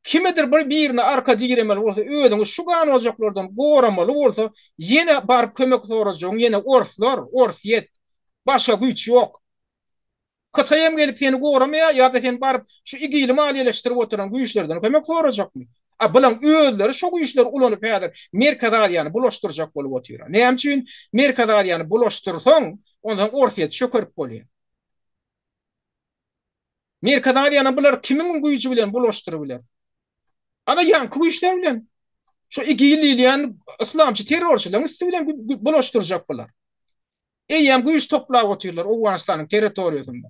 A: kimedir bir birine arka diremeli bolsa, özüňi şu ganojaklardan goramaly bolsa, ýene baryp kömek sorajagyň ýene orslar, Orsýet. Başga güýç ýok. Hytaý hem gelip seni goramaýar ýa-da sen baryp şu IGIL-i maliýeleşdirip oturan güýçlerden kömek sorajakmy? A bulaň özleri şo güýçleri ulanyp häzir Merkezi Aziýany bulaşdyrjak bolup otyr. Näme üçin Merkezi Aziýany bulaşdyrsaň, onsoň Orsýeti çökerip bolýar. Merkezi Aziýany bular kimiň güýji bilen bulaşdyrybiler? Ana ýaňky güýçler bilen. Şo IGIL diýilýän yslamçy terrorçylaryň üsti bilen bulaşdyrjak bular. Eýýäm güýç toplap otyrlar Owganystanyň territoriýasynda.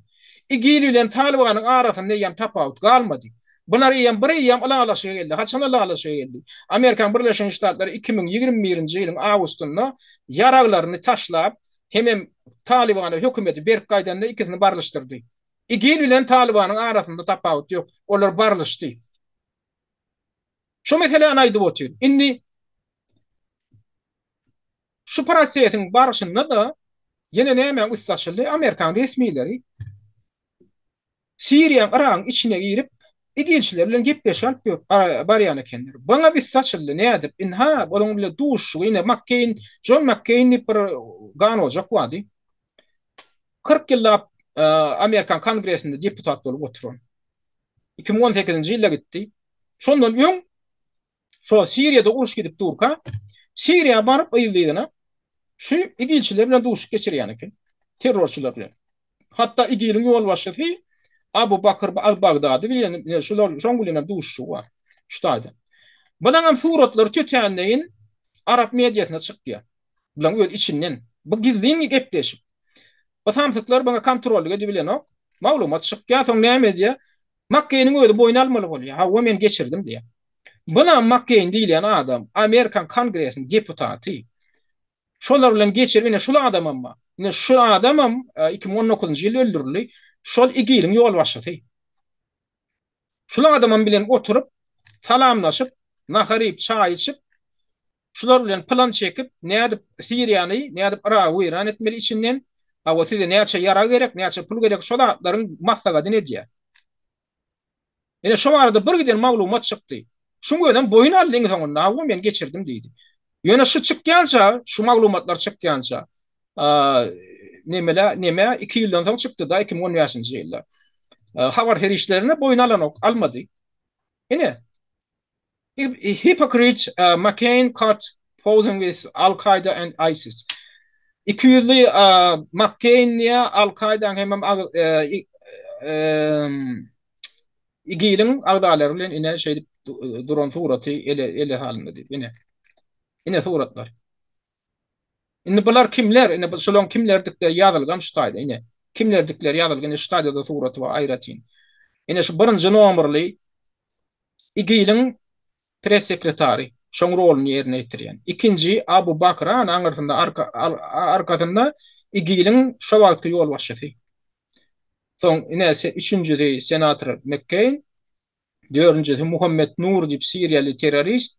A: IGIL bilen Talybanyň arasynda eýýäm tapawut galmady. Bular eýýäm bir eýýäm ylalaşyga geldi. Haçan ylalaşyga geldi? Amerikanyň Birleşen Ştatlary 2021-nji ýylyň awgustynda ýaraglaryny taşlap, hemem Talybana hökümeti berip gaýdanda ikisini barlyşdyrdy. IGIL bilen Talybanyň arasynda tapawut ýok. Olar barlyşdy. Şu meseläni aýdyp otyryn. Indi Şu prosesiň barşynda-da ýene nämäň üsti açyldy? Amerikan resmileri Siriýaň, Yragyň içine girip, IGIL-çiler bilen gepleşik alyp barýan ekenler. Buňa üsti açyldy. Nädip? Ynha, olaň bilen duşuşygy, ine, Makkeýn, Jon Makkeýn diýip bir ganojak bardy. 40 ýyllap Amerikan Kongresinde deputat bolup oturan. 2018-nji ýylda gitdi. Şondan öň Şo Siriýada uruş gidip durka, Siriýa baryp yzly-yzyna şu IGIL-çiler bilen duşuşyk geçirýän eken. Terrorçylar bilen. Hatda IGIL-iň ýolbaşçysy Abu Bakr al-Bagdady bilen şular şoň bilen hem duşuşygy bar. Şu taýda. Bunuň hem suratlary tötänleýin arap mediasyna çykýar. Bularyň öz içinden. Bu gizlin gepleşik. Bu samsyklar buňa kontrollyk edibilenok. Maglumat çykýar, soň näme edýär? Makkeýniň özi boýun almaly bolýar. Hawa, men geçirdim diýýär. Bunam Makkeýn diýilýän adam, Amerikan Kongresiniň deputaty. Şolar bilen geçirip, ine şul adamam bar. Ine şu adamam 2019-njy ýylda öldürildi. Şol IGIL-iň ýolbaşçysy. Şul adamam bilen oturyp, salamlaşyp, nahar iýip, çaý içip, şular bilen plan çekip, nädip Siriýany, nädip Yragy weýran etmeli içinden, hawa size näçe ýarag gerek, näçe pul gerek, şo zatlaryň maslahatyny edýär. Ine şo barada bir giden maglumat çykdy. Şuň özem boýun aldy iň soňunda, hawa men geçirdim diýdi. Ýöne şu çykýança, şu maglumatlar çykýança, nemele, neme 2 ýyldan soň çykdy-da, 2015-nji ýylda. Habar serişdelerine boýun alanok, almady. Ine, Hypocrite McCain caught posing with Al-Qaeda and ISIS. Ikiýüzli McCain diýýär, Al-Kaidanyň hemem IGIL-iň agzalary bilen ine şeýdip duran suraty ele ele salyndy diýip ine. Ine suratlar. Indi bular kimler? Ine bu şolaryň kimlerdikleri ýazylgan şu taýda ine. Kimlerdikleri ýazylgy ine şu taýda-da suraty bar aýratyn. Ine şu birinji nomerli IGIL-iň press sekretary, şoň roluny ýerine ýetirýän. Ikinji Abu Bakr ana aňyrsynda arka arkasynda IGIL-iň şo wagtky ýolbaşçysy. Soň ine üçünjisi senator McCain, dördünjisi Muhammet Nur diýip siriýaly terrorist,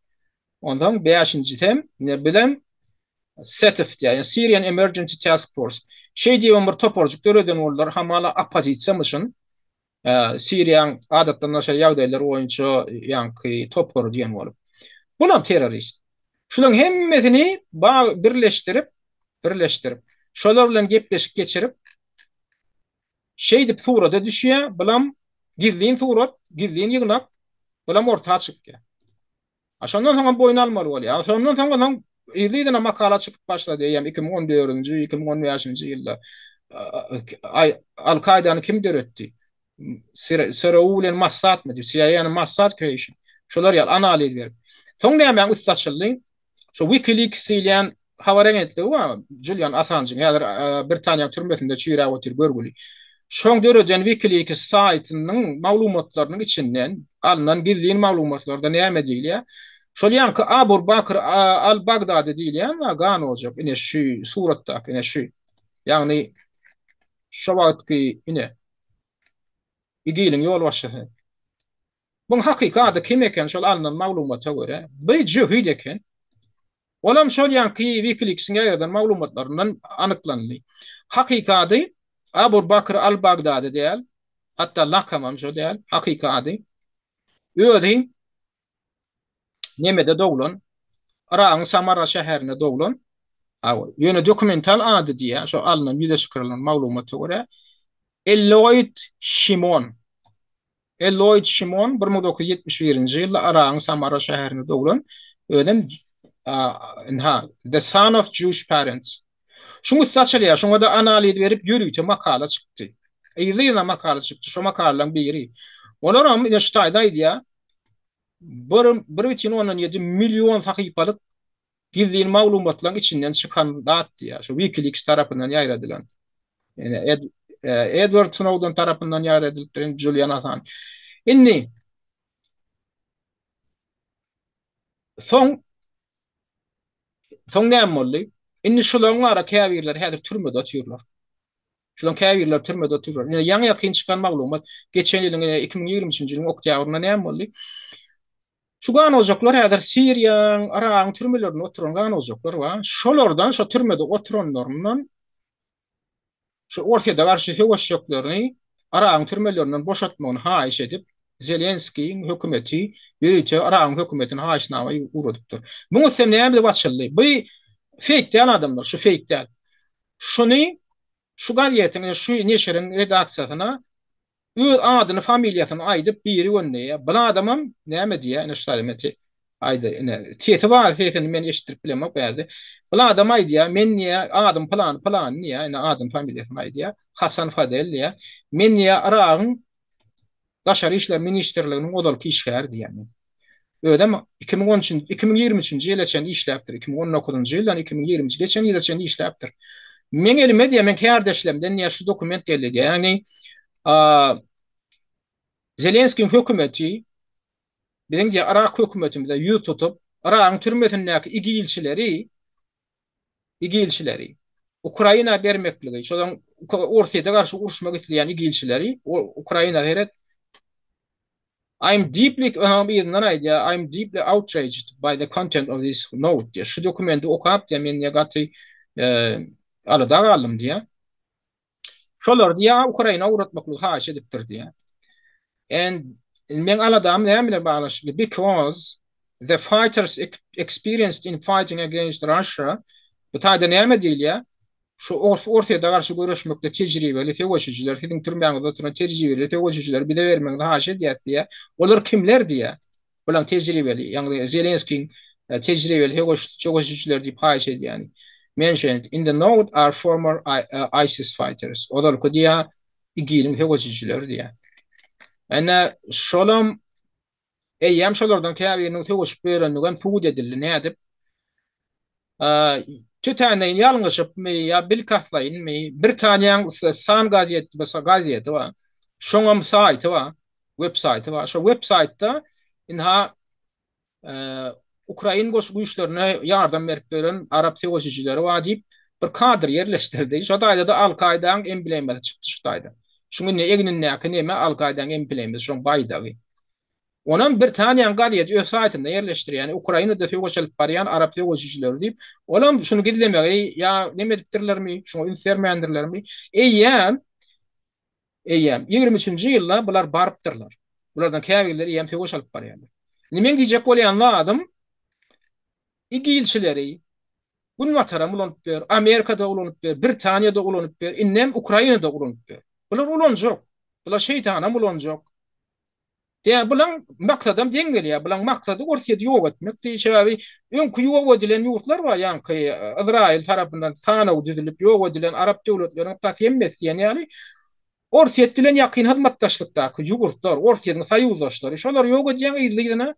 A: onsoň bäşinjisem ine bizem SETF diýýär, ýagny Syrian Emergency Task Force. Şeý diýibem bir toparjyk döreden boldular, hamala oppozisiýamyşyn. Siriýanyň adatdan daşary ýagdaýlar boýunça ýaňky topary diýen bolup. Bulam terrorist. Şularyň hemmesini birleşdirip, birleşdirip, şolar bilen gepleşik geçirip, şeýdip surata düşýär, bulam gizlin surat, gizlin ýygnak, bulam orta çykýar. A şondan soňam boýun almaly bolýar. A şondan soň soň yzly-yzyna makala çykyp başlady eýýäm 2014-nji, 2015-nji ýylda. Al-Kaýdany kim döretdi? SRU bilen Mossad-my diýip, CIA-nyň Mossad creation. Şolar ýaly analiz berip. Soň nämäň üsti açyldy? Şo WikiLeaks diýilýän habar agentligi bar, Julian Assanjyň häzir Britaniýanyň türmesinde çüýräp otyr görgüli. Şoň döreden WikiLeaks saýtynyň maglumatlarynyň içinden alnan gizlin maglumatlarda näme diýilýär? Şol ýaňky Abu Bakr al-Bagdady diýilýän bar, gan ojak, ine şu suratdaky, ine şu. Ýagny şo wagtky ine IGIL-iň ýolbaşçysy. Buň hakyky ady kim eken şol alnan maglumata görä, bir jöhit eken. Olam şol ýaňky WikiLeaks-iň ýaýradan maglumatlaryndan anyklandy. Hakyky ady Abu Bakr al-Bagdady däl, hatda lakamam şo däl, hakyky ady. Özi nemede doglan, Yragyň Samarra şäherinde doglan. Ýöne dokumental ady diýýär, şo alnan ýüze çykarylan maglumata görä, Elloýd Şimon. Elloýd Şimon 1971-nji ýylda Yragyň Samara şäherinde doglan, özem ynha, the son of Jewish parents. Şuň üsti açylýar, şoňa-da analiz berip ýörite makala çykdy. Yzly-yzyna makala çykdy, şo makalalaryň biri. Olaram ine şu taýda aýdýar, bir 1,7 million sahypalyk gizlin maglumatlaryň içinden çykan zat diýýär. Şu WikiLeaks tarapyndan ýaýradylan. Ýani Ed, e, Edward Snowden tarapyndan ýaýradylypdyr, indi Julian Assange. Indi soň soň näme boldy? Indi şularyň ara käbirleri häzir türmede otyrlar. Şularyň käbirleri türmede otyrlar. Indi ýaňy ýakyn çykan maglumat, geçen ýylyň 2023-nji ýylyň oktýabrynda näme boldy? Şu ganojaklar häzir Siriýaň, Yragyň türmelerinde oturan ganojaklar bar. Şolardan, şo türmede oturanlaryndan şu Orsýete garşy söweşjeklerini Yragyň türmelerinden boşatmagyny haýyş edip, Zelenskiýiň hökümeti ýörite Yragyň hökümetine haýyşnama ugradypdyr. Muň üstem näme diýip açyldy? Bu feýk däl adamlar, şu feýk däl. Şuny şu gazetiň, şu neşiriň redaksiýasyna Öz adyny familiýasyny aýdyp biri göndeýär. Bir adamam näme diýýär ine şu taýda men aýda ine sesi bar sesini men eşitdirip bilemok bärde. Bir adam aýdýar men diýýär adym pylany pylany diýýär ine adyny familiýasyny aýdýar. Hasan Fadel diýýär. Men diýýär Yragyň Daşary işler ministrliginiň ozalky işgäri diýýär men. Özem 2013 2023-nji ýyla çenli işläpdir. 2019-njy ýyldan 2023 geçen ýyla çenli işläpdir. Meň elime diýýär, meň kärdeşlerimden diýýär şu dokument geldi diýýär. Ýagny Zelenskiň hökümeti biziň diýýär Yrak hökümetimize ýüz tutup, Yragyň türmesindäki IGIL-çileri IGIL-çileri Ukraina bermekligi, şolaryň Orsýete garşy uruşmak isleýän IGIL-çileri Ukraina seret I'm deeply, onuň yzyndan aýdýar, I'm deeply outraged by the content of this note diýýär. Şu dokumenti okap diýýär, men diýýär gaty alada galdym diýýär. Şolary diýýär Ukraina ugratmaklygy haýyş edipdir diýýär. And meň aladam näme bilen baglanyşykly? Because the fighters experienced in fighting against Russia bu taýda näme diýilýär? Şu Orsýete garşy göreşmekde tejribeli söweşijiler, siziň türmäňizde oturan tejribeli söweşijileri bize bermegiňizi haýyş edýäs diýýär. Olar kimler diýýär. Bulaň tejribeli, ýagny Zelenskiň tejribeli söweşijileri diýip haýyş edýäni. Mentioned in the note are former ISIS fighters. Ozalky diýýär, IGIL-iň söweşijileri diýýär. Ine, şolam Eýýäm şolardan käbiriniň söweşip ýörenligi hem subut edildi. Nädip? Tötänleýin ýalňyşypmy ýa bilkastlaýynmy, Britaniýaň Sun gazeti gazeti bar. Şoňam saýty bar, web saýty bar. Şo web saýtda ynha Ukrain goş güýçlerine ýardam berip ýören arap söweşijileri bar diýip bir kadr ýerleşdirdi. Şo taýda-da Al-Kaýdaň emblemasy çykdy şu taýda. Şuň indi egnindäki neme Al-Kaýdaň emblemasy, şoň baýdagy. Onam Britaniýanyň gazeti öz saýtynda ýerleşdirýär. Ýani Ukrainada söweş alyp barýan arap söweşijileri diýip, olam şuny gizlemegi ýa neme edipdirlermi, şuňa üns bermändirlermi? Eýýäm eýýäm 23-nji ýylda bular barypdyrlar. Bulardan käbirleri eýýäm söweş alyp barýarlar. Indi meň diýjek bolýan zadym, IGIL-çileri Günbataram ulanyp ber, Amerikada ulanyp ber, Britaniýada ulanyp ber, indem Ukrainada ulanyp ber. Bular ulanjak. Bular şeýtanam ulanjak. Diýýär, bulaň maksadam deň gelýär. Bulaň maksady Orsýeti ýok etmekdi. Sebäbi öňki ýok edilen ýurtlar bar, ýaňky Yzraýyl tarapyndan sanaw düzülip ýok edilen arap döwletleriniň tas hemmesi diýen ýaly Orsýet bilen ýakyn hyzmatdaşlykdaky ýurtlar, Orsýetiň soýuzdaşlary. Şolary ýok edýäň yzly-yzyna.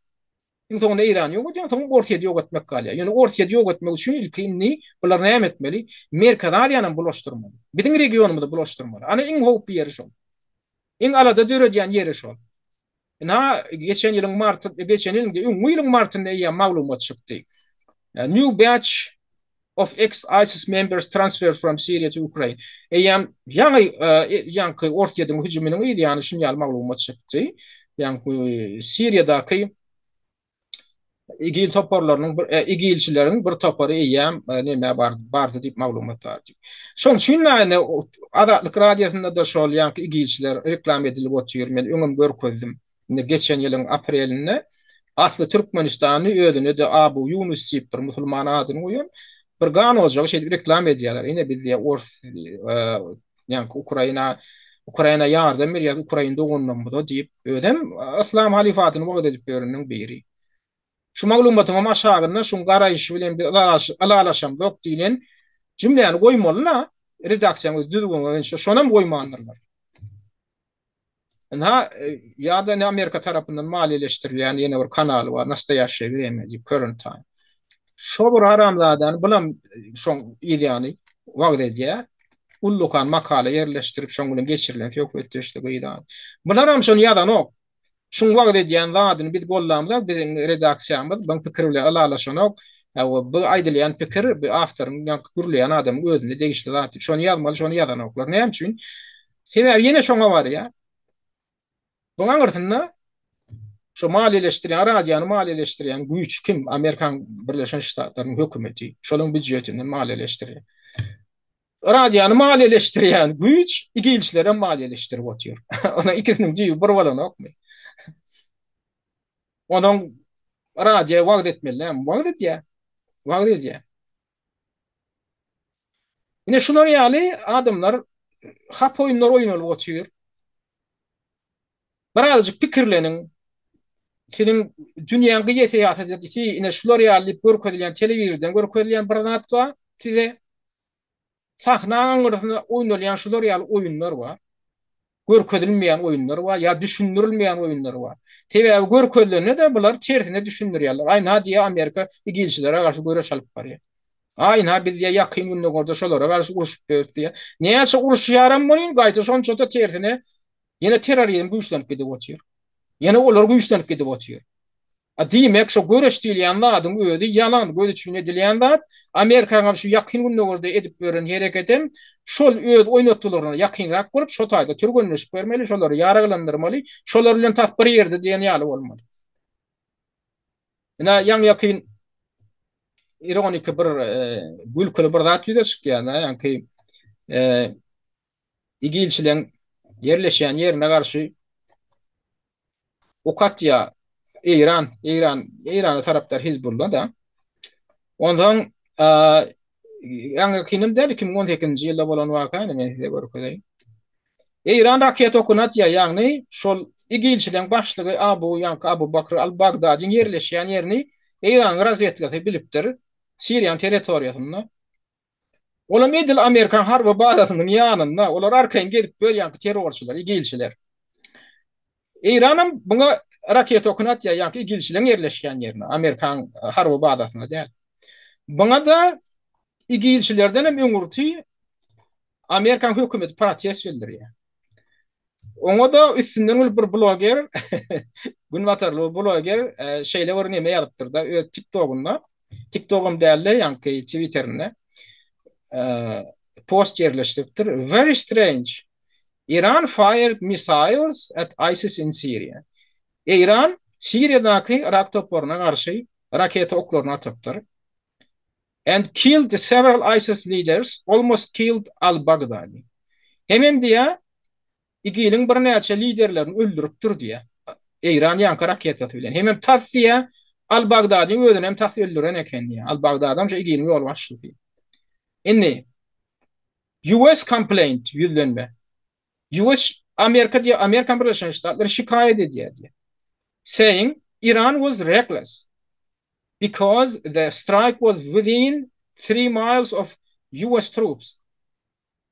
A: Iň soňunda Eýrany ýok edýäň, soň Orsýeti ýok etmek galýar. Ýöne Orsýeti ýok etmek üçin ilki indi bular näme etmeli? Merkezi Aziýanam bulaşdyrmaly. Biziň regionymyzy bulaşdyrmaly. Ana iň howply ýeri şol. Iň alada döredýän ýeri şol. Ynha, geçen ýylyň marty, geçen ýylyň diýip, öňňi ýylyň martynda eýýäm maglumat çykdy. New batch of ex-ISIS members transferred from Syria to Ukraine. Eýýäm ýaňy ýaňky Orsýetiň hüjüminiň yz ýany şuny ýaly maglumat çykdy. Ýaňky Siriýadaky IGIL toparlarynyň bir e, IGILçileriň bir topary eýýäm e, nämä bardy, bardy diýip maglumat bar diýip. Şonuň üçin ýani Azatlyk radiosynda-da şol ýaňky IGILçiler reklama edilip otyr. Men öňem görkezdim. Indi geçen ýylyň aprelinde asly Türkmenistanly özüne-de Abu Ýunus diýip bir musulman adyny goýan bir gan ojagy şeýdip reklama edýärler. Ine biz diýýär ors e, ýaňky Ukraina Ukraina ýardam berýär ukrain doganlarymyza diýip, özem yslam halyfatyny wagyz edip ýöreniniň biri. Şu maglumatyň hem aşagynda şuň garaýşy bilen biz ylalaşamzok diýlen jümläni goýmaly-la, redaksiýaň öz düzgüni boýunça şonam goýmandyrlar. Ynha, ýa-da ine Amerika tarapyndan maliýeleşdirilýän ýene bir kanaly bar, Nastoýaşşeýe Wremýa diýip, Current Time. Şo bir haramzadany bulam şoň yzýany wagyz edýär. Ullakan makala ýerleşdirip, şoň bilen geçirilen söhbetdeşlik yzýany. Bularam şony ýazanok. Şuň wagyz edýän zadyny biz gollamzok, biziň redaksiýamyz buň pikiri bilen ylalaşanok. Hawa, bu aýdylýan pikir bu awtoryň, ýaňky gürleýän adamyň özüne degişli zat diýip, şony ýazmaly, şony ýazanoklar. Näme üçin? Sebäbi ýene şoňa barýar. Buň aňyrsynda şu maliýeleşdirýän, radiony maliýeleşdirýän güýç kim? Amerikan Birleşen Ştatlarynyň hökümeti. Şolaryň býujetinden maliýeleşdirýär. Radiony maliýeleşdirýän güýç IGIL-çilerem maliýeleşdirip otyr. Onuň ikisiniň düýbi bir bolanokmy? Onuň radio wagyz etmeli dälmi? Wagyz edýär. Wagyz edýär. Ine şular ýaly adamlar hap oýunlar oýnalyp otyr. Birazajyk pikirleniň. Siziň dünýäň gyýa syýasaty ine şular ýaly diýip görkezilýän telewizordan görkezilýän bir zat bar size. Sahna aňyrsynda oýnalýan şular ýaly oýunlar bar. Görkezilmeýän oýunlar bar ýa düşündirilmeýän oýunlar bar. Sebäbi görkezilende-de bular tersine düşündirýärler. Aý ynha diýýär Amerika IGIL-çilere garşy göreş alyp barýar. Aý ynha biz diýýär Ýakyn Gündogarda şolara garşy urşup ýörüs diýýär. Näçe uruşýaram welin gaýta şonça-da tersine ýene terrorizm güýçlenip gidip otyr. Ýene olar güýçlenip gidip otyr. A diýmek, şo göreş diýilýän zadyň özi ýalan, göz üçin edilýän zat. Amerikanyňam şu Ýakyn Gündogarda edip ýören hereketem şol öz oýnatgylaryna ýakynrak bolup, şo taýda türgenleşik bermeli, şolary ýaraglandyrmaly, şolar bilen tas bir ýerde diýen ýaly bolmaly. Ine, ýaňy-ýakyn ironiki bir gülküli bir zat ýüze çykýar, ýaňky IGIL-çileň ýerleşýän ýerine garşy ok atýar Eýran, Eýran, Eýrana tarapdar Hizbulla-da. Onsoň ýaňy-ýakynam däl, 2018-nji ýylda bolan waka, indi men size görkezeýin. Eýran raketa okuny atýar, ýagny şol IGIL-çileň başlygy Abu, ýaňky Abu Bakr al-Bagdadyň ýerleşýän ýerini Eýranyň razwedkasy bilipdir, Siriýanyň territoriýasynda. Olam edil Amerikan harby bazasynyň ýanynda, olar arkaýyn gezip ýör ýaňky terrorçylar, IGIL-çiler. Eýranam buňa raketa okuny atýar, ýaňky IGIL-çileriň ýerleşýän ýerine, Amerikan harby bazasyna däl. Buňa-da IGIL-çilerden hem öňürti Amerikan hökümeti protest bildirýär. Oňa-da üstünden gülüp bir bloger, günbatarly bir bloger şeýle bir neme ýazypdyr-da öz TikTok-ynda. TikTok-am däl-de, ýaňky Twitterinde post ýerleşdiripdir. Very strange. Iran fired missiles at ISIS in Syria. Eýran Siriýadaky Yrak toparyna garşy raketa oklaryny atypdyr. And killed several ISIS leaders, almost killed al-Baghdadi. Hemem diýýär, IGIL-iň birnäçe liderlerini öldüripdir diýýär. Eýran ýaňky raketasy bilen. Hemem tas diýýär, al-Bagdadyň özüni hem tas öldüren eken diýýär. Al-Bagdadam şu IGIL-iň ýolbaşçysy. Indi US complaint ýüzlenme. US Amerika diýýär, Amerikan Birleşen Ştatlary şikaýat edýär diýýär. Saying Iran was reckless. because the strike was within three miles of US troops.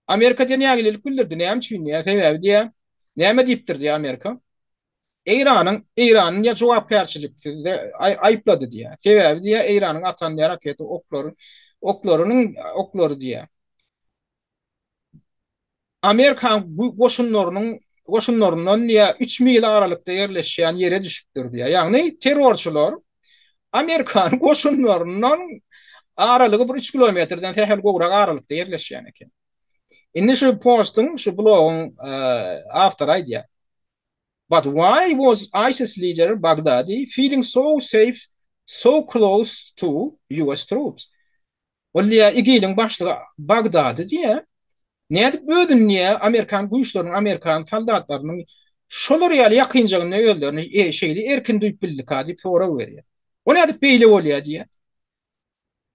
A: Amerika diýen nägilelik bildirdi. Näme üçin diýýär? Sebäbi diýýär, näme diýipdir diýýär Amerika? Eýranyň Eýranyň ýa jogapkärçiliksiz aýyplady diýýär. Sebäbi diýýär, Eýranyň atan diýýär raketa oklary oklarynyň oklary diýýär. Amerikan goşunlarynyň goşunlaryndan diýýär, üç mil aralykda ýerleşýän ýere düşüpdir diýýär. Ýagny terrorçylar Amerikan goşunlaryndan aralygy bir üç kilometrden sähel gowrak aralykda ýerleşýän eken. Indi şu postuň, şu blogyň awtory aýdýar. But why was ISIS leader Baghdadi feeling so safe so close to US troops? Ol diýýär, IGIL-iň başlygy Bagdady diýýär. Nädip özüni diýýär, amerikan güýçleriniň, amerikan soldatlarynyň şolar ýaly ýakynjagynda özlerini şeýle erkin duýup bildika diýip sorag berýär. O nädip beýle bolýar diýýär.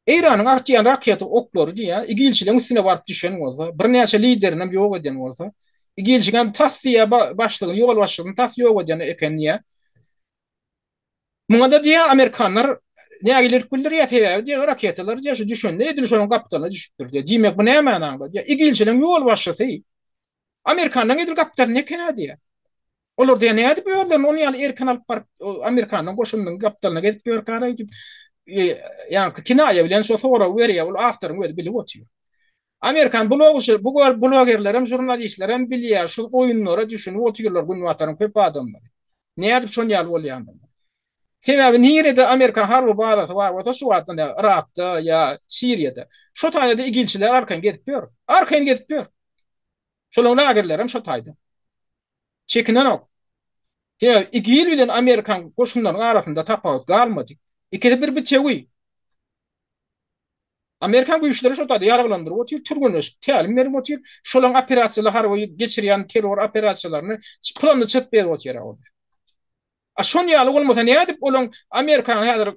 A: Eýranyň atýan raketa oklary diýýär, IGIL-çileriň üstüne baryp düşen bolsa, birnäçe liderinem ýok eden bolsa, IGIL-çiňem tas diýýär, başlygyny, ýolbaşçysyny tas ýok eden eken diýýär. Muňa-da diýýär, amerikanlar nägilelik bildirýär, sebäbi diýýär, raketalar diýýär, şu düşende edil şonuň gapdalyna düşüpdir diýýär. Diýmek, bu nämäni aňladýar? IGIL-çileriň ýolbaşçysy amerikanlaryň edil gapdalynda eken-ä diýýär. Olar diýýär, nädip özlerini onuň ýaly erkin alyp baryp, amerikanlaryň goşunynyň gapdalyna gezip ýörkäre diýip, ýaňky kinaýa bilen şo soragy berýär, ol awtoryň özi bilip otyr. Amerikan blogçy, bu blogerlerem, žurnalistlerem bilýär, şu oýunlara düşünip otyrlar günbataryň köp adamlary. Nädip şon ýaly bolýandygyny. Sebäbi nirede amerikan harby bazasy bar bolsa şu wagt ine Yrakda ýa Siriýada şo taýda igilçiler arkaýyn gezip ýör. Arkaýyn gezip ýör. Şolaryň lagerlerem şo taýda. Çekinenok. Sebäbi IGIL bilen amerikan goşunlarynyň arasynda tapawut galmady. Ikisi bir bitewi. Amerikan güýçleri şol taýda ýaraglandyryp otyr, türgenleşik, tälim berip otyr. Şolaryň operasiýaly harby geçirýän terror operasiýalaryny planyny çyzyp berip otyr olar. A şon ýaly bolmasa nädip olaň Amerikanyň häzir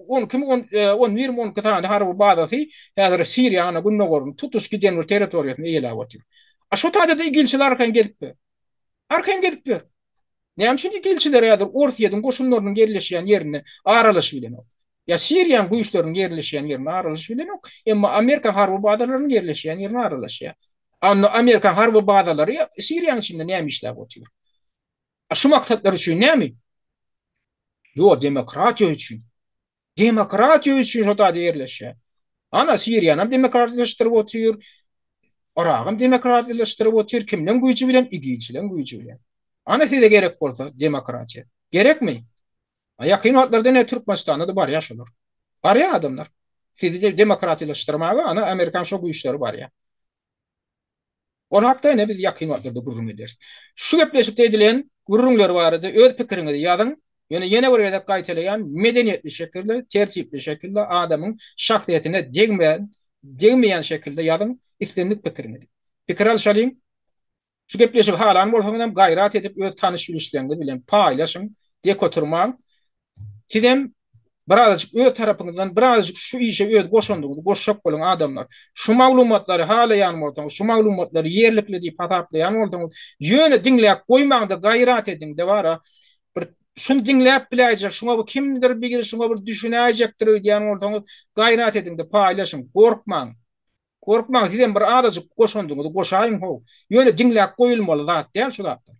A: 12 mi 11 mi 12 sany harby bazasy häzir Siriýanyň gündogaryny tutuş giden bir territoriýasyny eýeläp otyr. A şo taýda-da igilçiler arkaýyn gezip ýör. Arkaýyn gezip ýör. Näme üçin igilçiler häzir Orsýetiň goşunlarynyň ýerleşýän ýerine aralaşyp bilenok? Ýa Siriýanyň güýçleriniň ýerleşýän ýerine aralaşyp bilenok, emma Amerikan harby bazalarynyň ýerleşýän ýerine aralaşýar. Onda Amerikan harby bazalary Siriýanyň içinde näme işläp otyr? A şu maksatlar üçin näme? Ýok, demokratiýa üçin. Demokratiýa üçin şo taýda ýerleşýär. Ana, Siriýanam demokratlaşdyryp otyr, Yragam demokratlaşdyryp otyr, kimleň güýji bilen? IGIL-çileň güýji bilen. Ana size gerek bolsa demokratiýa. Gerekmi? A ýakyn wagtlarda ine Türkmenistanda-da barýar şolar. Barýar adamlar. Sizi demokratiýalaşdyrmaga ana Amerikan şo güýçleri barýar. Ol hakda ine biz ýakyn wagtlarda gürrüň ederis. Şu gepleşikde edilen gürrüňler barada öz pikiriňizi ýazyň. Ýöne ýene bir gezek gaýtalaýan, medeniýetli şekilde, tertipli şekilde, adamyň şahsyýetine degmän, degmeýän şekilde ýazyň islendik pikiriňizi. Pikir alyşalyň. Şu gepleşigi halan bolsaňyzam gaýrat edip öz tanyş-bilişleriňiz bilen paýlaşyň, dek oturmaň. Sizem birazajyk öz tarapyňyzdan birazajyk şu işe öz goşandyňyzy goşjak boluň adamlar. Şu maglumatlary halaýan bolsaňyz, şu maglumatlary ýerlikli diýip hasaplaýan bolsaňyz, ýöne diňläp goýmaňda gaýrat ediňde bara bir şuny diňläp biläýjek, şuňa bir kimdir biri şuňa bir düşünäýjekdir öýdýän bolsaňyz, gaýrat ediňde paýlaşyň, gorkmaň. Gorkmaň sizem bir azajyk goşandyňyzy goşaýyň how. Ýöne diňläp goýulmaly zat däl şu zatlar.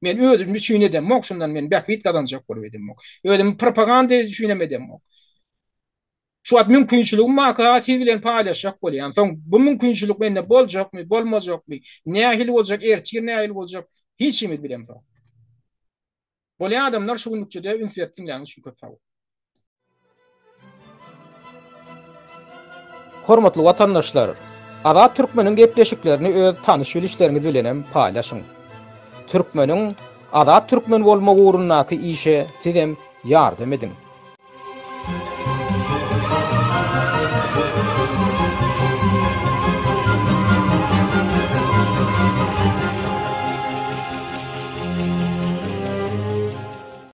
A: Men özüm üçin edemok şundan men bähbit gazanjak bolup edemok. Özüm propaganda üçinem edemok. Şu wagt mümkinçiligim barka siz bilen paýlaşjak bolýan. Soň bu mümkinçilik mende boljakmy, bolmajakmy, nähili boljak, ertir nähili boljak, hiç himiz bilemzok. Bolýan adamlar şu günlükçede üns berip diňläniňiz üçin köp sag boluň. Hormatly watandaşlar! Azat Türkmeniň gepleşiklerini öz tanyş-bilişleriňiz bilenem paýlaşyň. Türkmeniň Azat Türkmen bolmagy ugrundaky işe sizem ýardam ediň.